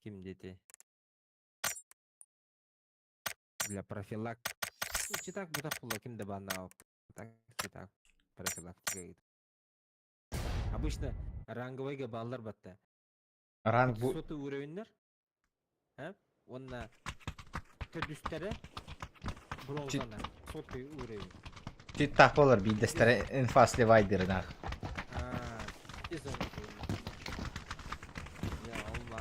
C: Ким дети? Для профилак. Ну, читак бутах була ким де банау. Так, читак. Профилактика. Обычно ранговыйга баллар батта.
B: Ранг бу
C: Сотый уровеньнер. Ә? Онна төдүстере бронзана. Сотый уровень.
B: Читтах болар биидестере инфа сливайдеринах.
C: А, из Я алла.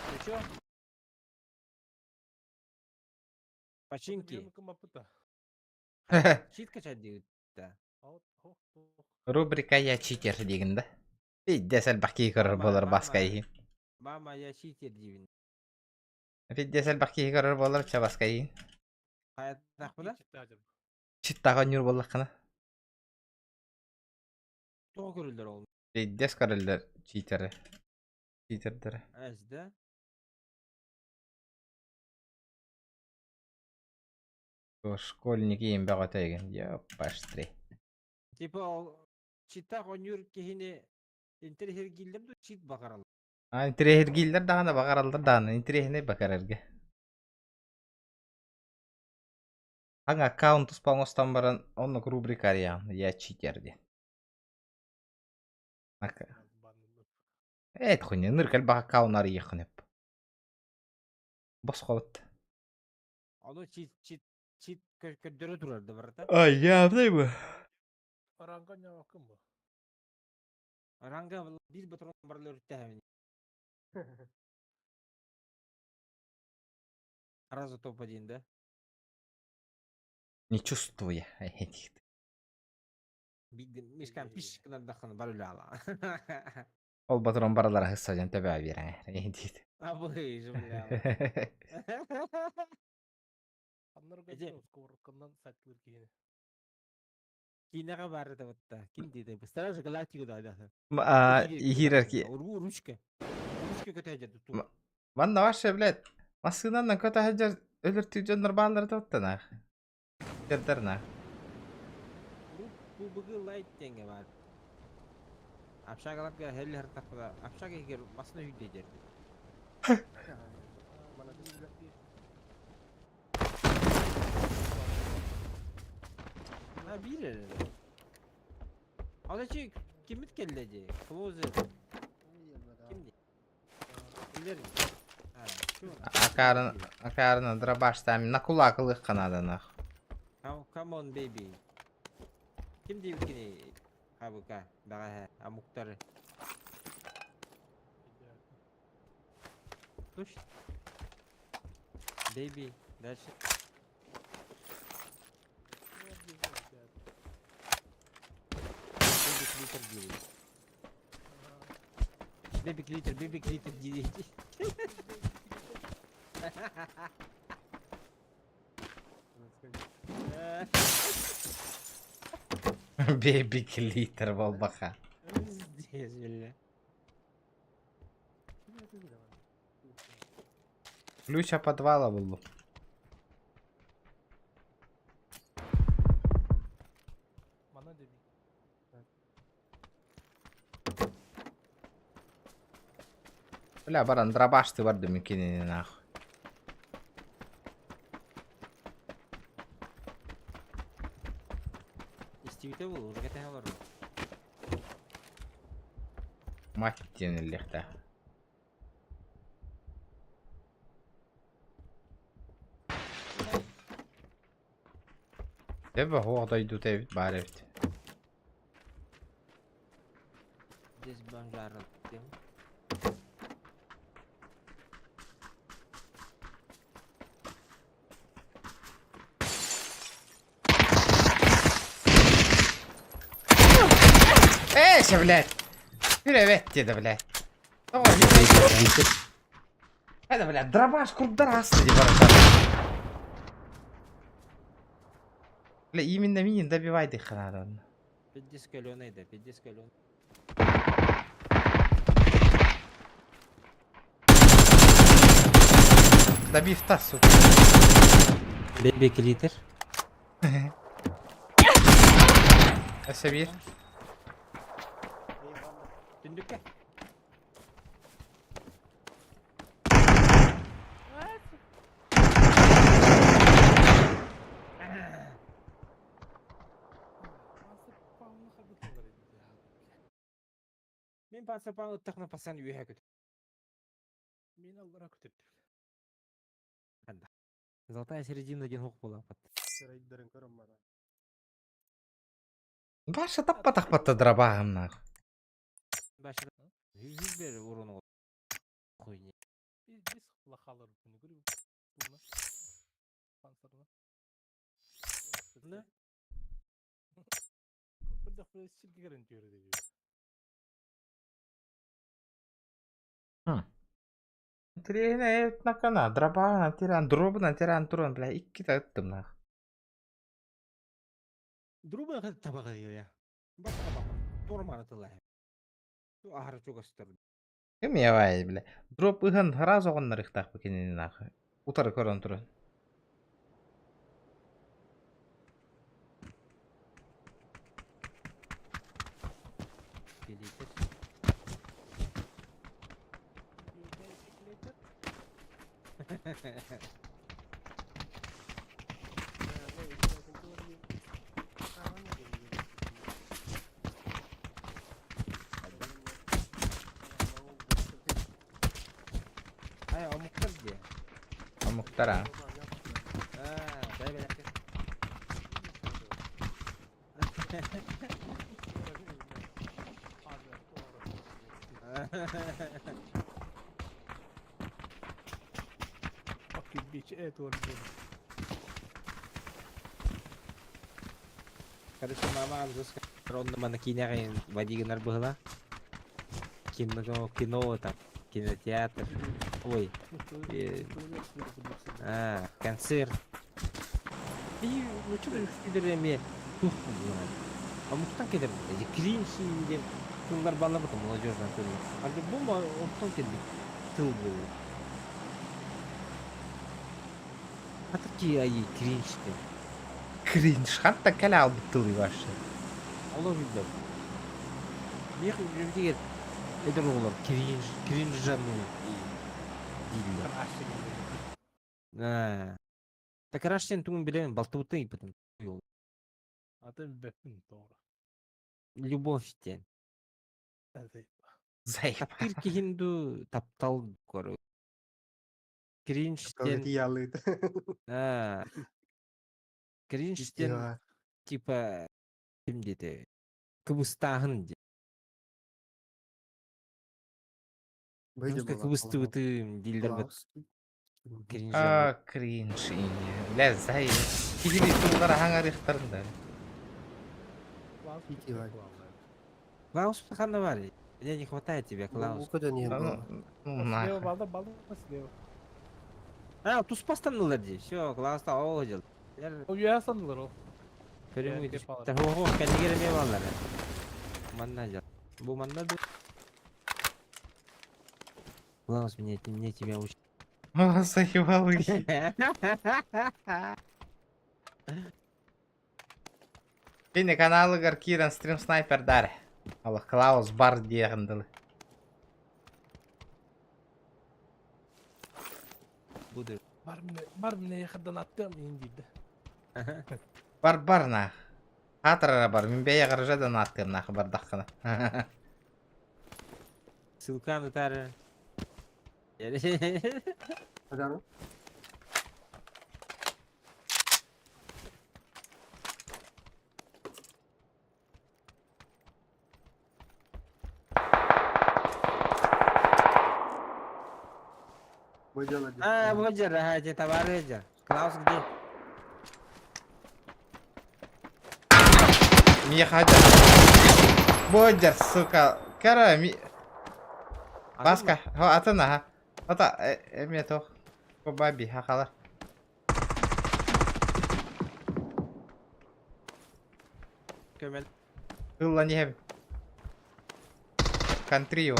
C: Ты чё? Починки. Чит качать дейт да.
B: Рубрика «Я читер» диигин да. Пиздец элбэх киһи көрөр буолар баска иһин.
C: Мама, я читер диибин.
B: Пиздец элбэх киһи көрөр буолар ча баска иһин.
C: Хайатахпына?
B: Читтаҕа ньур буоллаххына.
C: Тоҕо көрүллэр ол?
B: Пиздец көрөллөр читеры. Читердери.
C: Эс да?
B: Школьник иин бөҕөтө игин. Ёпаштри.
C: Типа ол чита онюр киһини интерхергиллер ду чит баҕарал.
B: А интириэһиргииллэр даҕаны баҕараллар даҕаны интириэһинэй бакарарга. Аҥа аккаунт туспа оҥостон баран оннук рубрика арыйаҕын «Я читер» диэн. Эт хуйня ныр элбэх аккаунт арыйыаххын сөп. Босхобут.
C: Ону чит чит чит көрдөрө турар да барата.
B: Ай, явный бы.
A: Ранга ньаакын бу.
C: Ранга бир батрон барлар үттәһәмин. Сразу топ-1, да?
B: Не чувствую.
C: Мишкан пиш кынардахын бар ала.
B: Ол батрон баралара хысса дьон төбө биэрэн.
C: Абы же, бля.
A: Аннарга
C: Эже.
A: сковородканнан саттылыр киһини.
C: Кинеға бары да бутта. Ким дейді? Стражи Галактика да да.
B: Иһирер ки.
C: Ручка. Ручка көтәҗә туту.
B: Манна вообще, блядь, массыынанан көтө сылдьар өлөр дьоннор бааллара тоттанах. Тердернах.
C: Бу бугы лайт теңге бар. Общагаларга хәлләр тапкыда. Общага егер басына үйдә дер. Ha bir. Ада чи кимит келледи? Клозе. Кимди? Кимдер? Ha, şu.
B: Акарын, акарын дробаш там на кулак ылых канаданах.
C: Кау Come on baby. Ким диэбиккиний Хабыка бэҕэһээ омуктары? Точно. Baby, дальше. Baby клитер диэбит. Baby клитер, baby клитер диэбит.
B: Бэби клитер буолбаха.
C: Здесь, бля.
B: Ключ от подвала был.
A: Мана деби.
B: Бля, баран дробашты бардым кинини нахуй.
C: Истибитэ буолуо, уже кэтэһэ олорор.
B: Мать диэн иллэхтээх. Дьэ баһуох дойдута эбит баар эбит.
C: Здесь бомжара тем.
B: Эйся, блядь! Привет тебе, блядь. Это, блядь, дробаш курдарас дии барыта. Бля, именно миин добивай дыханада.
C: Пиздец каленый, да, пиздец каленый.
B: Добив та, сука.
C: Бэби клитер.
B: Өссө биир.
C: Түндүккэ. Мин пассапаан ыттахна пасан үөһэ көтөр.
A: Мин аллара көтөрдүм.
C: Золотая середина диэн хук буолааппат.
F: Сырайдарын көрөн баран.
B: Баша таппатахпатта дробаһым нахуй.
C: Баша жүз бер уруну хуйня.
A: Biz лахалар bunu görüyor. Bunu. Pansarını.
C: Ne?
A: Burada сиргэ кэлэн түөрэ диир.
B: Тренер накана, дробана, тиран, дробна, тиран, туран, бля, икки ыттым нах.
C: Друба табаҕа я. Бакка бакка. Торманы тыла. Аһара чугастар.
B: Ким явай, бля. Дроп ыһан сразу оҕоннор ыхтаах кинини нахуй. Утары көрөн туран.
C: Клитер. Ай, омуктар дии.
B: Омуктара.
C: Аа, дай бэлэккэ.
A: Fucking bitch, Edward.
C: Короче, мама Анжуска онно манна киинэҕин вадигынар быһыла. Кино, кино там, кинотеатр. Ой, а, концерт. И, ну что үстүлэр эмиэ тух буолар. Омуктан кэлэр кринж диэн тыллар бааллар молодежный тыллар. А бу омуктан кэлбит тыл буолар. А такие ай кринж диэн.
B: Кринж. Хантан кэлэ албыт тылый вообще.
C: Олор билбэт. Биир билбитигэр эдэр оҕолор кринж, кринжану дииллэр. Аа. Так Рашен тугун билэбин, балтыбыттан ыйыппытым.
A: Атын билбэппин тоҕо.
C: Любовь диэн.
B: Заеб.
C: Таптыыр киһин дуу, таптал көрө. Кринж диэн
F: Ялыт.
C: аа. Кринж диэн типа ким диэтэ кыбыстааһын диэн. Русская кыбыстыбытым дииллэр бат. Кринж.
B: А, кринж. Бля, зай. Киһини тыллар аһаҥарыахтарын да.
C: Клаус ханна бар? Мне не хватает тебя, Клаус.
B: Ну, нахуй.
A: Балда, балда, слева.
C: А, туспастаннылар дии. Все, Клаус ол дел.
A: Уя санылар ол.
C: Көрүҥ Таһуох кэннигэр эмиэ бааллар. Манна дьал. Бу манна ду. Клаус, меня, мне тебя учить.
B: Заебал Кини каналыгар киирэн стрим снайпердар. Аллах Клаус бар диэҕин дылы.
C: Буду.
A: Бар мне, бар мне яхадан аттыам иин диирдэ.
B: Бар бар нах. Хаатырара бар. Мин бэйэ гаража да нааттыам нах бардаххына.
C: Ссылканы ытаары. А, вот же, ага, эти товары же. Клаус где?
B: Миэхэ Бодер, сука. Кара, ми... Баска, хо атын аха. Ата эме тох. Баби хахалар.
C: Көмөл.
B: Ыллан иһэбин. Контри его.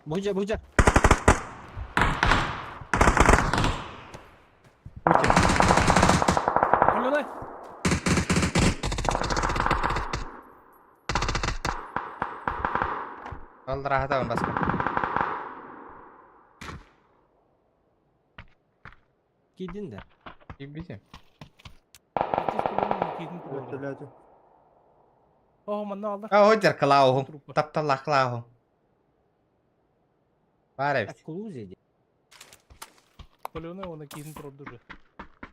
C: Буджа, буджа.
B: Путин.
A: Алена!
B: Аллараһатабын баска.
C: Киирдин да?
B: Киирбитим.
A: Оо, манна алла.
B: А, одер Клауһум. Тапталлаах Клауһум. Баар эбит.
C: Клузе дии.
A: Алена оны киин турду уже.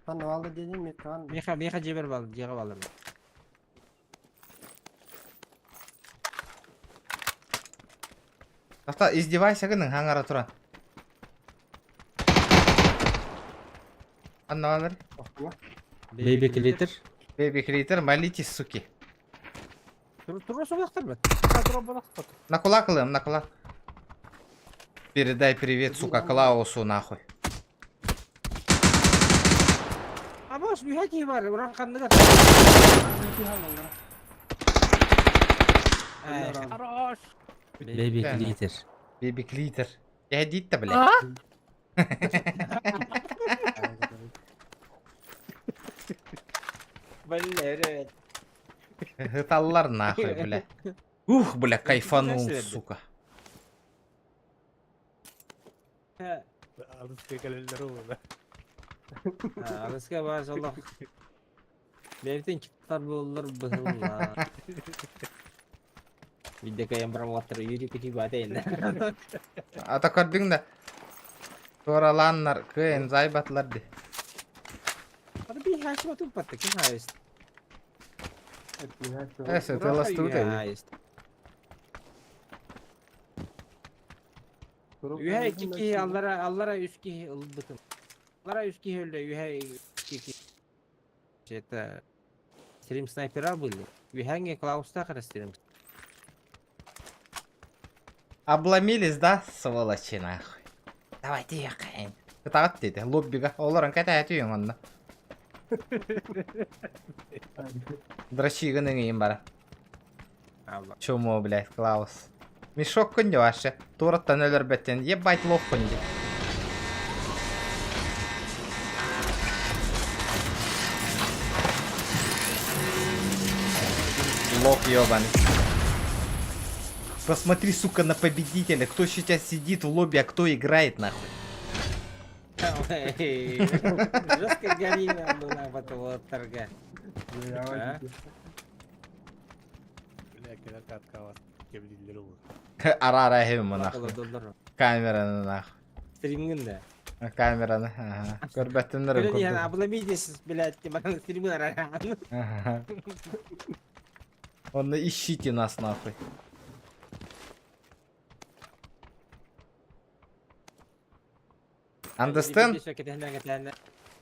C: Миха, миха дьиэбэр бал, дьиэҕэ балар.
B: Таста издевайся гының хаҥара туран. Анна балар.
C: Бэйби клитер.
B: Бэйби клитер, молитесь, суки.
C: Тура собахтар бат.
B: На кулак ылым, на кулак. Передай привет, сука, Клаусу, нахуй.
C: Абос, үһэ киһи бар, уран ханныгар.
A: Хорош!
C: Бэйби клитер.
B: Бэйби клитер. Я дит-то, блядь.
C: Бля,
B: Ыталлар нахуй, бля. Ух, бля, кайфанул, сука.
A: Алыска кэлэллэр уола.
C: Алыска баар солох. Бэйбитин киттар буоллар быһылла. Видде кайан бараматтар үйрі күтүй бата енді.
B: Ата көрдүҥ да туоралааннар кыайан заайбатылар дии.
C: Ата би хаачыма туппатта ким хаайыст?
B: Э, сытыластыбыт эбит.
C: Хаайыст. Үһэ икки киһи аллара аллара үс киһи ылбытым. Аллара үс киһи өллө үһэ икки киһи. Это стрим снайпера были. Үһэҥҥэ Клаустаах эрэ стрим.
B: Обломились, да, сволочи, нахуй. Давайте ехаем. Кытаҕыт диэтэ, лоббига. Олорон кэтэһэ онно. Дрочигын ыҥыйын бара. Чумо, блядь, Клаус. Мешок күнде вообще. Туораттан өлөрбөттен. Ебать лох күнде. Лох ебаный. Посмотри, сука, на победителя. Кто сейчас сидит в лобби, а кто играет, нахуй.
C: Жестко горина была потолоттарга.
A: Бля, кэлэр каткалас кэбилиллэр уола.
B: Арара эһэм мунах.
C: Олордоллор.
B: Камераны нах.
C: Стримҥин да.
B: Камераны. Аха. Көрбөттүннэр
C: Көрөн иһэн
B: курдук.
C: обломитесь, блядь, манан стримҥин арара.
B: Аха. Онно ищите нас нахуй. Understand?
C: Видео кэтэһиннэрэн кэтэһиннэрэн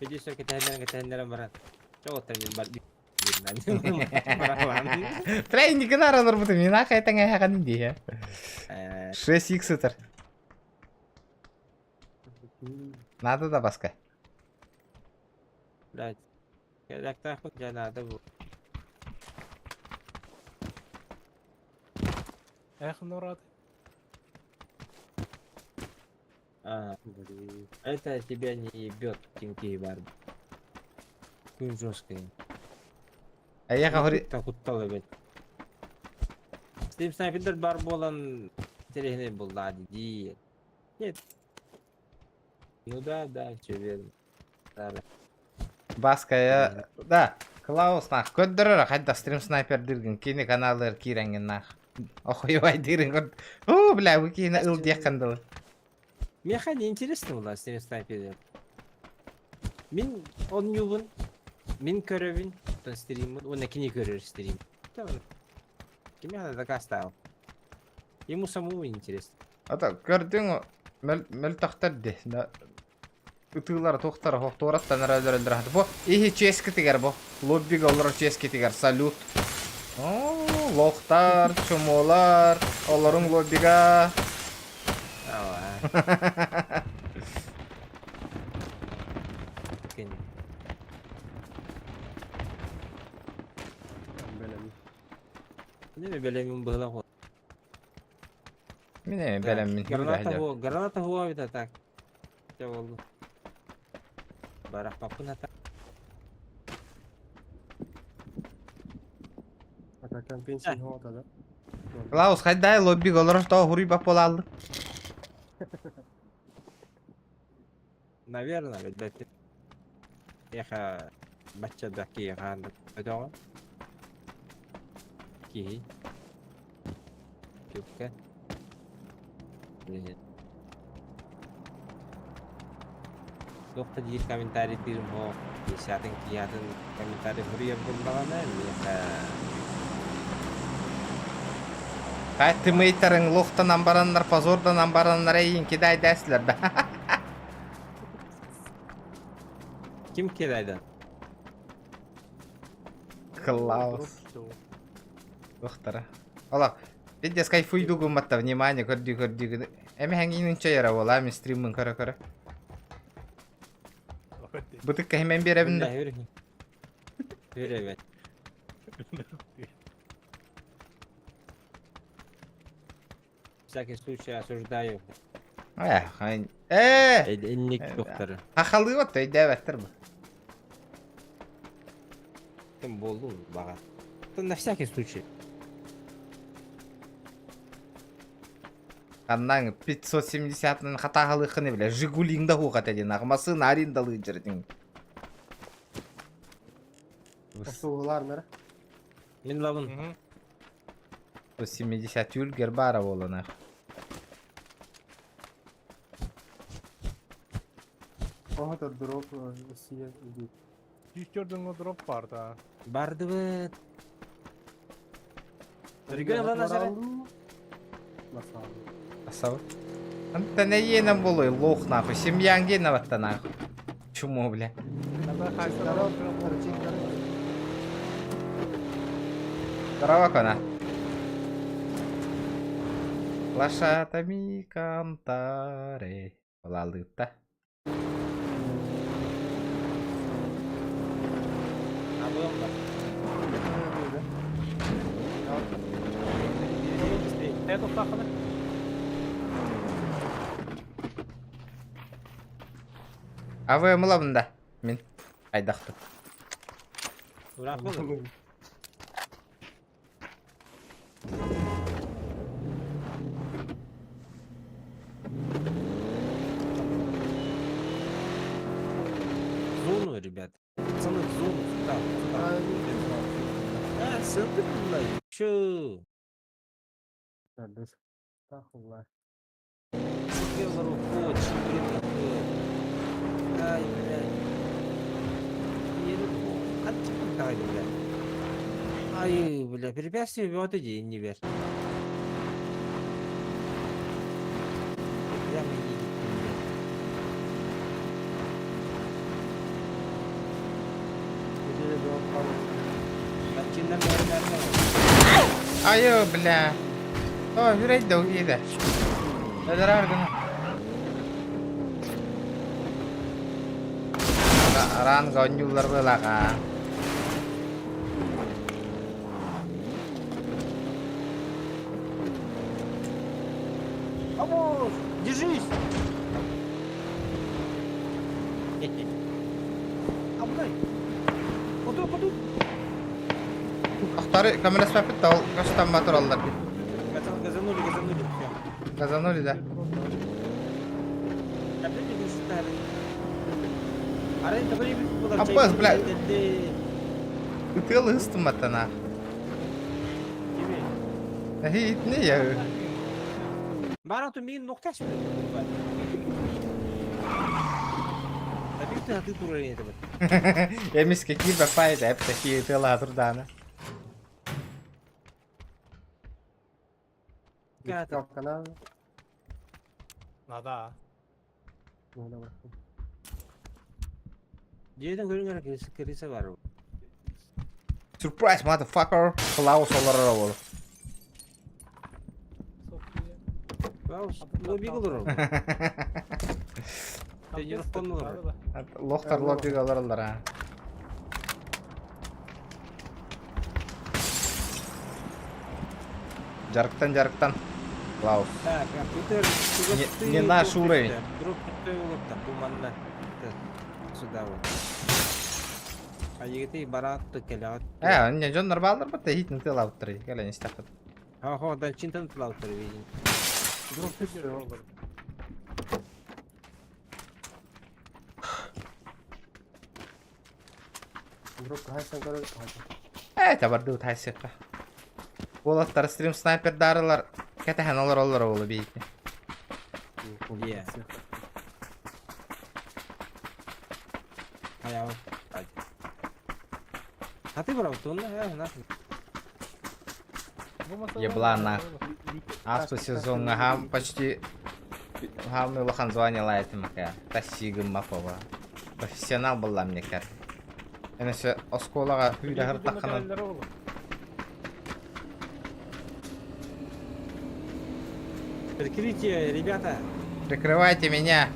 C: видео кэтэһиннэрэн кэтэһиннэрэн баран. Чоҕуттан мин бар
B: Трейнигин аралар бутум, мин ахай тэҥэ хаҕан дии. 6 х сытар. Надо да баска.
C: Блядь. Кэлэктээхпит дьэ наада бу.
A: Эх, Нурат.
C: А, это тебя не ебет, Тинкей бар. Күн жесткий.
B: А я говорю...
C: Куттал эбит. Стрим снайпердер бар буолан интэриэһинэй буолла дии. Нет. Ну да, да, все верно. Да,
B: Баская... Да, Клаус нах. Көрдөрөр хайда стрим снайпер диргин кини каналыр кииреңин нах. Охуевай дирин көр. О, бля, вы кини ыл диэххин дылы.
C: Миэхэ не интересно была стрим снайпер. Мин онньуубун, мин көрөбүн, оттон стриммин, уонна кини көрөр стрим. Кимиэхэ да дакаастаабын. Ему самому интересно.
B: Ата көрдүҥ мөлтөхтөр ди. Ытыылар туохтара хоох туораттан эрэллэр Бу иһи чиэскитигэр бу. Лоббига олорор чиэскитигэр салют. О, лохтар, чумолар, олоруҥ лоббига.
C: Ава. Кини. Не бэлэмин быһылах.
B: Мин эми бэлэммин.
C: Граната хуа, граната хуа бит так. Чэ болду. Барахпаппын ата.
F: Пока компенсия хуа да.
B: Клаус, хайдай лоббига олорор тоо хуруй бап буолааллы.
C: Наверное, билбэппин. Эха бачча да киһи өтөҕө. Киһи. Күккэ. Туох да диир комментарий диирим суох. Десятын киһиатын комментарий суруйар буоллаҕына, миэхэ
B: Хай тымыйтарыҥ лохтанан бараннар, позорданан бараннар эйин кидайдээсилэр да.
C: Ким кидайдан?
B: Клаус. Лохтара. Ола, Видя кайфуйду гумматта, внимание, көрдүү көрдүү. Эми хәңгин чайара буола, мин стриммин көрө көрө. Бытык кэһимен биэрэбин да.
C: Хүрэ Всякий случай осуждаю.
B: Э, хайн. Э!
C: Инник докторы.
B: Хахалыы өйдөөбөттөр бу.
C: Ким болду баҕа. На всякий случай.
B: Аннаң 570-ын хатаһалыхыны биле. Жигулиңда хугат эдин. Агмасын арендалы жердин.
F: Сугулар нара.
C: Мин лабын.
B: 170 үлгер бара болана.
F: Оһо дроп сие иди.
A: Жүз дроп бар да.
C: Бардыбыт. Өргөн ылан асара.
B: Асабы. Антон иенен болой лох нахуй. Семьяң гена батта нахуй. Чумо, бля. Здорово, кона. Лошадами кантаре. Лалыта.
A: Это таханы.
B: А вы мылабында. Мен айдақты.
C: Ура, Зону, ребят. Пацаны, в зону, сюда, сюда. А, центр, блядь. Чё?
F: Астафулла.
C: Ай, блядь. Бля. Ай, бля, препятствие бөҕөтө дии иннибэр. Прямо едет, блядь.
B: Айы, бля. О, үрэй да уһида. Өлөрөр гына. Араан гонньууллар былаҕа.
C: Абуз, держись! Абудай! Куду, куду!
B: Ахтары көмөлөспөппүт да ол көстөн тураллар.
C: Газанули, газанули, все.
B: Газанули да. Аббас, бля. Ытыал ыстымматтана. Не я.
C: Барату мин нукташ.
B: Эмис какие бапайда, эп такие ытыала турдана.
F: Канал.
A: Надо.
C: Дьиэтин көрүҥэр кирисе бар.
B: Surprise, motherfucker. Клаус олорор ол.
C: Клаус лоббига олорор. Тренировканы олорор.
B: Лохтар лоббига олороллор а. Жарыктан, жарыктан. Клаус.
C: Так, компьютер.
B: Не, не наш уровень.
C: Дроп бу манна. Сюда вот. А егети барат келят.
B: Э, не жон нормалдар бат, хит не тылауттыр. Келе не стахат.
C: Ха, хо, да чинтан тылауттыр видин.
F: Дроп түсүр. Дроп хайсан көрөр.
B: Э, табарды тайсыкка. Болаттар стрим снайпер дарылар. Кәтәһән олар олар олы бейті.
C: Е. Аяу. А ты брал тонна, э, нахуй.
B: Еблан нах. Аспы сезонга хам почти хам улахан звание лайтым мака. Тасигым мапова. Профессионал была мне кар. Энесе осколага хүйрә хыртакканан.
C: Прикрытие, ребята.
B: Прикрывайте меня.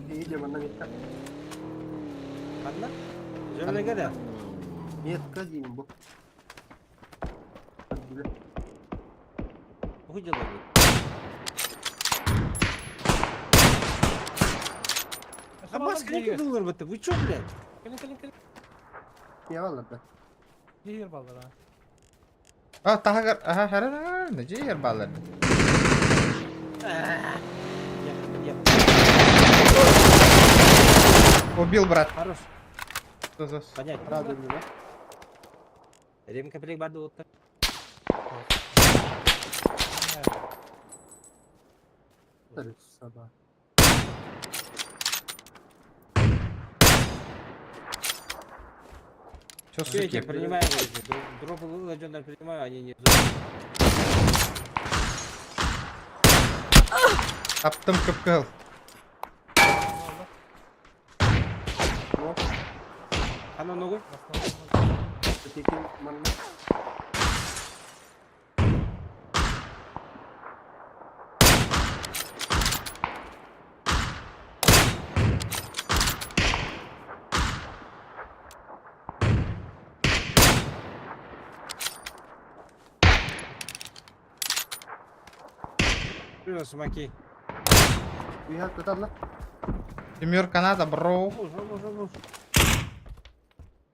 F: Идем, она метка.
C: Одна? Жерлеге да.
F: Метка деймін бұл.
C: Выделали. А маска не доллар в это? Вы чё, блядь?
A: Кэлин, кэлин, кэлин.
F: Не алар да.
A: Жер балдар, а.
B: А, тахагар, аха, хара, не жер балар.
C: Я,
B: Убил, брат.
C: Хорош. Понятно.
F: Радует, да?
C: Ремка плек барды отта.
F: Саба.
B: Чё,
C: Все,
B: суки?
C: я принимаю, дроп ладжондар принимаю, они не.
B: Таптым кыпкыл.
C: Ана ногу. Привет, смоки.
F: Уйхат туталла.
B: Семерка Канада, бро.
C: Можно, можно, можно.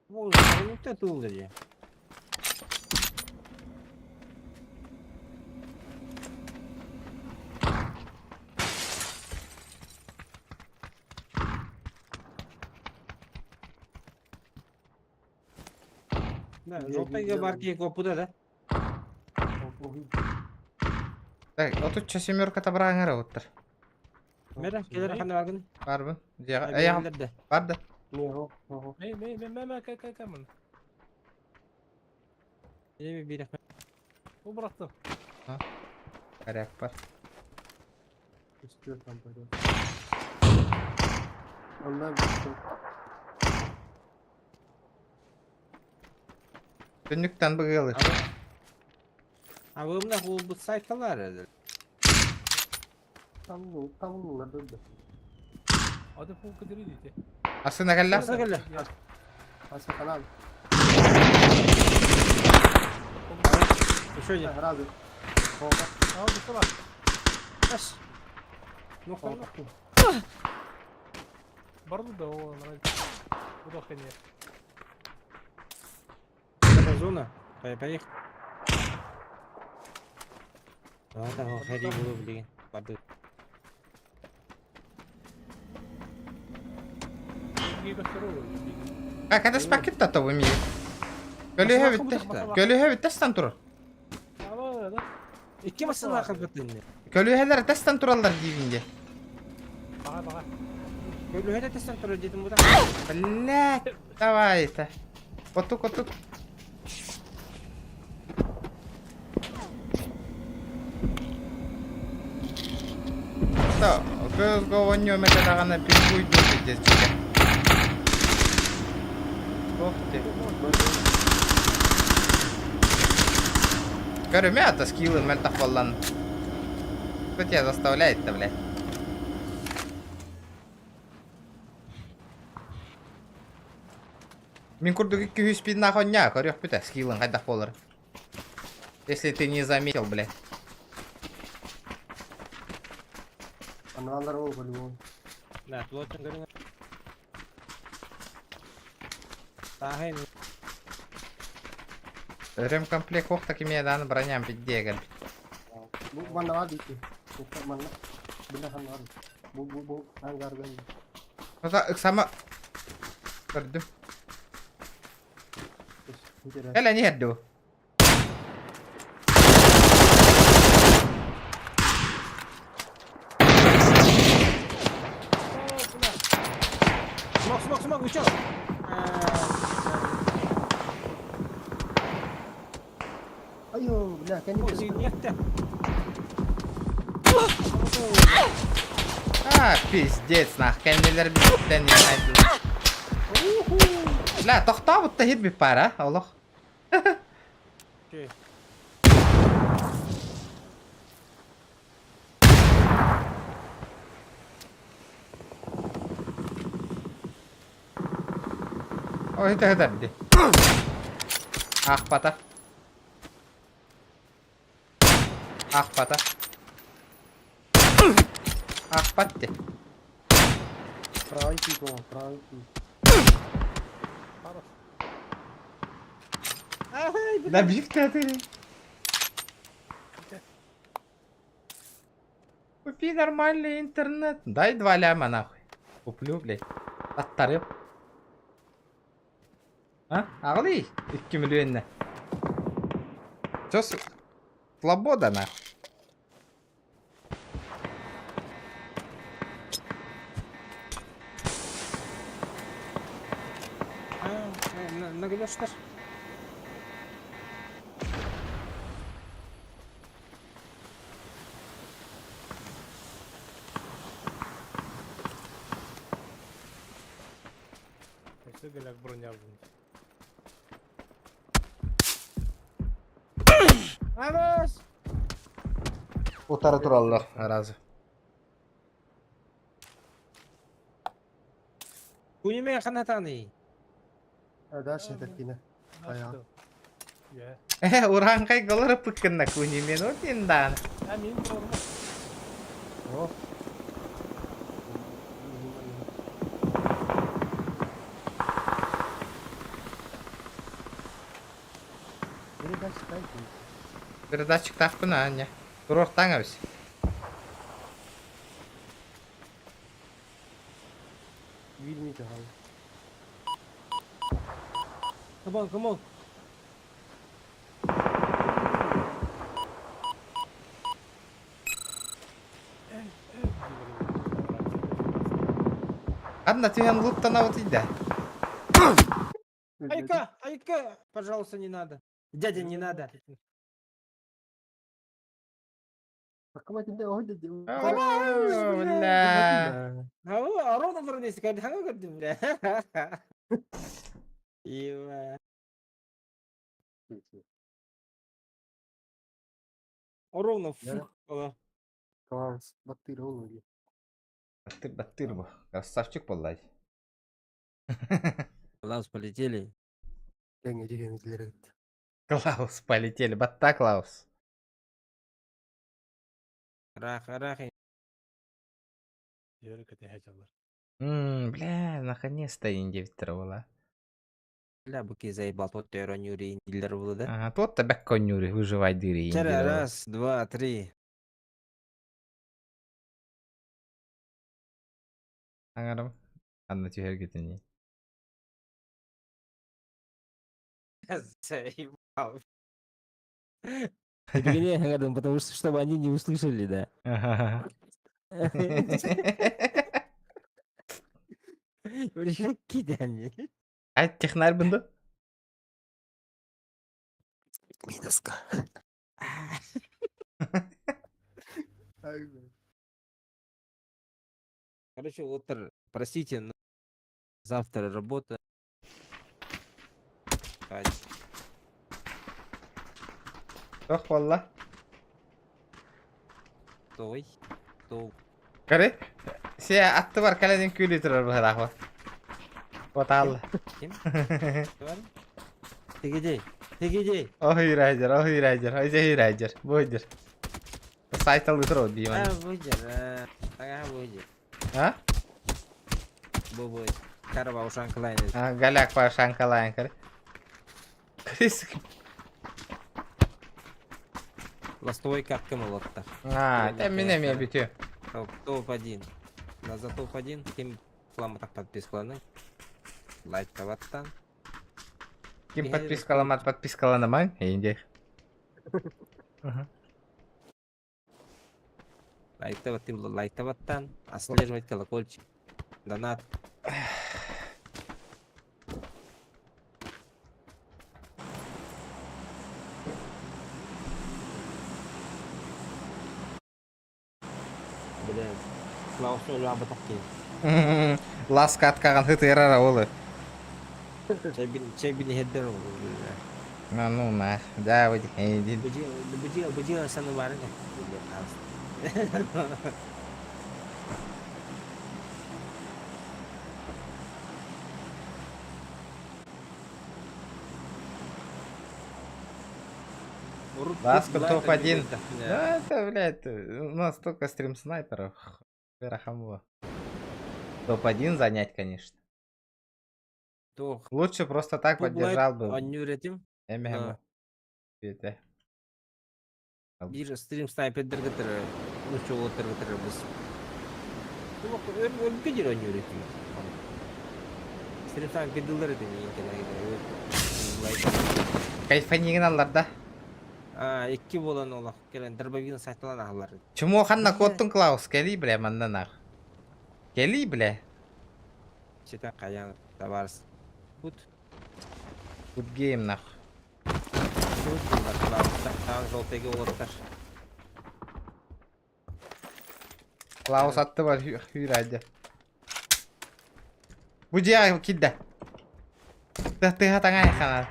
C: Можно, ну ты тулдери. Да,
F: Где
C: желтый
F: где
C: барки копуда, да?
F: Охуй.
B: Так, отучча семерка табырааҥар оттар.
C: Мера, келер ханна баргын?
B: Барбын. Дьиэҕэ. Эйэҕим.
C: Да.
B: Бар да.
F: Не, о.
A: Мэ мэ мэ мэ мэ кэ кэ кэ мын.
C: Эми бир
A: Бу бырахтым.
B: Коряк бар.
F: Үстүөр там пойдет. Онна бүттү.
B: Түннүктэн быгыалы.
C: Абымна бу сайталар эдер.
F: Там там надо.
A: Ады пул кыдыры дейdi.
B: Асына кэллэ.
C: Аса келе.
F: Аса канал.
C: Еще один.
F: Разы.
A: Ал bu salak.
C: Аш. Ну хана.
A: Барды да о нравится. Bu da хене.
C: Это зона. Поехали. Да, хари булу билген. Барды.
A: Биге götürür.
B: Как это спакет то вы ми. Көлүһэ бүтте. Көлүһэ бүтте стан турар.
A: Ала да.
C: Икки масына калбатын.
B: Көлүһэлэр тестан тураллар диибинде.
A: Бага бага.
C: Көлүһэ тестен турар дедим буда.
B: Блять, давай это. Отук, отук. То, көз гоню метадагана пингуй дути десчике. Ох ты. Көрүмэ ата скиллын мэлтах боллан. Кто тебя заставляет-то, блядь? Мин курдук 200 пин нахуй ня, көрүөх бүтэ, скиллын хайдах болар. Если ты не заметил, блядь.
F: Аналар ол по-любому.
C: Да, плотно көрүң. Тахай.
B: Ремкомплект ох так имеет дан броням пиддеган.
F: Бу манна дити. Бу манна. Бина ханнар. Бу бу бу ангарган.
B: Ота ыксама көрдүм. Эле не херду.
C: Смок, смок, смок, учел.
F: Айо, бля, кәне.
C: Нет.
B: А, пиздец, нах, кәннелер биттен яңайды. Ла, тохтаа бутта хит бит пара, олох. Ой, это это бди. Ах, пата. Ах, пата. Ах, патте.
F: Правый пик, правый пик.
B: Да биф ты. Купи нормальный интернет. Дай 2 ляма нахуй. Куплю, блядь. Аттарып. А? Ағли? 2 миллионна. Чё с... Свобода нахуй.
C: Наглештар.
A: Өссө гелек броня алдым.
C: Vamos!
B: Утары тураллар разы.
C: Куниме ханатаны.
F: Дальше это кино. Ая.
A: Я.
B: Уранкай голары пыккынна кунимен отиндан.
A: А мин бронум.
F: О. Передатчик дайте.
B: Передатчик тахпына, аня. Турортаң абис.
F: Видните, гал.
C: Come on, come on.
B: Ханна түһэн луттанабытый да?
C: Айка, Айка, пожалуйста, не надо. Дядя, не надо.
B: Бля.
C: А ровно вроде когда бля. Ива. Ровно фух.
F: Класс, баттыр ол
B: Баттыр, баттыр бу. Красавчик буоллай.
C: Клаус, полетели.
B: Клаус, полетели. Батта, Клаус.
C: Рах, рах.
B: Бля, наконец-то инде была.
C: Бля, буки заебал, тот терронюри индилер было, да?
B: Ага, тот табак конюри, выживай дыры
C: Вчера раз, два, три.
B: Аңарым. Анна түһэргитини.
C: Заебал. Потому что, чтобы они не услышали, да. Кидани.
B: Ай, технарь бунду?
F: Минуска.
C: Короче, Уотер, простите, но завтра работа.
B: Тох валла.
C: Той. Тол.
B: Кары? Се атты бар каледин күлі тұрар бұхарақва. Отал.
C: Ким? Тегедей. Тегедей.
B: Ох юрайдер, ох юрайдер, ой юрайдер. Бойдер. Сайтал тұрар деймін.
C: А, бойдер. Ага, бойдер.
B: А?
C: Бобой. Карва ушанкалайн.
B: А, галяк па шанкалайн, кары. Крис.
C: Ластовой катка молотта.
B: А, это меня меня битю.
C: Топ-1. На за топ-1 ким фламатах подпискаланы. Лайк таваттан.
B: Ким подпискаламат подпискаланаман, инде.
C: Лайк таваттан, лайк таваттан. Отслеживать колокольчик. Донат. Бля, Клаус өлі такие.
B: Ласка аткаган хытырара олы.
C: Чайбин хеддер ол.
B: Ну, ну, на. Да, вот, иди.
C: Быдил, быдил, саны барын.
B: Ласка топ-1. Да, это, блядь, у нас столько стрим-снайперов. Верахамова. Топ-1 занять, конечно. Лучше просто так поддержал бы.
C: Эмэхэм. Бир стрим снайпердер ну чё отыргытыр бис. Өлгө өнүрэтим. Стрим снайпердер это не
B: Кайфанигин аллар да.
C: А, икки болан олақ келен дробовигин сайталан ағалар.
B: Чмо ханна коттун Клаус, кели, бля, маннан ах. Кели, бля.
C: Чета каян товарс. Тут.
B: Good game, нах.
C: Тут Клаус, таң жолтеге олаттар.
B: Клаус атты бар хүйрәді. Бу жия кидде. Ты хатаңай хана.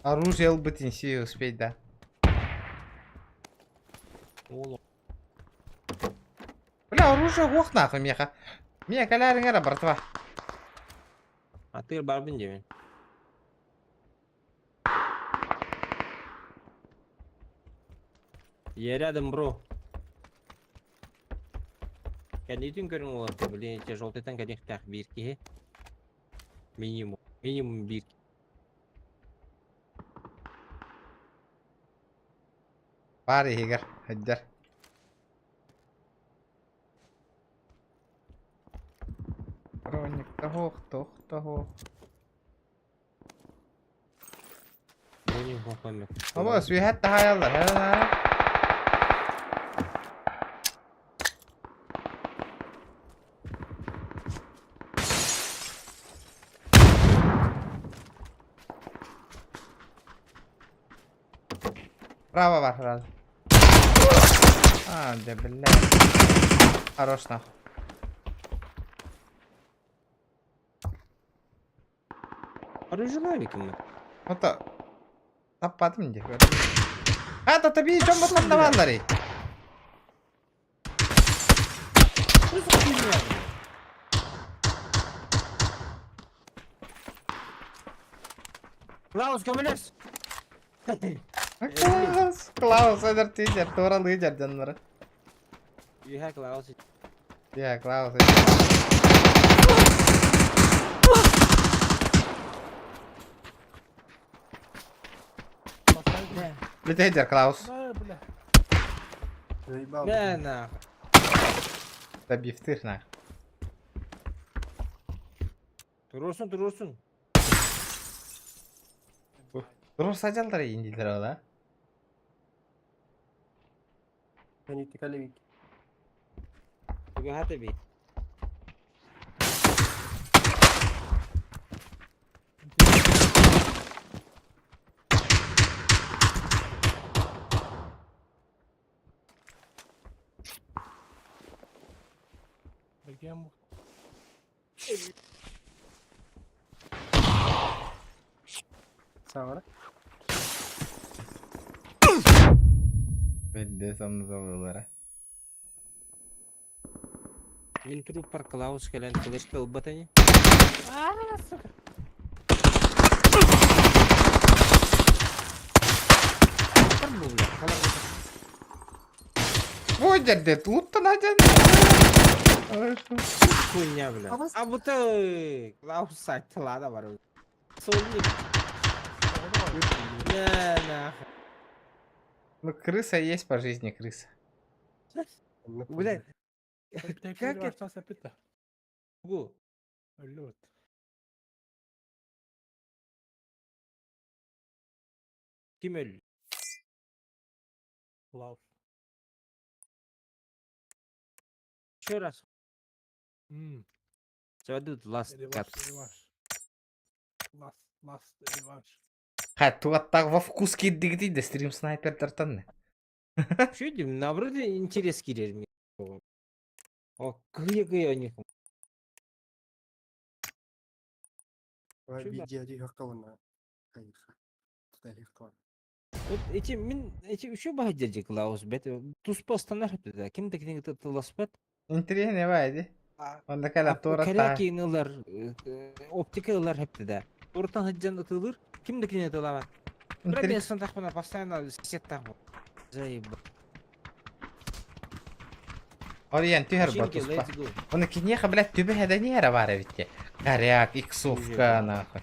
B: Оружие ылбытын си успеть, да. Бля, оружие ох нахуй меха. Мия калярыңара, братва.
C: А ты барбын демен. Я рядом, бро. Кәнейтін көрің оларды, блин, те жолтайтан кәнеқтақ бир Минимум. Минимум бир.
B: Бар егер, хәддер. Броник, тох, тох, тох.
C: Броник бақпамек.
B: Аба, сүйәт тахаялар, ха. Право бар сразу. А, да блядь. Хорош нахуй.
C: Оружие ким?
B: Ото таппатым дии. А, да таби дьон ботан баалларый.
C: Что за хуйня? Клаус, көмөлөс!
B: Клаус, Клаус, эдэр тиийдэр, туоралыы дьэр дьоннору.
C: Үһэ Клаус.
B: Иә, Клаус. Бүтэйдэр Клаус.
A: Бля.
F: Заебал.
C: Бля, нахуй.
B: Добивтыр нах.
C: Туруорсун, туруорсун.
B: Туруорса дьаллар иин дииллэр ол а?
F: Кэлик.
C: Тугаһата би.
A: Бэгем
F: Саҕара.
B: Бэдде самнызалылара.
C: Мин труппар Клаус кэлэн флешка ылбат ини.
A: А, сука.
C: Труппар бу, бля. Халар
B: Ой, дядя, тут-то надя.
C: Хуйня, бля. А будто Клаус сайт ладно бар. Сольник. Не, нахуй.
B: Ну, крыса есть по жизни, крыса.
C: Бля,
A: Как это?
C: Бу.
A: Лед.
C: Ким өллө?
A: Клаус.
C: Еще раз.
A: М,
C: Заведут last
A: Реванш,
C: cut.
A: реванш. Last, last реванш.
B: Ха, туаттаг во вкус кирдигити да стрим снайпер тартан.
C: Что дим, наоборот, интерес кирер ми. О, кыя-кыя у них. Вот эти мин эти еще баһдьа Клаус бет туспа станар да ким да кинигэ тыласпат.
B: Интересно бай ди. Онда кала тура та.
C: Кэрэ ылар оптика ылар хепти да. Уртан хыджан ытылыр ким да кинигэ тылабат. Бра мен постоянно сеттах. Заебал.
B: Ориен түһэр бо туспа. Оны киниэхэ блядь түбэһэ да ниэрэ баар эбит Коряк, иксовка нахуй.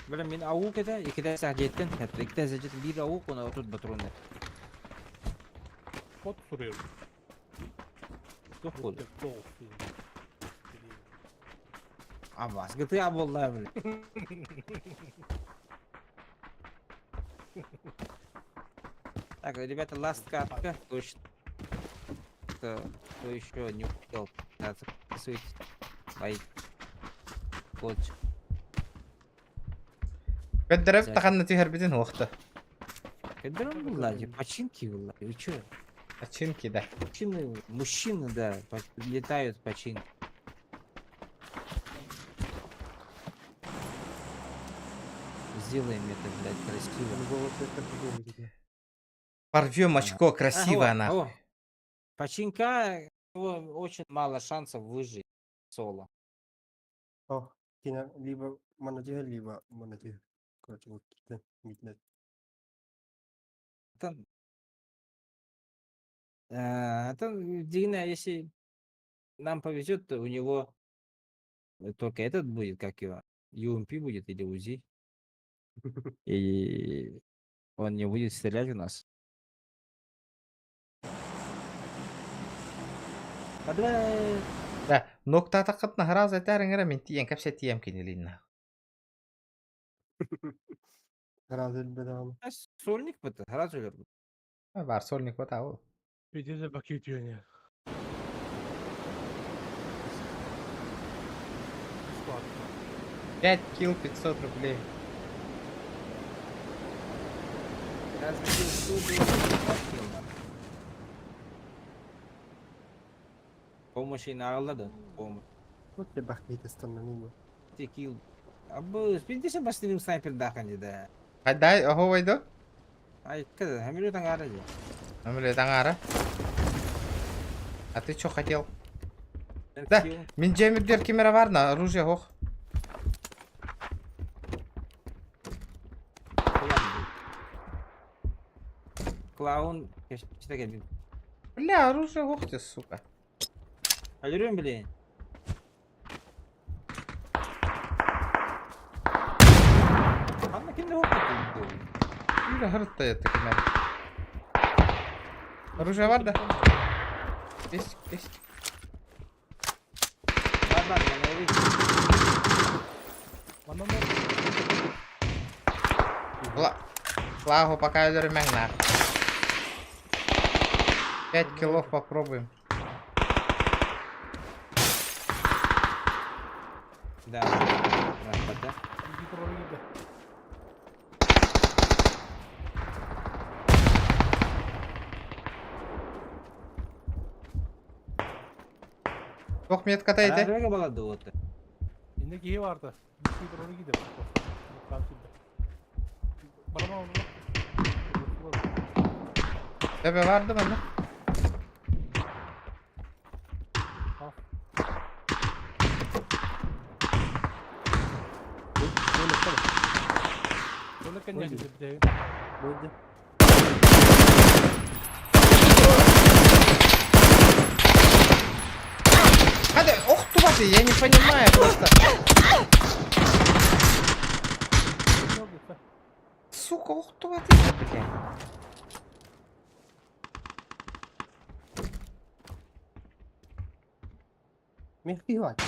C: Бля, мин аук это, икидә сәҗеттен, икидә сәҗеттен бир аук, оны отут патронны.
A: Кот суруйар.
C: Тух болды. Абас, GTA болла, бля. Так, ребята, last катка, точно. Кто, кто еще не успел, да, записывайтесь. Лайк. Колокольчик.
B: Көддөрөп таханна түһэрбитин уохта.
C: Когда он был, лади, починки был, вы чё?
B: Починки, да.
C: Мужчины, мужчины, да, летают починки. Сделаем это, блядь, красиво.
B: Порвем очко, красиво
C: А,
B: она.
C: о, Починка, у него очень мало шансов выжить соло.
F: О, кина либо монотиха, либо монотиха. Короче, вот видно.
C: Там, там, Дина, если нам повезет, то у него только этот будет, как его, UMP будет или УЗИ. И он не будет стрелять в нас. Давай.
B: Да, ноктаатаххытына хараас этээриҥ эрэ мин тиийэн кэпсэтиэм кинилиин.
F: Сразу бедам.
C: А сольник бы сразу өлөр.
B: Бар сольник вот ол.
A: Видите, бакетюне. Бесплатно.
B: 5 килл 500 рублей.
C: Разве ты Помощь аҕалла да? Помощь.
F: Вот тебе бахмит остановил.
C: Килл. Абы, спиздишь бастыным снайпердаах ини да.
B: Хайдай, оһуобай дуо?
C: Ай, кыда, хамилю таҥаара дии.
B: Амиле таҥаара. А ты что хотел? Да, мин дьиэм үрдүгэр ким эрэ баар на, оружие ох.
C: Клоун, кэчтэ кэлбит.
B: Бля, оружие ох ты, сука.
C: Өлөрүөн билин. Ханна ким да
B: Бля, хырытта это кимэр. Оружие бар да? Есть, есть.
C: Бар бар,
B: Флагу пока өлөрүмэҥ нах. 5 килов попробуем.
C: Да. Рахмат,
B: Туох метката ити?
C: Араага балады вот.
A: Инде киһи барда. Компьютер киирдэ. Барама онно.
B: Төбө барды манна.
F: Будет.
B: Хады, ох ты, я не понимаю просто. Сука, ох ты, блядь.
F: Мягкий хватит.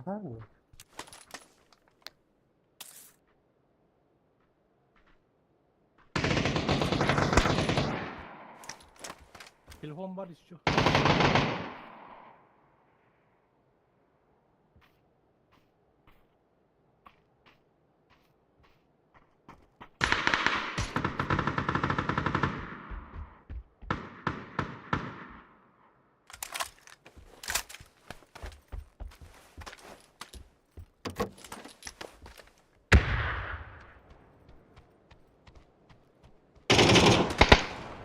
F: Ага.
A: Телефон бар еще.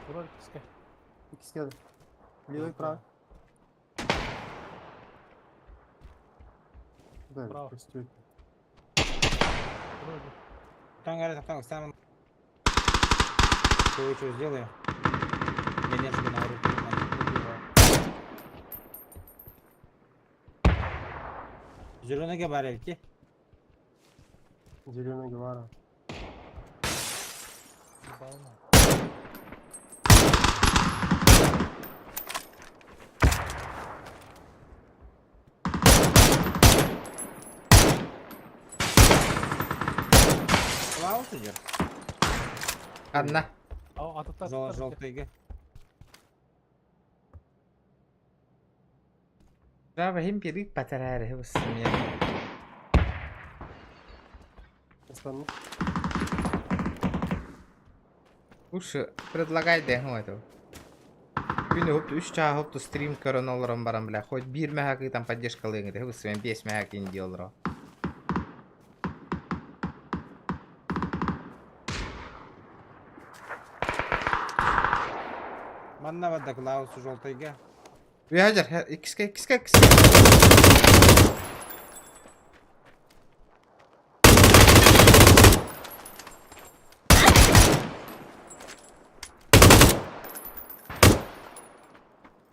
A: Турар иккискэ.
F: Иккискэ. Левый, правый. Да,
A: Право.
F: прости.
C: Таҥара таҥ сам кое-что сделаю. Я несколько на руку. Зеленый габарельки.
F: Зеленый гвара.
C: Клаус идет.
B: Одна.
C: Желтый.
B: Жаба хим пирик патарары хыбысым
F: Остану.
B: Лучше предлагай дехну этого. Күнү хоп үч чаа хоп стрим көрөн олорон баран бля хоть биир мэхаки там поддержка лыҥы хыбысым бес мэхаки инди олоро.
C: Манна бада Клаус желтыйга.
B: Үһәжер иккиске иккиске иккиске.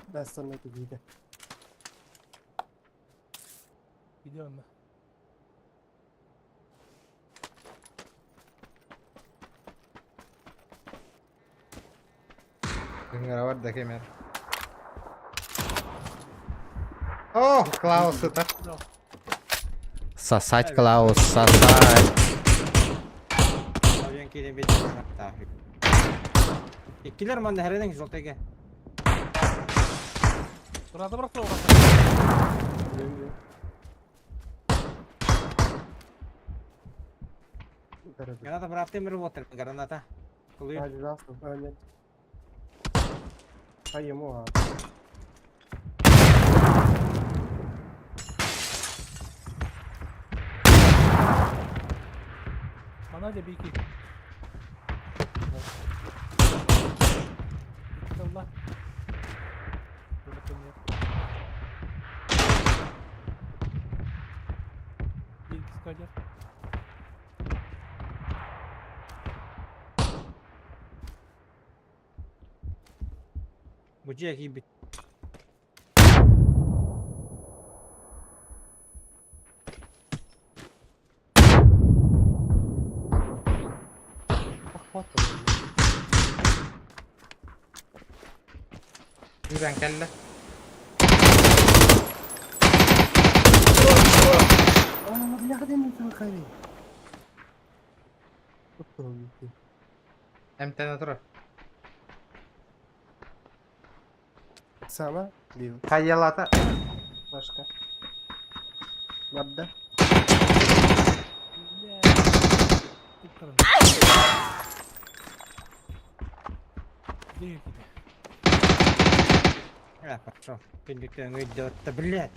F: Да, остальные какие-то.
A: Gidiyorum ben.
B: Ыҥыра да кемер. О, Клаус это. Сосать, Клаус, сосать.
C: Иккилэр манна хэрэнэн желтыйга.
A: Турада bırak da.
F: Дорогой.
C: Граната братым работает, граната. Кулы.
F: А, лежал, а, нет. А ему, а.
A: Bana da bir iki. Allah. Bir iki skacer.
C: Бу дьиэ киирбит.
F: Охватывай.
B: Yürüyen kelle.
F: А, бля, где мне твой
B: Эмтene турар.
F: Сама? Бил.
B: Хайялата.
F: Башка. Ладно.
A: Değil gibi.
C: А, хорошо. Пиндюкин идет, да блядь.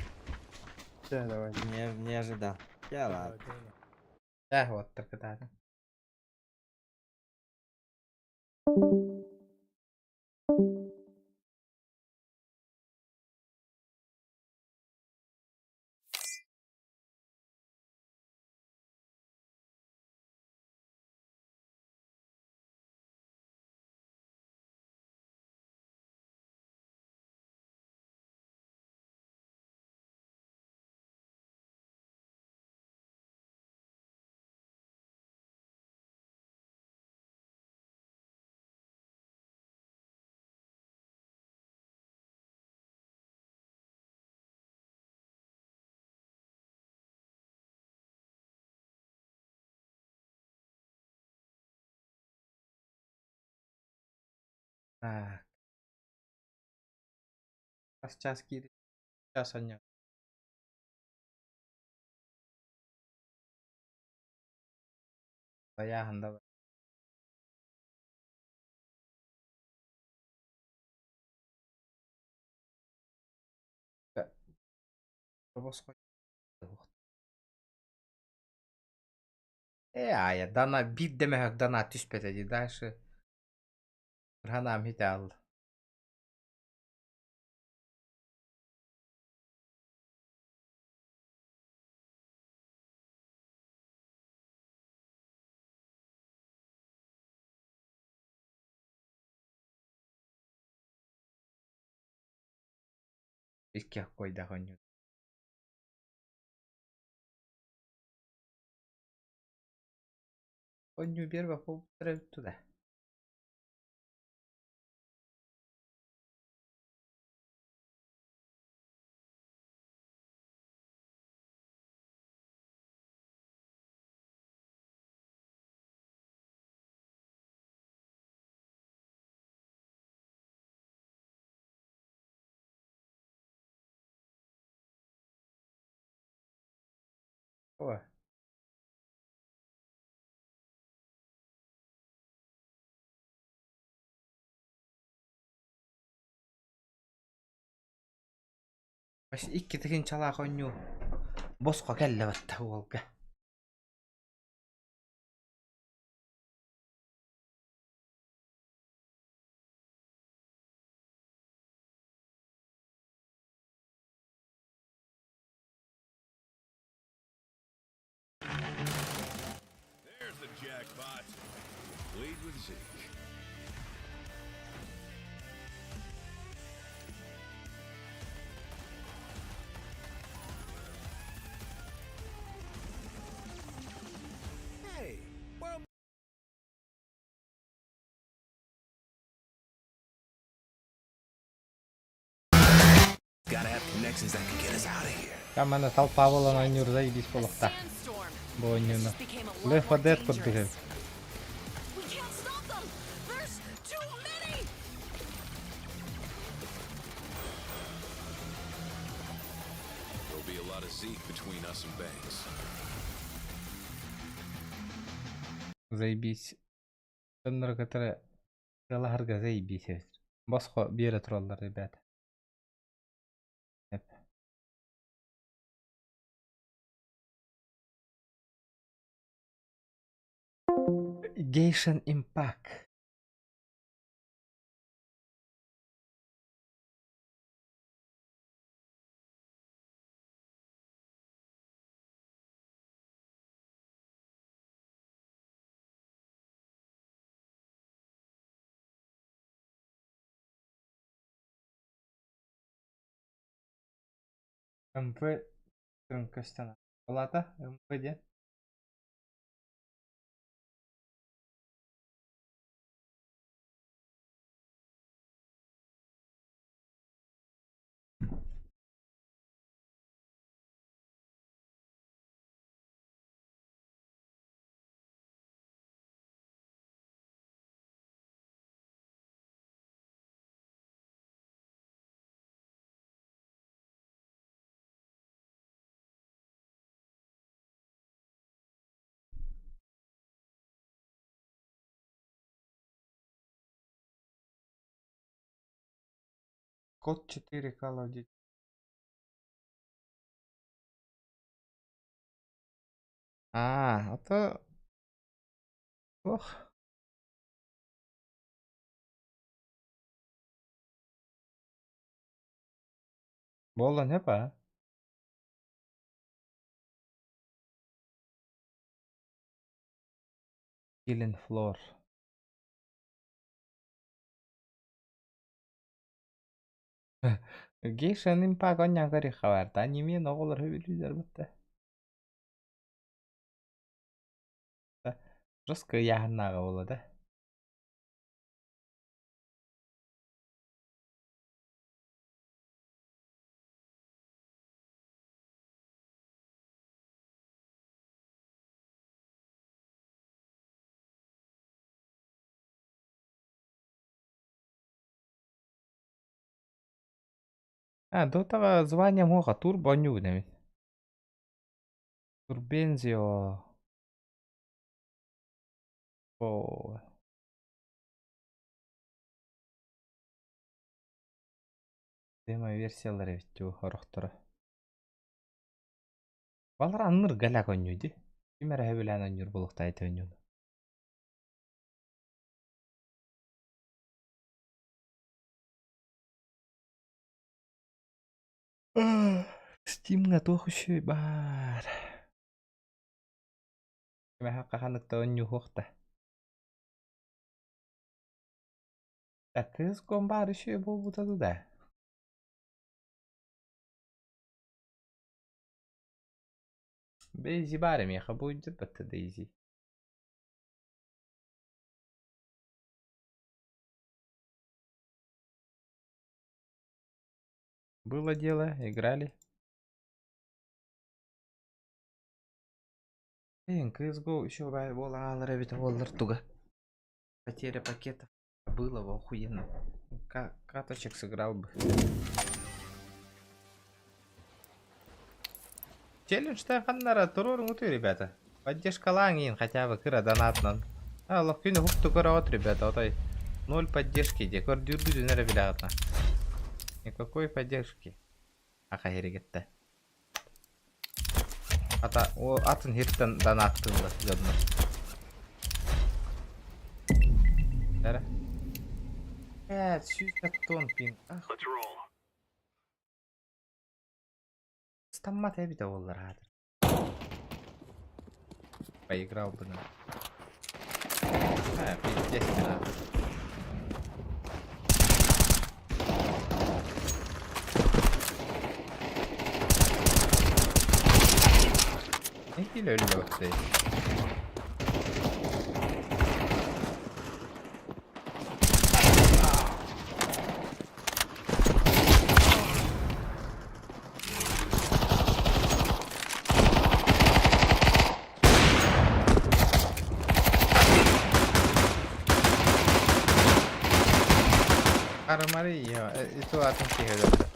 F: Да, давай.
C: Не, не ожидал. Я ладно.
B: Э, вот так да. Так. Сейчас кири. Сейчас они. Баягын давай. Э, ая, дана бит демеһек дана түспэтэ дии дальше. Ханаам хите ал. Икки койдах онньу. Онньу биэр баппу туда. О. Бас икки тыгын чалаах онньу. Босхо кэллэ батта уолга.
H: There's the jackpot. Lead with Zeke. Hey, where Gotta have connections that can get us out of here.
B: Камана толпа буолан оонньуур заебись буолуохтаах.
I: Sandstorm.
B: Бу оонньууну.
I: This became a lot
B: Left
I: more
B: 4 Dead курдук
I: dangerous.
B: эбит.
I: We can't stop them. There's too many.
H: There'll be a lot of Zeke between us and Banks.
B: Заебись. Дьоннору кытары сыалаһарга заебись эбит. Босхо биэрэ тураллар ребята. Genshin Impact. МП көстөн Алата МП диэн Код 4 Call of Duty. А, а то... Ох. Буолан сөп аа. Killing Floor. Genshin Impact онньоон көрүөххэ баар да анимиэн оҕолор сөбүлүүллэр бытта. Жестко ыйааһыннааҕа буолла да. А, Дотаҕа звание муоха турбо оонньуубун эбит. Турбензио. О. Демо-версиялар эбит дуу орохторо. Балар анныр галяк оонньуу дии. Ким эрэ сөбүлээн оонньуур буолуохтаах ити оонньууну. Стимҥа туох үчүгэй баар. Кимэхэ ханнык да оонньууһуох да. Кыыс баар үчүгэй буолбута да. Дейзи баар эмиэхэ буйдут батта Дейзи. Было дело, играли. Блин, CSGO еще буолаалар эбит буоллар туга. Потеря пакетов. Было бы охуенно. Каточек сыграл бы. Челлендж-то ханнара туруоруҥ ребята. Поддержкалааҥ хотя бы кыра донатынан. А, лох күнү хукту көрөҕүт, ребята, отой ноль поддержки де көрдүүргүтүн эрэ билэҕитна. Никакой поддержки. Аха хэригетте. Ата о атын хиртен донаттыылар дьоннор. Эрэ. Э, 100 пинг. Ах. Стаммат эбитэ буоллар аатыр. Поиграл бы на. А, пиздец не надо. Нэһиилэ өллө бахтай. Армария, ito атын киһи өлөрдө.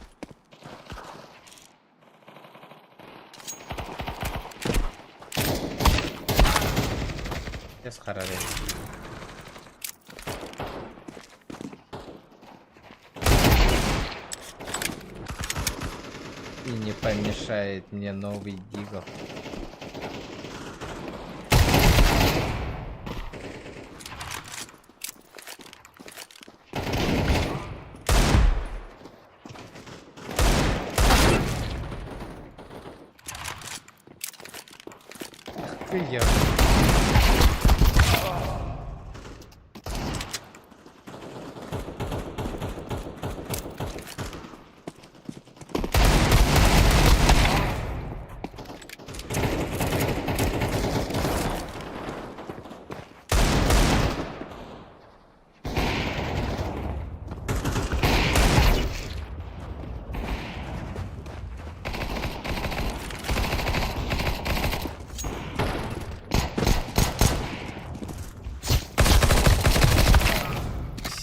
B: Адьас харар эбит. И не помешает мне новый дигл. Ах ты я.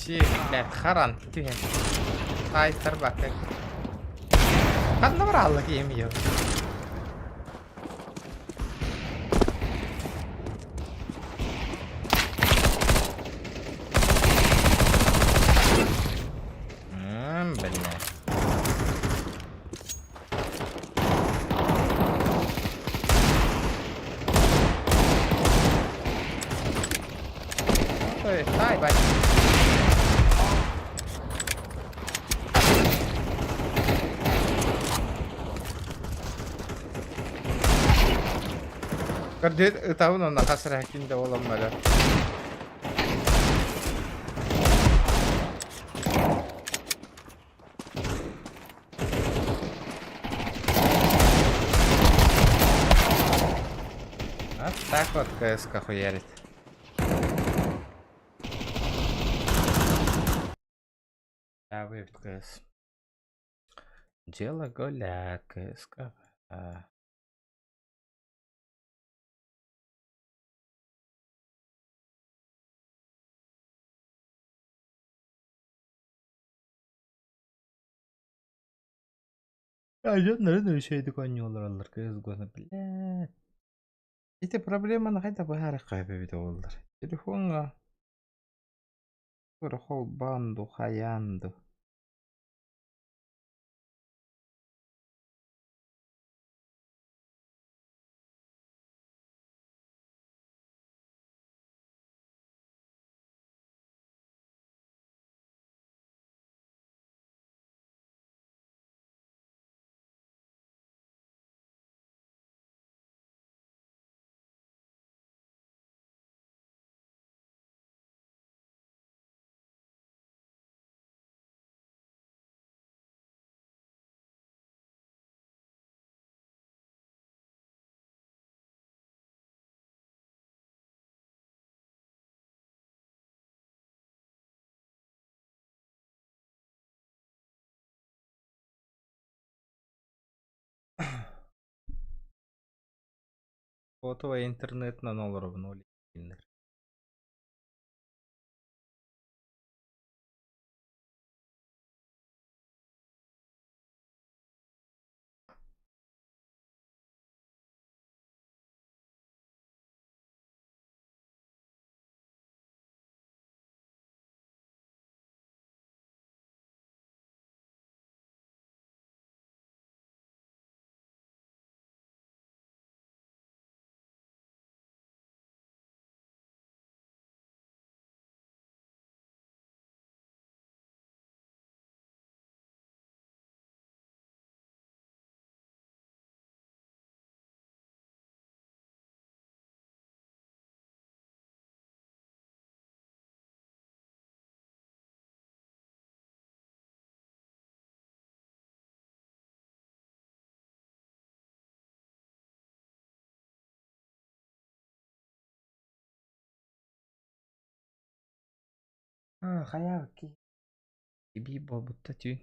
B: Си, блядь, харан түһэн. Таайтарбакка. Ханна бараалла киһим йо. М, бля. Ой, ай, бать. Көрдүөт ытабын онно хас эрэ ким да буолан барар. Вот так вот КСК хуярит. Да, вы в КС. Дело голя, КСК. А. Дьоннорун үчүгэйдик оонньуу олороллор КС-ГО-ну, блядь. Ити проблеманы хайдах быһаарыахха сөп эбитэ буоллар. Телефоҥҥа холбоон дуу, хайаан дуу. Фото интернетынан олоробун ол иһиннэр. Хайа, ки. Биир буолбута түүн.